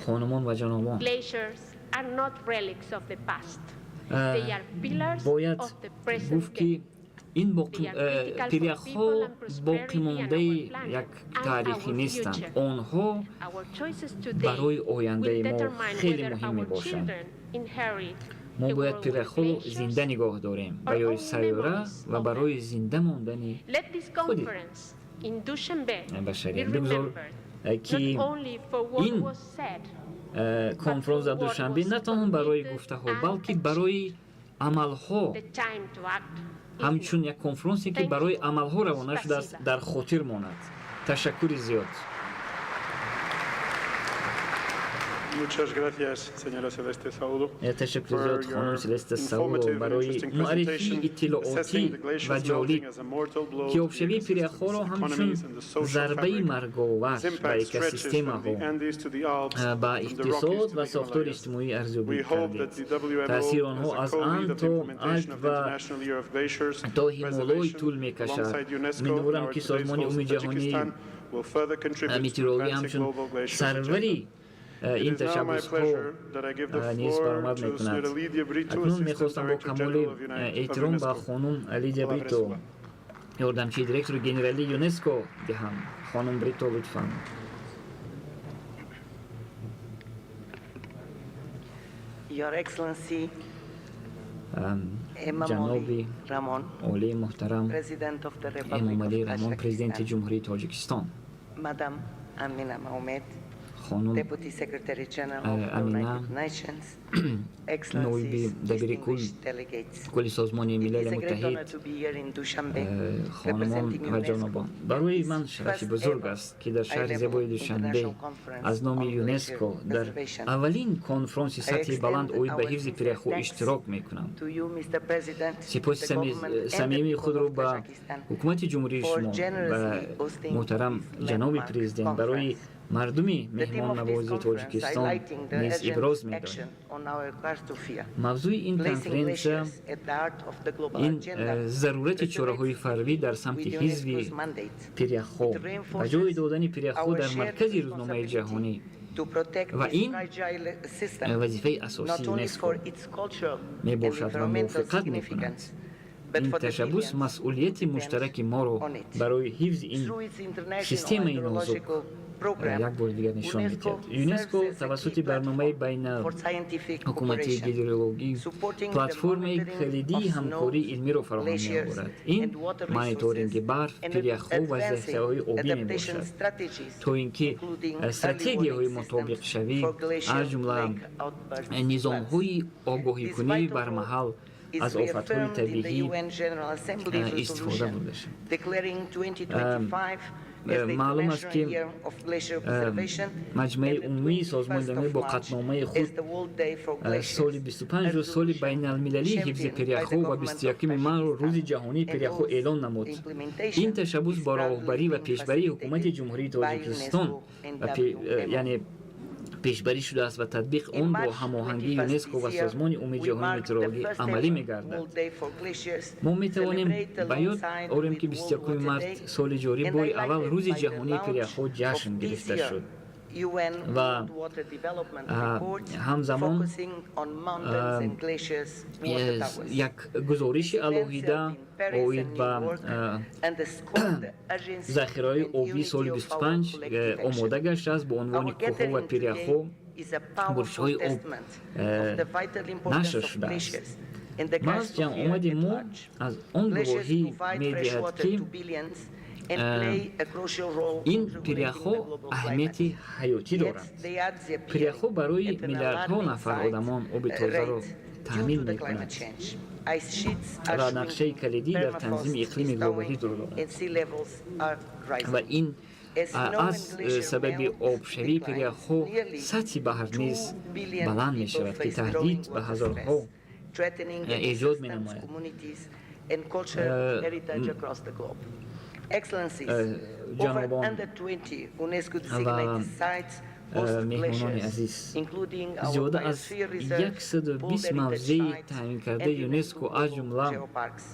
Хонумон ва ҷанобон, бояд гуфт, ки ин пиряхҳо боқимондаи як таърихӣ нестанд, онҳо барои ояндаи мо хеле муҳим мебошанд. Мо бояд пиряхҳоро зинда нигоҳ дорем барои сайёра ва барои зинда мондани худи башарият. Бигузор, ки ин конфронс дар Душанбе на танҳо барои гуфтаҳо, балки барои амалҳо. Ҳамчун як конфронсе, ки барои амалҳо равона шудааст, дар хотир монад. Ташаккури зиёд. Ташаккури зиёд, хонум Селесте Саудо, барои муаррифии иттилоотӣ ва ҷолиб, ки обшавии пиряхҳоро ҳамчун зарбаи марговар ба экосистемаҳо, ба иқтисод ва сохтори иҷтимоӣ арзёбӣ кардед. Таъсири онҳо аз Анд то Алп ва то Ҳимолой тӯл мекашад. Умедворам, ки Созмони Умумии ҷаҳонии метеорологӣ ҳамчун сарвари ин ташаббусҳо низ баромад мекунад. Акнун мехостам бо камоли эҳтиром ба хонум Лидия Брито, ёрдамчии директори генералии ЮНЕСКО, диҳам. Хонум Брито, лутфан. Your Excellency, Ҷаноби олии муҳтарам President of the Republic Эмомалӣ of Раҳмон, Президенти Tajikistan, Ҷумҳурии Тоҷикистон, Madam Amina Mohamed, хонум Deputy Secretary General of the Амина, United Nations, ноиби Excellencies, дабири distinguished delegates. кулли Созмони It Милали is a great honor Муттаҳид, to be here in Dushanbe, хонумон representing ва UNESCO ҷанобон, барои ман this шарафи first бузург ever аст, ки дар шаҳри high-level зебои Душанбе international conference аз номи on ЮНЕСКО glacier дар preservation. аввалин конфронси I сатҳи баланд extend оид ба our ҳифзи sincere пиряхҳо thanks иштирок мекунам. to you, Mr. President, Сипоси the government and the самимии people худро of ба Tajikistan ҳукумати ҷумҳурии for шумо ва generously hosting муҳтарам this ҷаноби landmark президент, барои conference. мардуми The theme of this меҳмоннавози conference, Тоҷикистон highlighting the низ urgent иброз медорем. action on our Karstofia, Мавзӯи ин placing конференсия glaciers at the heart of the global ин agenda, зарурати чораҳои resonates фарвӣ дар самти with ҳизби UNESCO's mandate. пиряхҳо It ва reinforces ҷой додани пиряхҳо our дар shared маркази рӯзномаи responsibility ҷаҳонӣ to protect ва this ин fragile system, вазифаи not асосии only ЮНЕСКО for its cultural and мебошад ва environmental мувофиқат мекунад. significance, but Ин for the ташаббус billions who масъулияти depend муштараки моро on it. барои ҳифзи ин Through its international системаи нозук hydrological program, як бори дигар нишон UNESCO медиҳад. ЮНЕСКО serves as a тавассути key барномаи platform байна for scientific ҳукуматии cooperation, гидрологӣ supporting the платформаи monitoring калидии of ҳамкории snow, илмиро фароҳам glaciers, меоварад. Ин and water мониторинги resources, барф, and пиряхҳо ва advancing захираҳои обӣ adaptation мебошад, strategies, то ин ки including early warning стратегияҳои systems мутобиқшавӣ, for glacial аз ҷумла lake outburst floods. низомҳои This огоҳикунӣ vital role бармаҳал is аз офатҳои reaffirmed in the табиӣ UN General Assembly истифода resolution бурда шавад. declaring 2025 as the Маълум аст, International ки Year of Glacier Preservation Маҷмаи and the Умумии Созмони 21st Милали of бо March қатъномаи as худ the World Day for Glaciers, соли 25-ро a соли resolution байналмилалии ҳифзи championed by the пиряхҳо ва government of 21 майро Tajikistan Рӯзи ҷаҳонии and пиряхҳо whose эълон намуд. Ин implementation ташаббус is бо proudly роҳбарӣ ва being пешбарии ҳукумати facilitated Ҷумҳурии by Тоҷикистон UNESCO and ва WMO. яъне пешбарӣ шудааст ва татбиқи In он бо March ҳамоҳангии 21st ЮНЕСКО ва this year, Созмони Умумии we ҷаҳонии marked the метеорологӣ first амалӣ ever мегардад. World Day for Glaciers, Мо метавонем celebrate ба ёд alongside орем, ки with World 21 Water март Day соли ҷорӣ and бори аввал highlighted Рӯзи by the ҷаҳонии launch пиряхҳо of ҷашн this гирифта year шуд UN ва World Water Development Report ҳамзамон focusing on mountains and glaciers water towers. як гузориши This event алоҳида held in Paris оид and ба New York underscored the urgency захираҳои and обӣ unity соли of our 25 collective action. омода гаштааст бо унвони Our кӯҳҳо ва gathering пиряхҳо today is a powerful бурҷҳои об testament of the vital importance нашр of шудааст. glaciers and the Маҳз Karstofia ҷамъомади at мо large. аз он Glaciers гувоҳӣ provide fresh медиҳад, water ки to billions and play a crucial role ин in regulating пиряхҳо the global аҳамияти climate. ҳаётӣ Yet доранд. they are disappearing Пиряхҳо барои at an миллиардҳо alarming нафар site, одамон оби тозаро rate due таъмин to the climate мекунад change. Ice sheets are ва нақшаи shrinking, калидӣ дар танзими permafrost иқлими is глобалӣ thawing, дорад and sea levels are ва rising. ин As snow аз and glacier сабаби melt обшавии declines, пиряхҳо nearly сатҳи баҳр низ 2 billion баланд people мешавад, ки face таҳдид growing ба water ҳазорҳо stress, threatening эҷод ecosystems, менамояд. communities, and cultural heritage across the globe. Excellencies, over Ҷанобон 120 UNESCO ва designated sites host меҳмонони glaciers, азиз, including our зиёда аз biosphere reserve, 120 World Heritage мавзеи Sites, таъминкардаи and ЮНЕСКО, UNESCO аз Global ҷумла Geoparks.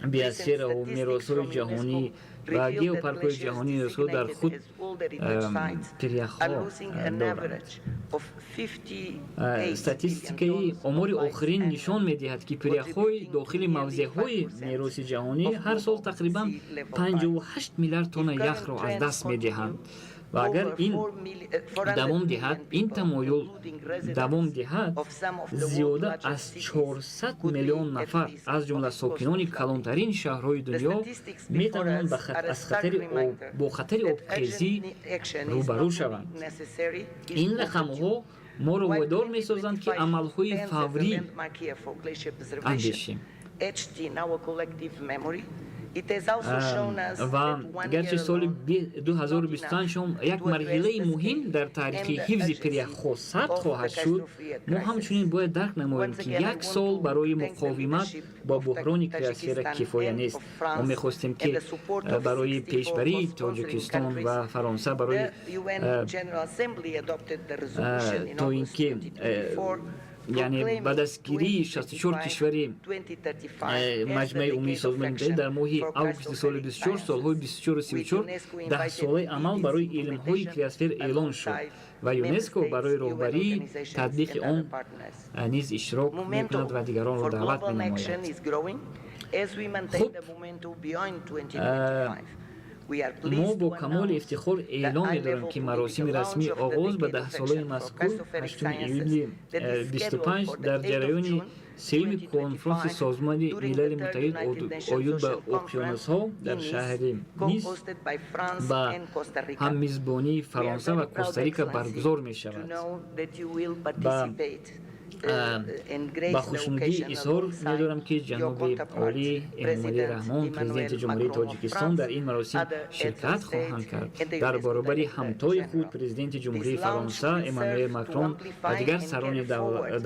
Recent биосфераву statistics меросҳои from ҷаҳонӣ UNESCO ва reveal that геопаркҳои glaciers ҷаҳонии ЮНЕСКО дар designated худ as World Heritage Sites are пиряхҳо losing an доранд. average of 58 billion Статистикаи tons of омори ice охирин нишон annually, медиҳад, ки пиряхҳои contributing to дохили nearly мавзеъҳои 5% мероси ҷаҳонӣ of ҳар сол global тақрибан sea level rise. 58 миллиард If тонна current яхро аз trends даст медиҳанд continue, ва агар over ин 400 давом million диҳад, ин people, тамоюл including residents давом диҳад, of some of the world's зиёда largest аз cities, 400 could be миллион at нафар, risk аз ҷумла of coastal сокинони flooding. калонтарин шаҳрҳои The дунё, statistics before метавонанд us ба are a аз stark хатари об reminder бо хатари that обхезӣ urgent action is рӯбарӯ not only шаванд. necessary, is Ин рақамҳо overdue. моро While водор месозанд, ки 2025 амалҳои stands as a фаврӣ landmark year for glacier preservation, андешем. Etched in our collective memory. Ва гарчи соли 2025 як марҳилаи муҳим дар таърихи ҳифзи пиряхҳо сабт хоҳад шуд, мо ҳамчунин бояд дарк намоем, ки як сол барои муқовимат бо буҳрони криосфера кифоя нест. Мо мехостем, ки барои пешбарии Тоҷикистон ва Фаронса, барои то ин ки, яъне, ба дастгирии 64 кишвари Маҷмаи Умумии Созмони Муттаҳид дар моҳи августи соли 24 солҳои 2434 даҳсолаи амал барои илмҳои криосфер эълон шуд ва ЮНЕСКО барои роҳбарии татбиқи он низ иштирок мекунад ва дигаронро даъват менамояд. Хуб, мо бо камоли ифтихор эълон медорем, ки маросими расмии оғоз ба даҳсолаи мазкур 8 июли 25 дар ҷараёни сеюми конфронси Созмони Милали Муттаҳид оид ба уқёнусҳо дар шаҳри Нис ба ҳаммизбонии Фаронса ва Коста-Рика баргузор мешавад. Ба хушнудӣ изҳор медорам, ки ҷаноби олӣ Эмомалӣ Раҳмон, Президенти Ҷумҳурии Тоҷикистон, дар ин маросим ширкат хоҳанд кард дар баробари ҳамтои худ, Президенти Ҷумҳурии Фаронса Эммануэл Макрон, ва дигар сарони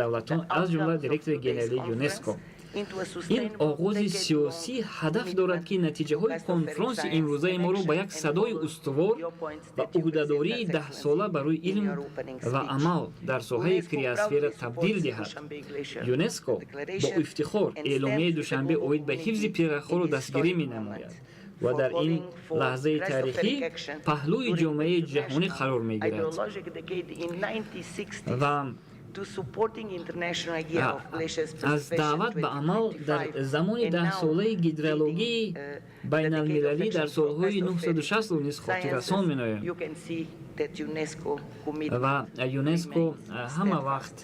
давлатон, аз ҷумла директори генералии ЮНЕСКО. Ин оғози сиёсӣ ҳадаф дорад, ки натиҷаҳои конфронси имрӯзаи моро ба як садои устувор ва ӯҳдадории даҳсола барои илм ва амал дар соҳаи криосфера табдил диҳад. ЮНЕСКО бо ифтихор Эъломияи Душанбе оид ба ҳифзи пиряхҳоро дастгирӣ менамояд ва дар ин лаҳзаи таърихӣ паҳлӯи ҷомеаи ҷаҳонӣ қарор мегирад ва аз даъват ба амал дар замони даҳсолаи гидрологии байналмилалӣ дар солҳои 960 низ хотиррасон меноем. Ва ЮНЕСКО ҳама вақт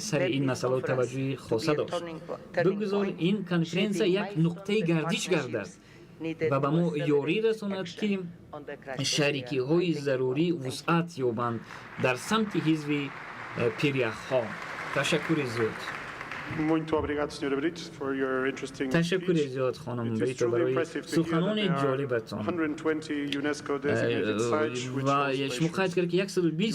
сари ин масъалао таваҷҷӯҳи хоса дошт. Бигузор ин конференсия як нуқтаи гардиш гардад ва ба мо ёрӣ расонад, ки шарикиҳои зарурӣ вусъат ёбанд дар самти ҳифзи пиряхҳо. Ташаккури зиёд. Ташаккури зиёд, хонум Брито, барои суханони ҷолибатон. Ва шумо қайд кард, ки 120,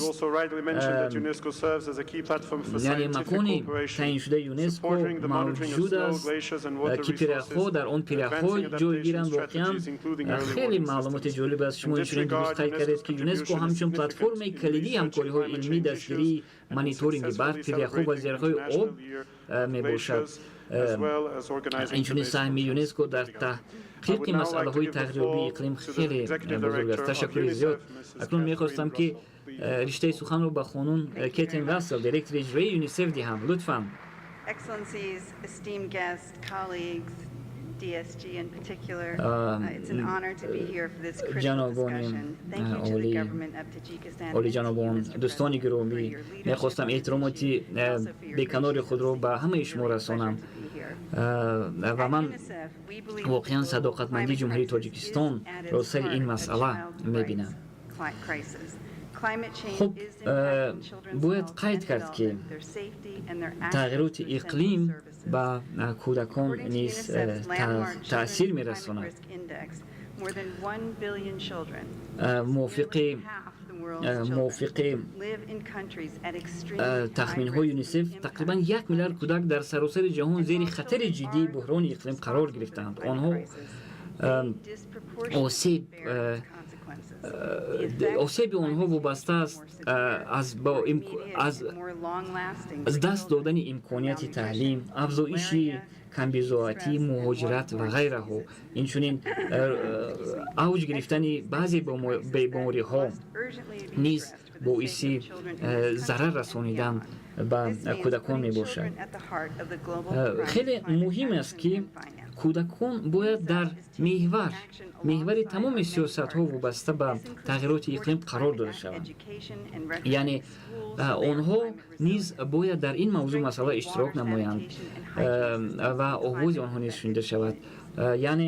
яъне, макони таъиншудаи ЮНЕСКО мавҷуд аст, ки пиряхҳо дар он пиряхҳо ҷой гиранд. Воқеан, хеле маълумоти ҷолиб аст. Шумо инчунин дуруст қайд кардед, ки ЮНЕСКО ҳамчун платформаи калидии ҳамкориҳои илмӣ, дастгирии мониторинги барф, пиряхҳо ва зерҳои об мебошад. Инчунин саҳми ЮНЕСКО дар таҳқиқи масъалаҳои тағйирёбии иқлим хеле бузург аст. Ташаккури зиёд. Акнун мехостам, ки риштаи суханро ба хонум Кетрин Рассел, директори иҷроии ЮНИСЕФ, диҳам. Лутфан. Excellencies, esteemed guests, colleagues, DSG in particular. It's an honor to be here for this critical discussion. Thank you to the government of Tajikistan. Олиҷанобон, дӯстони гиромӣ, мехостам эҳтиромоти беканори худро ба ҳамаи шумо расонам ва ман воқеан садоқатмандии Ҷумҳурии Тоҷикистонро сари ин масъала мебинам. Хуб, бояд қайд кард, ки тағйироти иқлим ба кӯдакон низ таъсир мерасонад. Мувофиқи тахминҳои ЮНИСЕФ, тақрибан 1 миллиард кӯдак дар саросари ҷаҳон зери хатари ҷиддии буҳрони иқлим қарор гирифтаанд. Онҳо осеби онҳо вобаста аст аз даст додани имконияти таълим, афзоиши камбизоатӣ, муҳоҷират ва ғайраҳо. Инчунин авҷ гирифтани баъзе бемориҳо низ боиси зарар расонидан ба кӯдакон мебошад. Хеле муҳим аст, ки кӯдакон бояд дар меҳвари тамоми сиёсатҳо вобаста ба тағйироти иқлим қарор дода шаванд, яъне онҳо низ бояд дар ин мавзӯъ масъала иштирок намоянд ва овози онҳо низ шунида шавад, яъне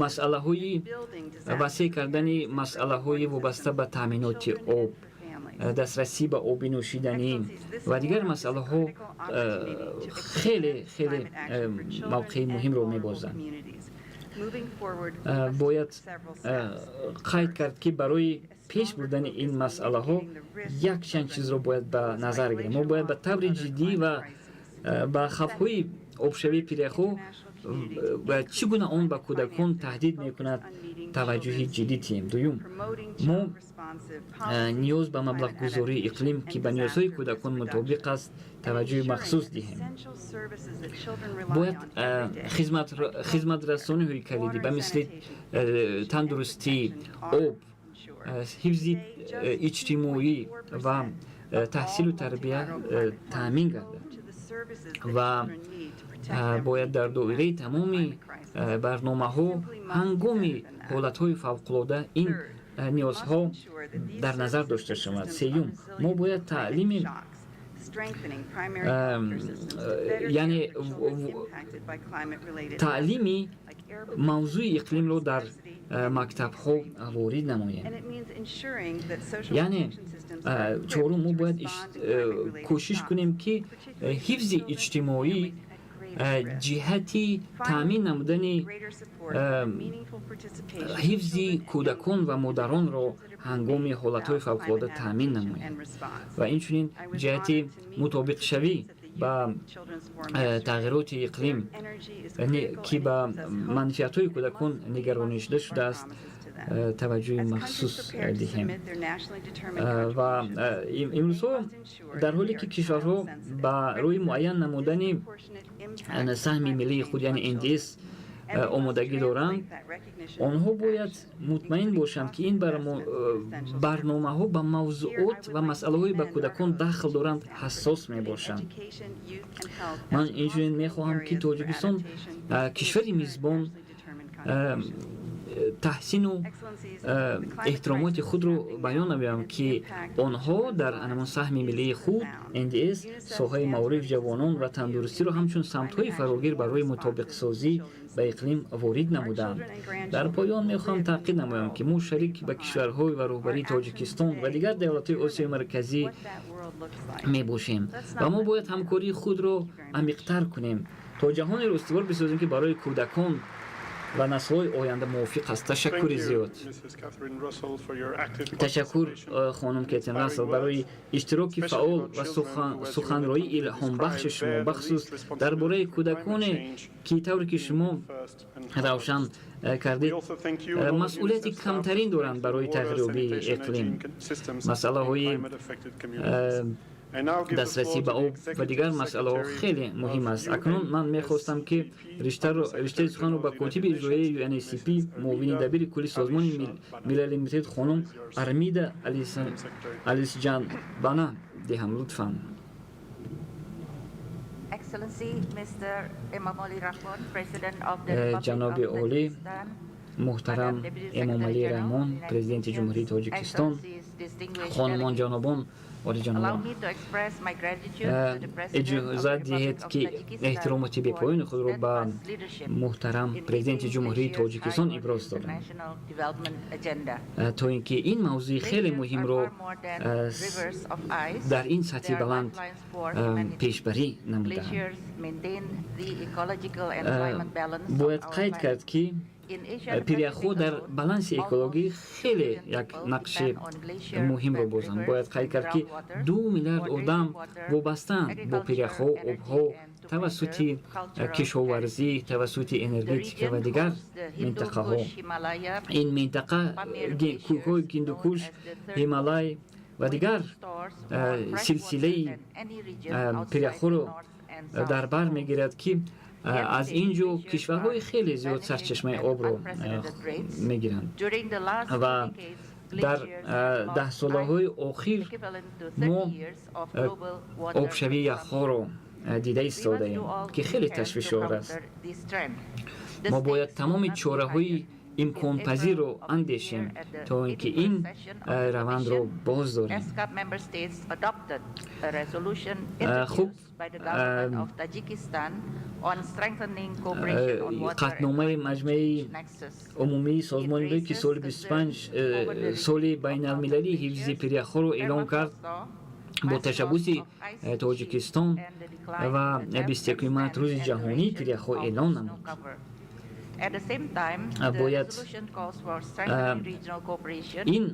масъалаҳои васеъ кардани масъалаҳои вобаста ба таъминоти об. Дастрасӣ ба оби нӯшиданӣ ва дигар масъалаҳо хеле хеле мавқеи муҳимро мебозанд. Бояд қайд кард, ки барои пеш бурдани ин масъалаҳо якчанд чизро бояд ба назар гирем. Мо бояд ба таври ҷиддӣ ва ба хавфҳои обшавии пиряхҳо ва чӣ гуна он ба кӯдакон таҳдид мекунад, таваҷҷӯҳи ҷиддӣ диҳем. Дуюм, мо ниёз ба маблағгузории иқлим, ки ба ниёзҳои кӯдакон мутобиқ аст, таваҷҷӯҳи махсус диҳем. Бояд хизматрасониҳои калидӣ ба мисли тандурустӣ, об, ҳифзи иҷтимоӣ ва таҳсилу тарбия таъмин гардад ва бояд дар доираи тамоми барномаҳо ҳангоми ҳолатҳои фавқулода ин ниёзҳо дар назар дошта шавад. Сеюм, мо бояд таълими, яъне таълими мавзӯи иқлимро дар мактабҳо ворид намоем. Яъне чорум, мо бояд кӯшиш кунем, ки ҳифзи иҷтимоӣ ҷиҳати таъмин намудани ҳифзи кӯдакон ва модаронро ҳангоми ҳолатҳои фавқулода таъмин намояд ва инчунин ҷиҳати мутобиқшавӣ ба тағйироти иқлим, ки ба манфиатҳои кӯдакон нигаронишда шудааст, таваҷҷӯҳи махсус диҳем. Ва имрӯзҳо, дар ҳоле ки кишварҳо ба рӯи муайян намудани саҳми миллии худ, яъне НДС, омодагӣ доранд, онҳо бояд мутмаин бошанд, ки ин барномаҳо ба мавзуот ва масъалаҳое ба кӯдакон дахл доранд, ҳассос мебошанд. Ман инчунин мехоҳам, ки Тоҷикистон, кишвари мизбон, таҳсину эҳтиромоти худро баён намоям, ки онҳо дар анамон саҳми миллии худ НДС соҳаи маориф, ҷавонон ва тандурустиро ҳамчун самтҳои фарогир барои мутобиқсозӣ ба иқлим ворид намуданд. Дар поён мехоҳам таъқид намоям, ки мо шарик ба кишварҳои ва роҳбарии Тоҷикистон ва дигар давлатҳои Осиёи Марказӣ мебошем ва мо бояд ҳамкории худро амиқтар кунем, то ҷаҳонеро устувор бисозем, ки барои кӯдакон ва наслҳои оянда мувофиқ аст. Ташаккури зиёд. Ташаккур, хонум Кетрин Рассел, барои иштироки фаъол ва суханроии илҳомбахши шумо, бахусус дар бораи кӯдаконе, ки тавре ки шумо равшан кардед, масъулияти камтарин доранд барои тағйирёбии иқлим. Масъалаҳои дастрасӣ ба об ва дигар масъалаҳо хеле муҳим аст. Акнун ман мехостам, ки риштаи суханро ба котиби иҷроияи UNECP, муовини дабири кулли Созмони Милали Муттаҳид, хонум Армида Алисҷанбана диҳам. Лутфан. Excellency Mr. Emomali Rahmon, President of the Republic Ҷаноби of олӣ Tajikistan, муҳтарам Эмомалӣ Раҳмон, Президенти Ҷумҳурии Тоҷикистон, хонумон, ҷанобон, олиҷанобон, иҷозат диҳед, ки эҳтиромоти бепоёни худро ба муҳтарам Президенти Ҷумҳурии Тоҷикистон иброз дорам, то ин ки ин мавзӯи хеле муҳимро дар ин сатҳи баланд пешбарӣ намудаанд. Бояд қайд кард, ки пиряхҳо дар баланси экологӣ хеле як нақши муҳимро бозанд. Бояд қайд кард, ки 2 миллиард одам вобастаанд бо пиряхҳо, обҳо тавассути кишоварзӣ, тавассути энергетика ва дигар минтақаҳо. Ин минтақа кӯҳҳои Гиндукуш, Ҳималай ва дигар силсилаи пиряхҳоро дар бар мегирад, ки аз ин ҷо кишварҳои хеле зиёд сарчашмаи обро мегиранд. Ва дар даҳсолаҳои охир мо обшавии яхҳоро дида истодаем, ки хеле ташвишовар аст. Мо бояд тамоми чораҳои имконпазирро андешем, то ин ки ин равандро боз дорем. Хуб, қатъномаи Маҷмаи Умумии Созмони Милал, ки соли 25 соли байналмилалии ҳифзи пиряхҳоро эълон кард бо ташаббуси Тоҷикистон ва 21 март рӯзи ҷаҳонии пиряхҳо эълон намуд. Бояд ин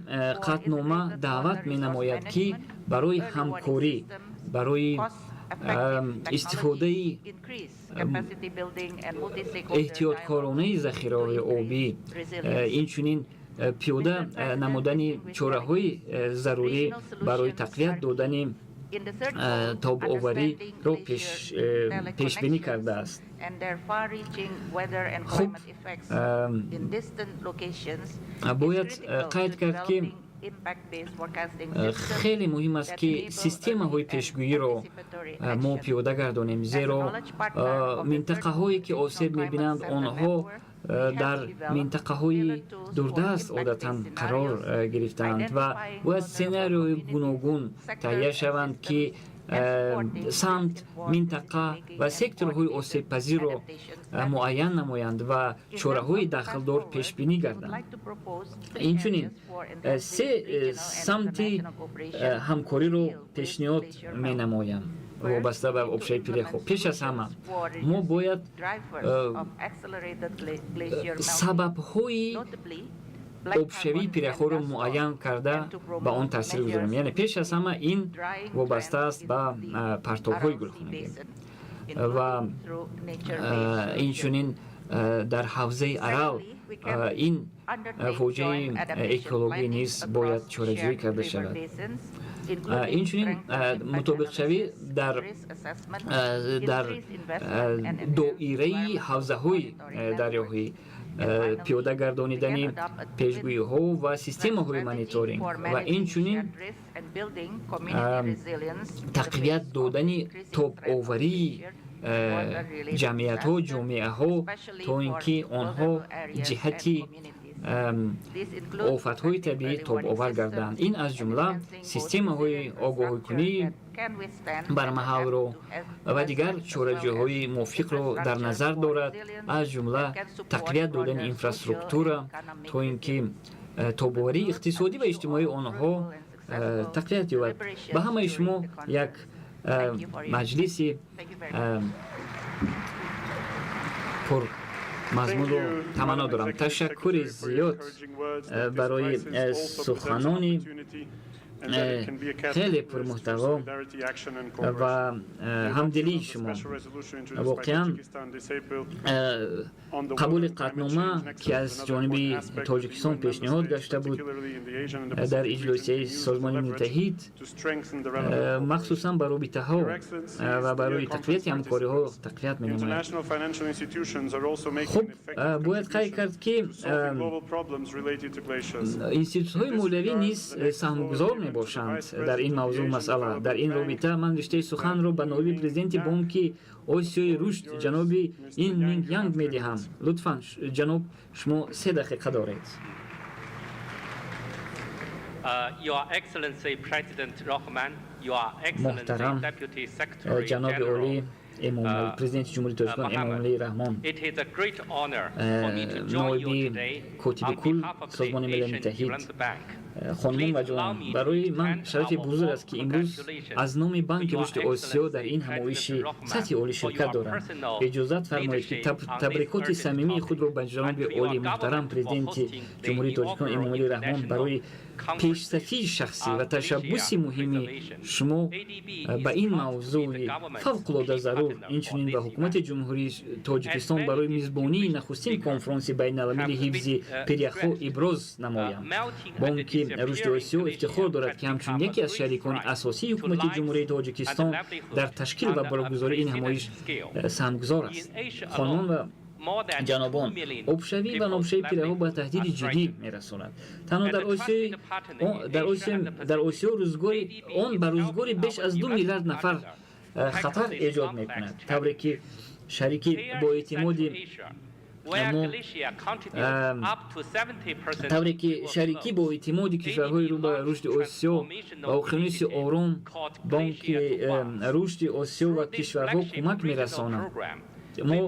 қатънома даъват менамояд, ки барои ҳамкорӣ, барои истифодаи эҳтиёткоронаи захираҳои обӣ, инчунин пиёда намудани чораҳои зарурӣ барои тақвият додани тобовариро пешбинӣ кардааст. Хуб, бояд қайд кард, ки хеле муҳим аст, ки системаҳои пешгӯиро мо пиёда гардонем, зеро минтақаҳое ки осеб мебинанд, онҳо дар минтақаҳои дурдаст одатан қарор гирифтаанд ва бояд сценариҳои гуногун таҳия шаванд, ки самт, минтақа ва секторҳои осебпазирро муайян намоянд ва чораҳои дахлдор пешбинӣ гарданд. Инчунин се самти ҳамкориро пешниҳод менамоям вобаста ба обшавии пиряхҳо. Пеш аз ҳама, мо бояд сабабҳои обшавии пиряхҳоро муайян карда, ба он таъсир гузорем. Яъне пеш аз ҳама ин вобаста аст ба партобҳои гулхонагӣ ва инчунин дар ҳавзаи Арал ин фоҷиаи экологӣ низ бояд чораҷӯӣ карда шавад. Инчунин мутобиқшавӣ дар доираи ҳавзаҳои дарёҳӣ, пиёда гардонидани пешгӯиҳо ва системаҳои мониторинг ва инчунин тақвият додани тобоварии ҷамъиятҳо, ҷомеаҳо, то ин ки онҳо ҷиҳати офатҳои табиӣ тобовар гарданд. Ин аз ҷумла системаҳои огоҳикунӣ бармаҳалро ва дигар чораҷӯҳои мувофиқро дар назар дорад, аз ҷумла тақвият додани инфраструктура, то ин ки тобоварии иқтисодӣ ва иҷтимоии онҳо тақвият ёбад. Ба ҳамаи шумо як маҷлиси пур мазмунро таманно дорам. Ташаккури зиёд барои суханони хеле пурмуҳтаво ва ҳамдилии шумо. Воқеан, қабули қатънома, ки аз ҷониби Тоҷикистон пешниҳод гашта буд дар иҷлосияи Созмони Муттаҳид, махсусан ба робитаҳо ва барои тақвияти ҳамкориҳо тақвият менамояд. Хуб, бояд қайд кард, ки институтҳои молиявӣ низ саҳмгузор мебошанд дар ин мавзӯъ, масъала. Дар ин робита ман риштаи суханро ба ноиби президенти Бонки Осиёи Рушд ҷаноби Ин Минг Янг медиҳам. Лутфан, ҷаноб, шумо 3 дақиқа доред. Муҳтарам ҷаноби олӣ, президенти Ҷумҳурии Тоҷикистон Эмомалӣ Раҳмон, ноиби котиби кул Созмони Милали Муттаҳид, хонумон ва ҷонон, барои ман шарафи бузург аст, ки имрӯз аз номи Банки Рушди Осиё дар ин ҳамоиши сатҳи олӣ ширкат дорам. Иҷозат фармоед, ки табрикоти самимии худро ба ҷаноби олӣ, муҳтарам президенти Ҷумҳурии Тоҷикистон Эмомалӣ Раҳмон барои пешсафии шахсӣ ва ташаббуси муҳими шумо ба ин мавзӯи фавқулода зарур, инчунин ба ҳукумати Ҷумҳурии Тоҷикистон барои мизбонии нахустин конфронси байналмилалии ҳифзи пиряхҳо иброз намоям. Бонки Рушди Осиё ифтихор дорад, ки ҳамчун яке аз шарикони асосии ҳукумати Ҷумҳурии Тоҷикистон дар ташкил ва баргузории ин ҳамоиш саҳмгузор аст. Хонумон ва ҷанобон, обшавӣ ва нобшавии пиряхҳо ба таҳдиди ҷиддӣ мерасонад. Танҳо дар Осиё рӯзгори он ба рӯзгори беш аз 2 миллиард нафар хатар эҷод мекунад. Тавре ки шарики боэътимоди Мо тавре ки шарикӣ бо эътимоди кишварҳои рӯ ба рушди Осиё ва Уқёнуси Ором, Бонки рушди Осиё ва кишварҳо кӯмак мерасонад. Мо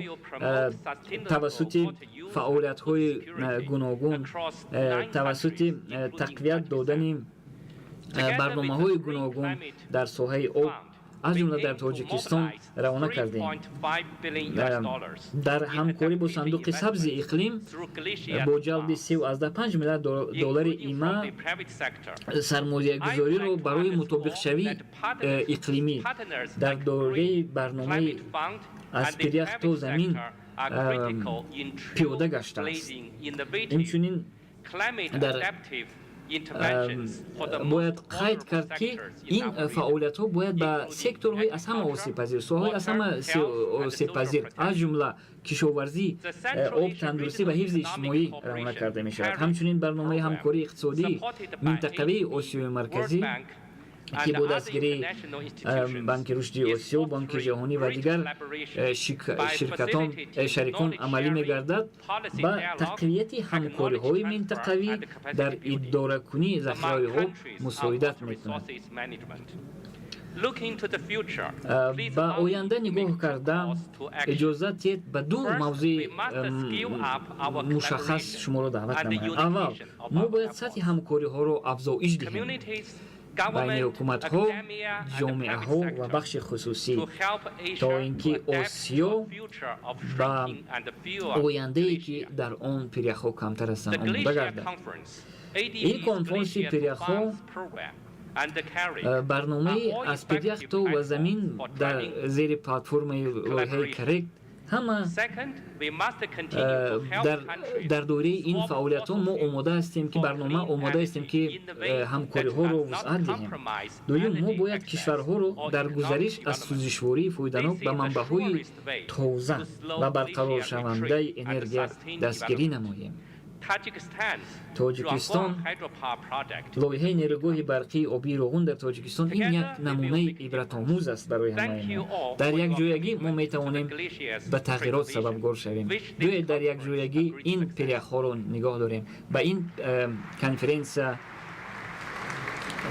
тавассути фаъолиятҳои гуногун, тавассути тақвият додани барномаҳои гуногун дар соҳаи об, аз ҷумла дар Тоҷикистон, равона кардем. Дар ҳамкорӣ бо Сандуқи сабзи иқлим, бо ҷалби 3,5 миллиард доллари има сармоягузориро барои мутобиқшавии иқлимӣ дар доираи барномаи «Аз пирях то замин» пиёда гаштааст. Инчунин дар бояд қайд кард, ки ин фаъолиятҳо бояд ба секторҳои аз ҳама осебпазир, соҳаҳои аз ҳама осебпазир, аз ҷумла кишоварзӣ, об, тандурустӣ ва ҳифзи иҷтимоӣ равона карда мешавад. Ҳамчунин барномаи ҳамкории иқтисодии минтақавии Осиёи Марказӣ, ки бо дастгирии Банки рушди Осиё, Бонки ҷаҳонӣ ва дигар ширкатон, шарикон амалӣ мегардад, ба тақвияти ҳамкориҳои минтақавӣ дар идоракунии захираҳои об мусоидат мекунад. Ба оянда нигоҳ карда, иҷозат диҳед ба ду мавзӯи мушаххас шуморо даъват намоям. Аввал, мо бояд сатҳи ҳамкориҳоро афзоиш диҳем байни ҳукуматҳо, ҷомеаҳо ва бахши хусусӣ, то ин ки Осиё ба ояндае, ки дар он пиряхҳо камтар ҳастанд, омода гардад. Ин конфронси пиряхҳо, барномаи «Аз пирях то ва замин» дар зери платформаи лоиҳаи КАРЕК ҳама дар доираи ин фаъолиятҳо мо омода ҳастем, ки барнома омода ҳастем, ки ҳамкориҳоро вусъат диҳем. Дуюм, мо бояд кишварҳоро дар гузариш аз сӯзишвории фоиданок ба манбаъҳои тоза ва барқароршавандаи энергия дастгирӣ намоем. Тоҷикистон, лоиҳаи нерӯгоҳи барқии обии Роғун дар Тоҷикистон ин як намунаи ибратомӯз аст барои ҳамаи мо. Дар якҷоягӣ мо метавонем ба тағйирот сабабгор шавем. Биёед, дар якҷоягӣ ин пиряхҳоро нигоҳ дорем. Ба ин конференсия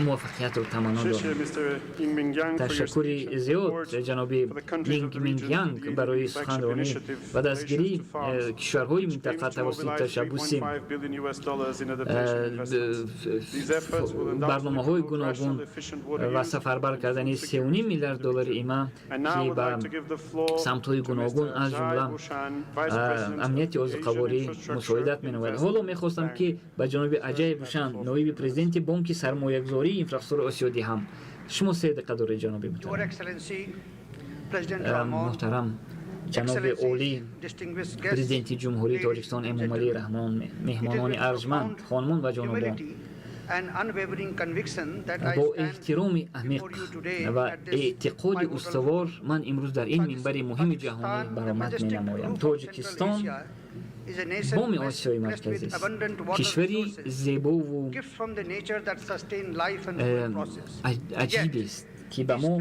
муваффақиятро таманно дорам. Ташаккури зиёд, ҷаноби Линг Мингянг, барои суханронӣ ва дастгирии кишварҳои минтақа тавассути ташаббуси барномаҳои гуногун ва сафарбар кардани 3,5 миллиард доллари има, ки ба самтҳои гуногун, аз ҷумла амнияти озуқаворӣ, мусоидат менамояд. Ҳоло мехостам, ки ба ҷаноби Аҷай Бушан, ноиби президенти Бонки сармоягузории инфраструктураи Осиё диҳам. Шумо 3 дақиқа доред, ҷаноби муҳтарам. Ҷаноби олӣ, Президенти Ҷумҳурии Тоҷикистон Эмомалӣ Раҳмон, меҳмонони арҷманд, хонумон ва ҷанобон, бо эҳтироми амиқ ва эътиқоди устувор ман имрӯз дар ин минбари муҳими ҷаҳонӣ баромад менамоям. Тоҷикистон боми Осиёи Марказист, кишвари зебову аҷибест, ки ба мо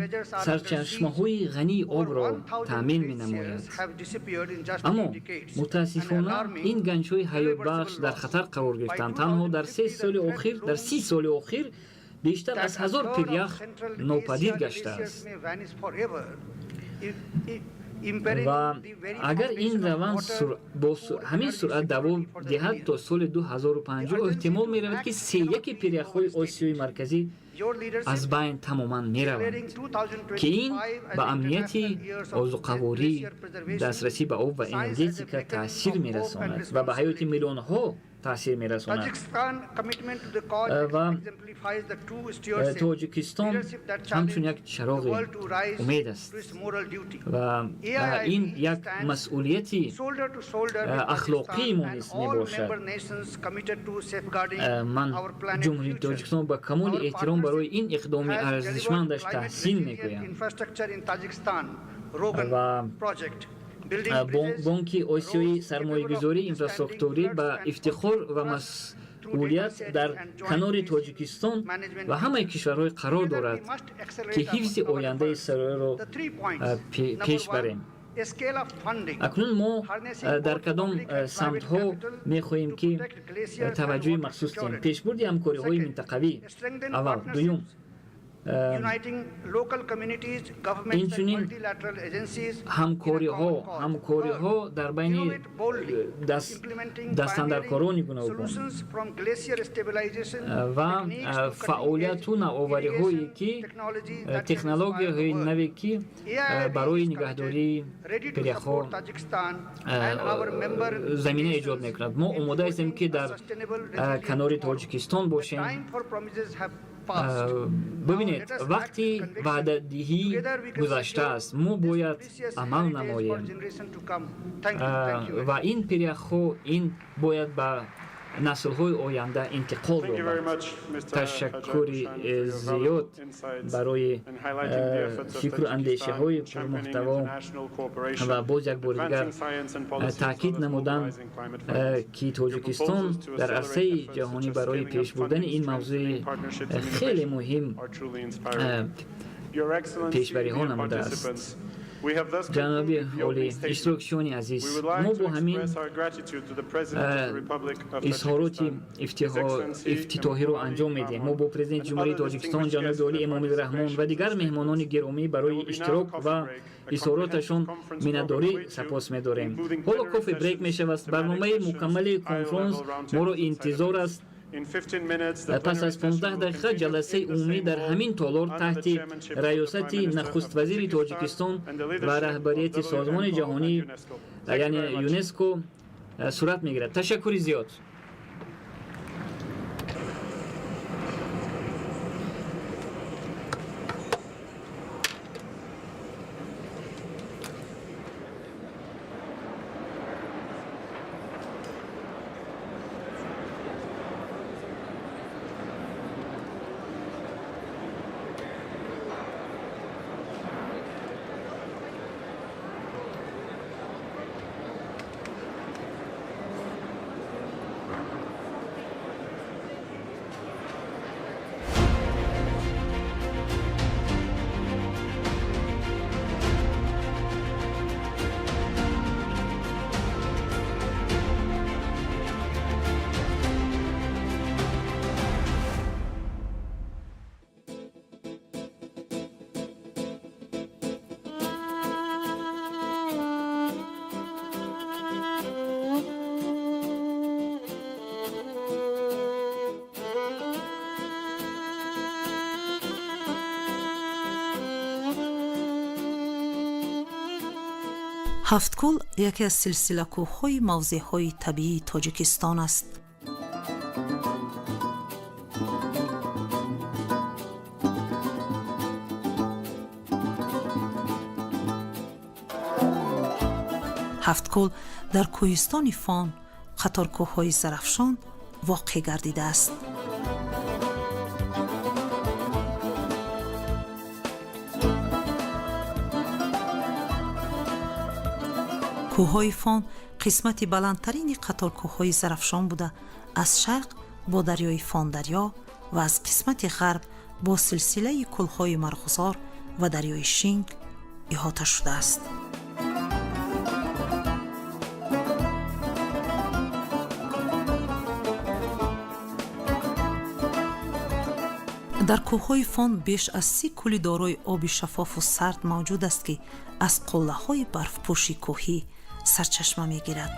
сарчашмаҳои ғании обро таъмин менамояд. Аммо мутаассифона ин ганҷҳои ҳаётбахш дар хатар қарор гирифтанд. Танҳо дар 3 соли охир, дар 30 соли охир бештар аз 1000 пирях нопадид гаштааст ва агар ин раванд бо ҳамин суръат давом диҳад, то соли 2050 эҳтимол меравад, ки сеяки пиряхҳои Осиёи Марказӣ аз байн тамоман мераванд, ки ин ба амнияти озуқаворӣ, дастрасӣ ба об ва энергетика таъсир мерасонад ва ба ҳаёти миллионҳо таъсир мерасонад. Ва Тоҷикистон ҳамчун як чароғи умед аст ва ин як масъулияти ахлоқии мо низ мебошад. Ман Ҷумҳурии Тоҷикистон ба камоли эҳтиром барои ин иқдоми арзишмандаш таҳсин мекунам ва Бонки Осиёи сармоягузории инфраструктурӣ ба ифтихор ва масъулият дар канори Тоҷикистон ва ҳамаи кишварҳое қарор дорад, ки ҳифзи ояндаи сайёраро пеш барем. Акнун мо дар кадом самтҳо мехоҳем, ки таваҷҷӯҳи махсус диҳем? Пешбурди ҳамкориҳои минтақавӣ аввал, дуюм, инчунин ҳамкориҳо дар байни дастандаркорони гуногун ва фаъолияту навовариҳое, ки технологияҳои наве, ки барои нигаҳдории пиряхҳо замина эҷод мекунад. Мо омода ҳастем, ки дар канори Тоҷикистон бошем. Бибинед, вақти ваъдадиҳӣ гузаштааст, мо бояд амал намоем ва ин пиряхҳо ин бояд ба наслҳои оянда интиқол ёбад. Ташаккури зиёд барои фикру андешаҳои пурмуҳтаво ва боз як бори дигар таъкид намудан, ки Тоҷикистон дар арсаи ҷаҳонӣ барои пеш бурдани ин мавзӯи хеле муҳим пешбариҳо намудааст. Ҷаноби олӣ, иштирокчиёни азиз, мо бо ҳамин изҳороти ифтитоҳиро анҷом медиҳем. Мо бо Президенти Ҷумҳурии Тоҷикистон, ҷаноби олӣ Эмомалӣ Раҳмон ва дигар меҳмонони гиромӣ барои иштирок ва изҳороташон миннатдорӣ сапос медорем. Ҳоло кофе брейк мешавад. Барномаи мукаммали конфронс моро интизор аст. Пас аз 15 дақиқа ҷаласаи умумӣ дар ҳамин толор таҳти раёсати нахуствазири Тоҷикистон ва раҳбарияти Созмони ҷаҳонӣ, яъне ЮНЕСКО, сурат мегирад. Ташаккури зиёд. Ҳафткӯл яке аз силсилакӯҳҳои мавзеъҳои табиии Тоҷикистон аст. Ҳафткӯл дар кӯҳистони Фон, қаторкӯҳҳои Зарафшон воқеъ гардидааст. Кӯҳҳои Фон қисмати баландтарини қаторкӯҳҳои Зарафшон буда, аз шарқ бо дарёи Фондарё ва аз қисмати ғарб бо силсилаи кӯлҳои Марғузор ва дарёи Шинг иҳота шудааст. Дар кӯҳҳои Фон беш аз 30 кӯли дорои оби шаффофу сард мавҷуд аст, ки аз қуллаҳои барфпӯши кӯҳӣ сарчашма мегирад.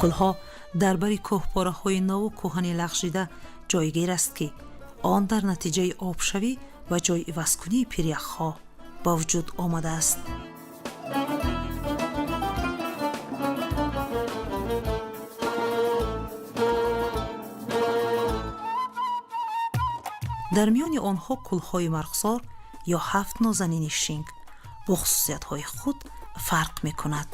Кӯлҳо дар бари кӯҳпораҳои наву кӯҳани лағжида ҷойгир аст, ки он дар натиҷаи обшавӣ ва ҷойивазкунии пиряхҳо ба вуҷуд омадааст. Дар миёни онҳо кӯлҳои Марғзор ё ҳафт нозанини Шинг бо хусусиятҳои худ фарқ мекунад.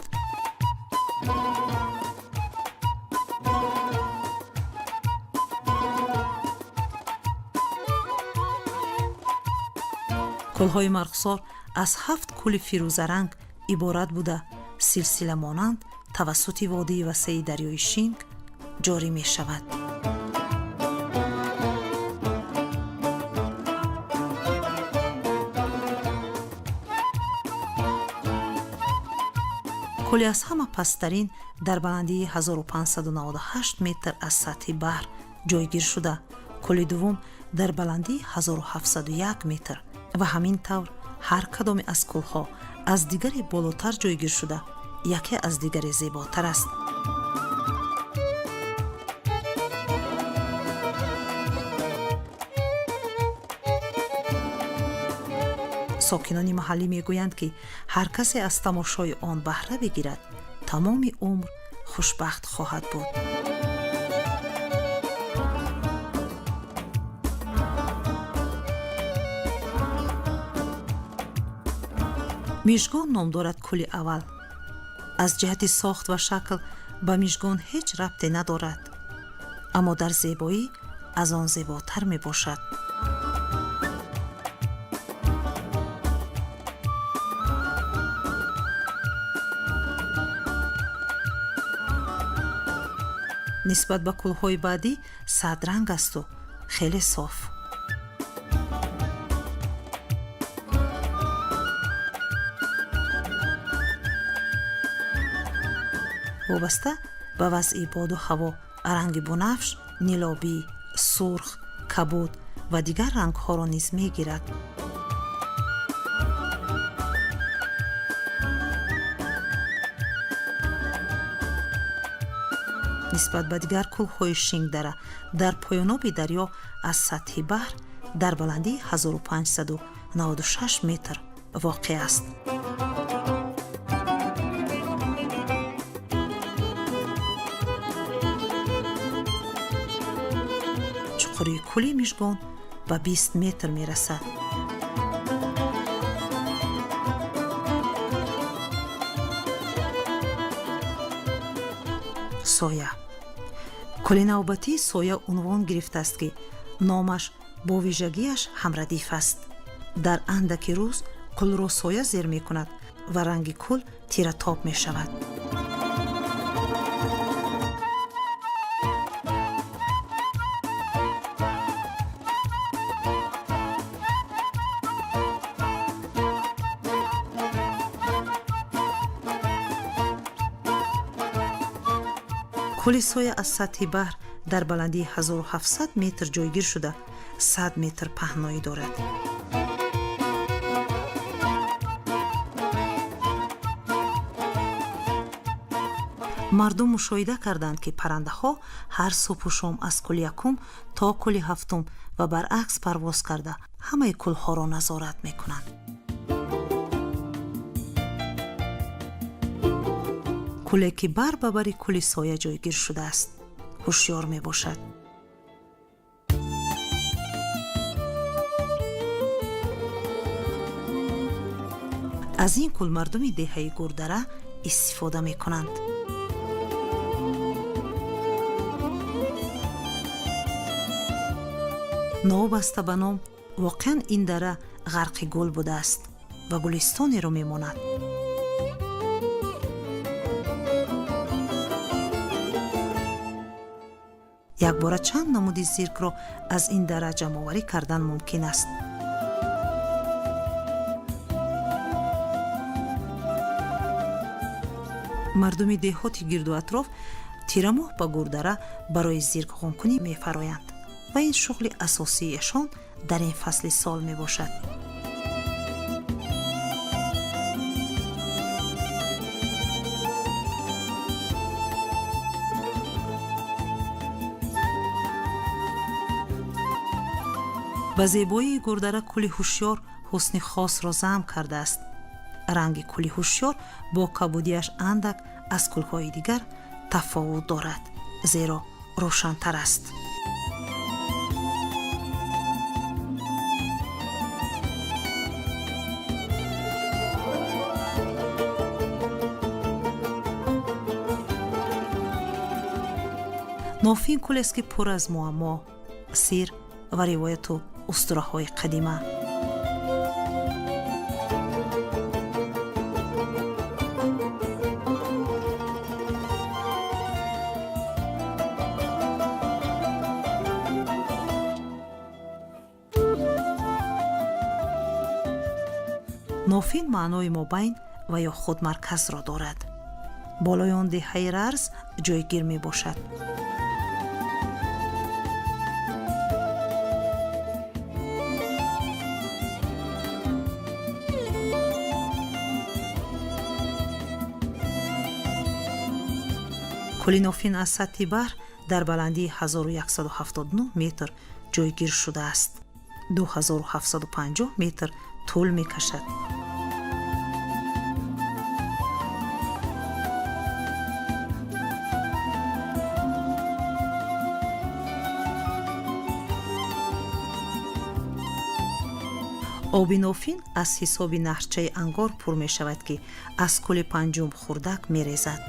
Кӯлҳои Марғзор аз ҳафт кӯли фирӯзаранг иборат буда, силсиламонанд тавассути водии васеи дарёи Шинг ҷорӣ мешавад. Кӯли аз ҳама пасттарин дар баландии 1598 метр аз сатҳи баҳр ҷойгир шуда, кӯли дуввум дар баландии 1701 метр ва ҳамин тавр ҳар кадоме аз кӯлҳо аз дигаре болотар ҷойгир шуда, яке аз дигаре зеботар аст. Сокинони маҳаллӣ мегӯянд, ки ҳар касе аз тамошои он баҳра бигирад, тамоми умр хушбахт хоҳад буд. Мижгон ном дорад кӯли аввал. Аз ҷиҳати сохт ва шакл ба мижгон ҳеҷ рабте надорад, аммо дар зебоӣ аз он зеботар мебошад. Нисбат ба кӯлҳои баъдӣ садранг асту хеле соф. Вобаста ба вазъи боду ҳаво ранги бунафш, нилобӣ, сурх, кабуд ва дигар рангҳоро низ мегирад. Нисбат ба дигар кӯлҳои Шингдара дар поёноби дарё аз сатҳи баҳр дар баландии 1596 метр воқеъ аст. Чуқурии кӯли Мижгон ба 20 метр мерасад. Соя. Кӯли навбатии Соя унвон гирифтааст, ки номаш бо вижагиаш ҳамрадиф аст. Дар андаки рӯз кӯлро соя зер мекунад ва ранги кӯл тиратоб мешавад. Кӯли Соя аз сатҳи баҳр дар баландии 1700 метр ҷойгир шуда, 100 метр паҳноӣ дорад. Мардум мушоҳида карданд, ки паррандаҳо ҳар субҳу шом аз кӯли якум то кӯли ҳафтум ва баръакс парвоз карда, ҳамаи кӯлҳоро назорат мекунанд. Кӯле ки бар ба бари кӯли Соя ҷойгир шудааст, ҳушёр мебошад. Аз ин кӯл мардуми деҳаи Гурдара истифода мекунанд. Новобаста ба ном, воқеан ин дара ғарқи гул будааст ва гулистонеро мемонад. Якбора чанд намуди зиркро аз ин дара ҷамъоварӣ кардан мумкин аст. Мардуми деҳоти гирду атроф тирамоҳ ба Гурдара барои зиркғонкунӣ мефароянд ва ин шуғли асосии эшон дар ин фасли сол мебошад. Ба зебоии Гурдара кӯли ҳушёр ҳусни хосро замм кардааст. Ранги кӯли ҳушёр бо кабудиаш андак аз кӯлҳои дигар тафовут дорад, зеро рӯшантар аст. Нофин кӯлест, ки пур аз муаммо, сир ва ривояту устураҳои қадима. Нофин маънои мобайн ва ё худмарказро дорад. Болои он деҳаи Рарз ҷойгир мебошад. Кӯли Нофин аз сатҳи баҳр дар баландии 1179 метр ҷойгир шудааст, 2750 метр тӯл мекашад. Оби Нофин аз ҳисоби наҳрчаи Ангор пур мешавад, ки аз кӯли панҷум Хурдак мерезад.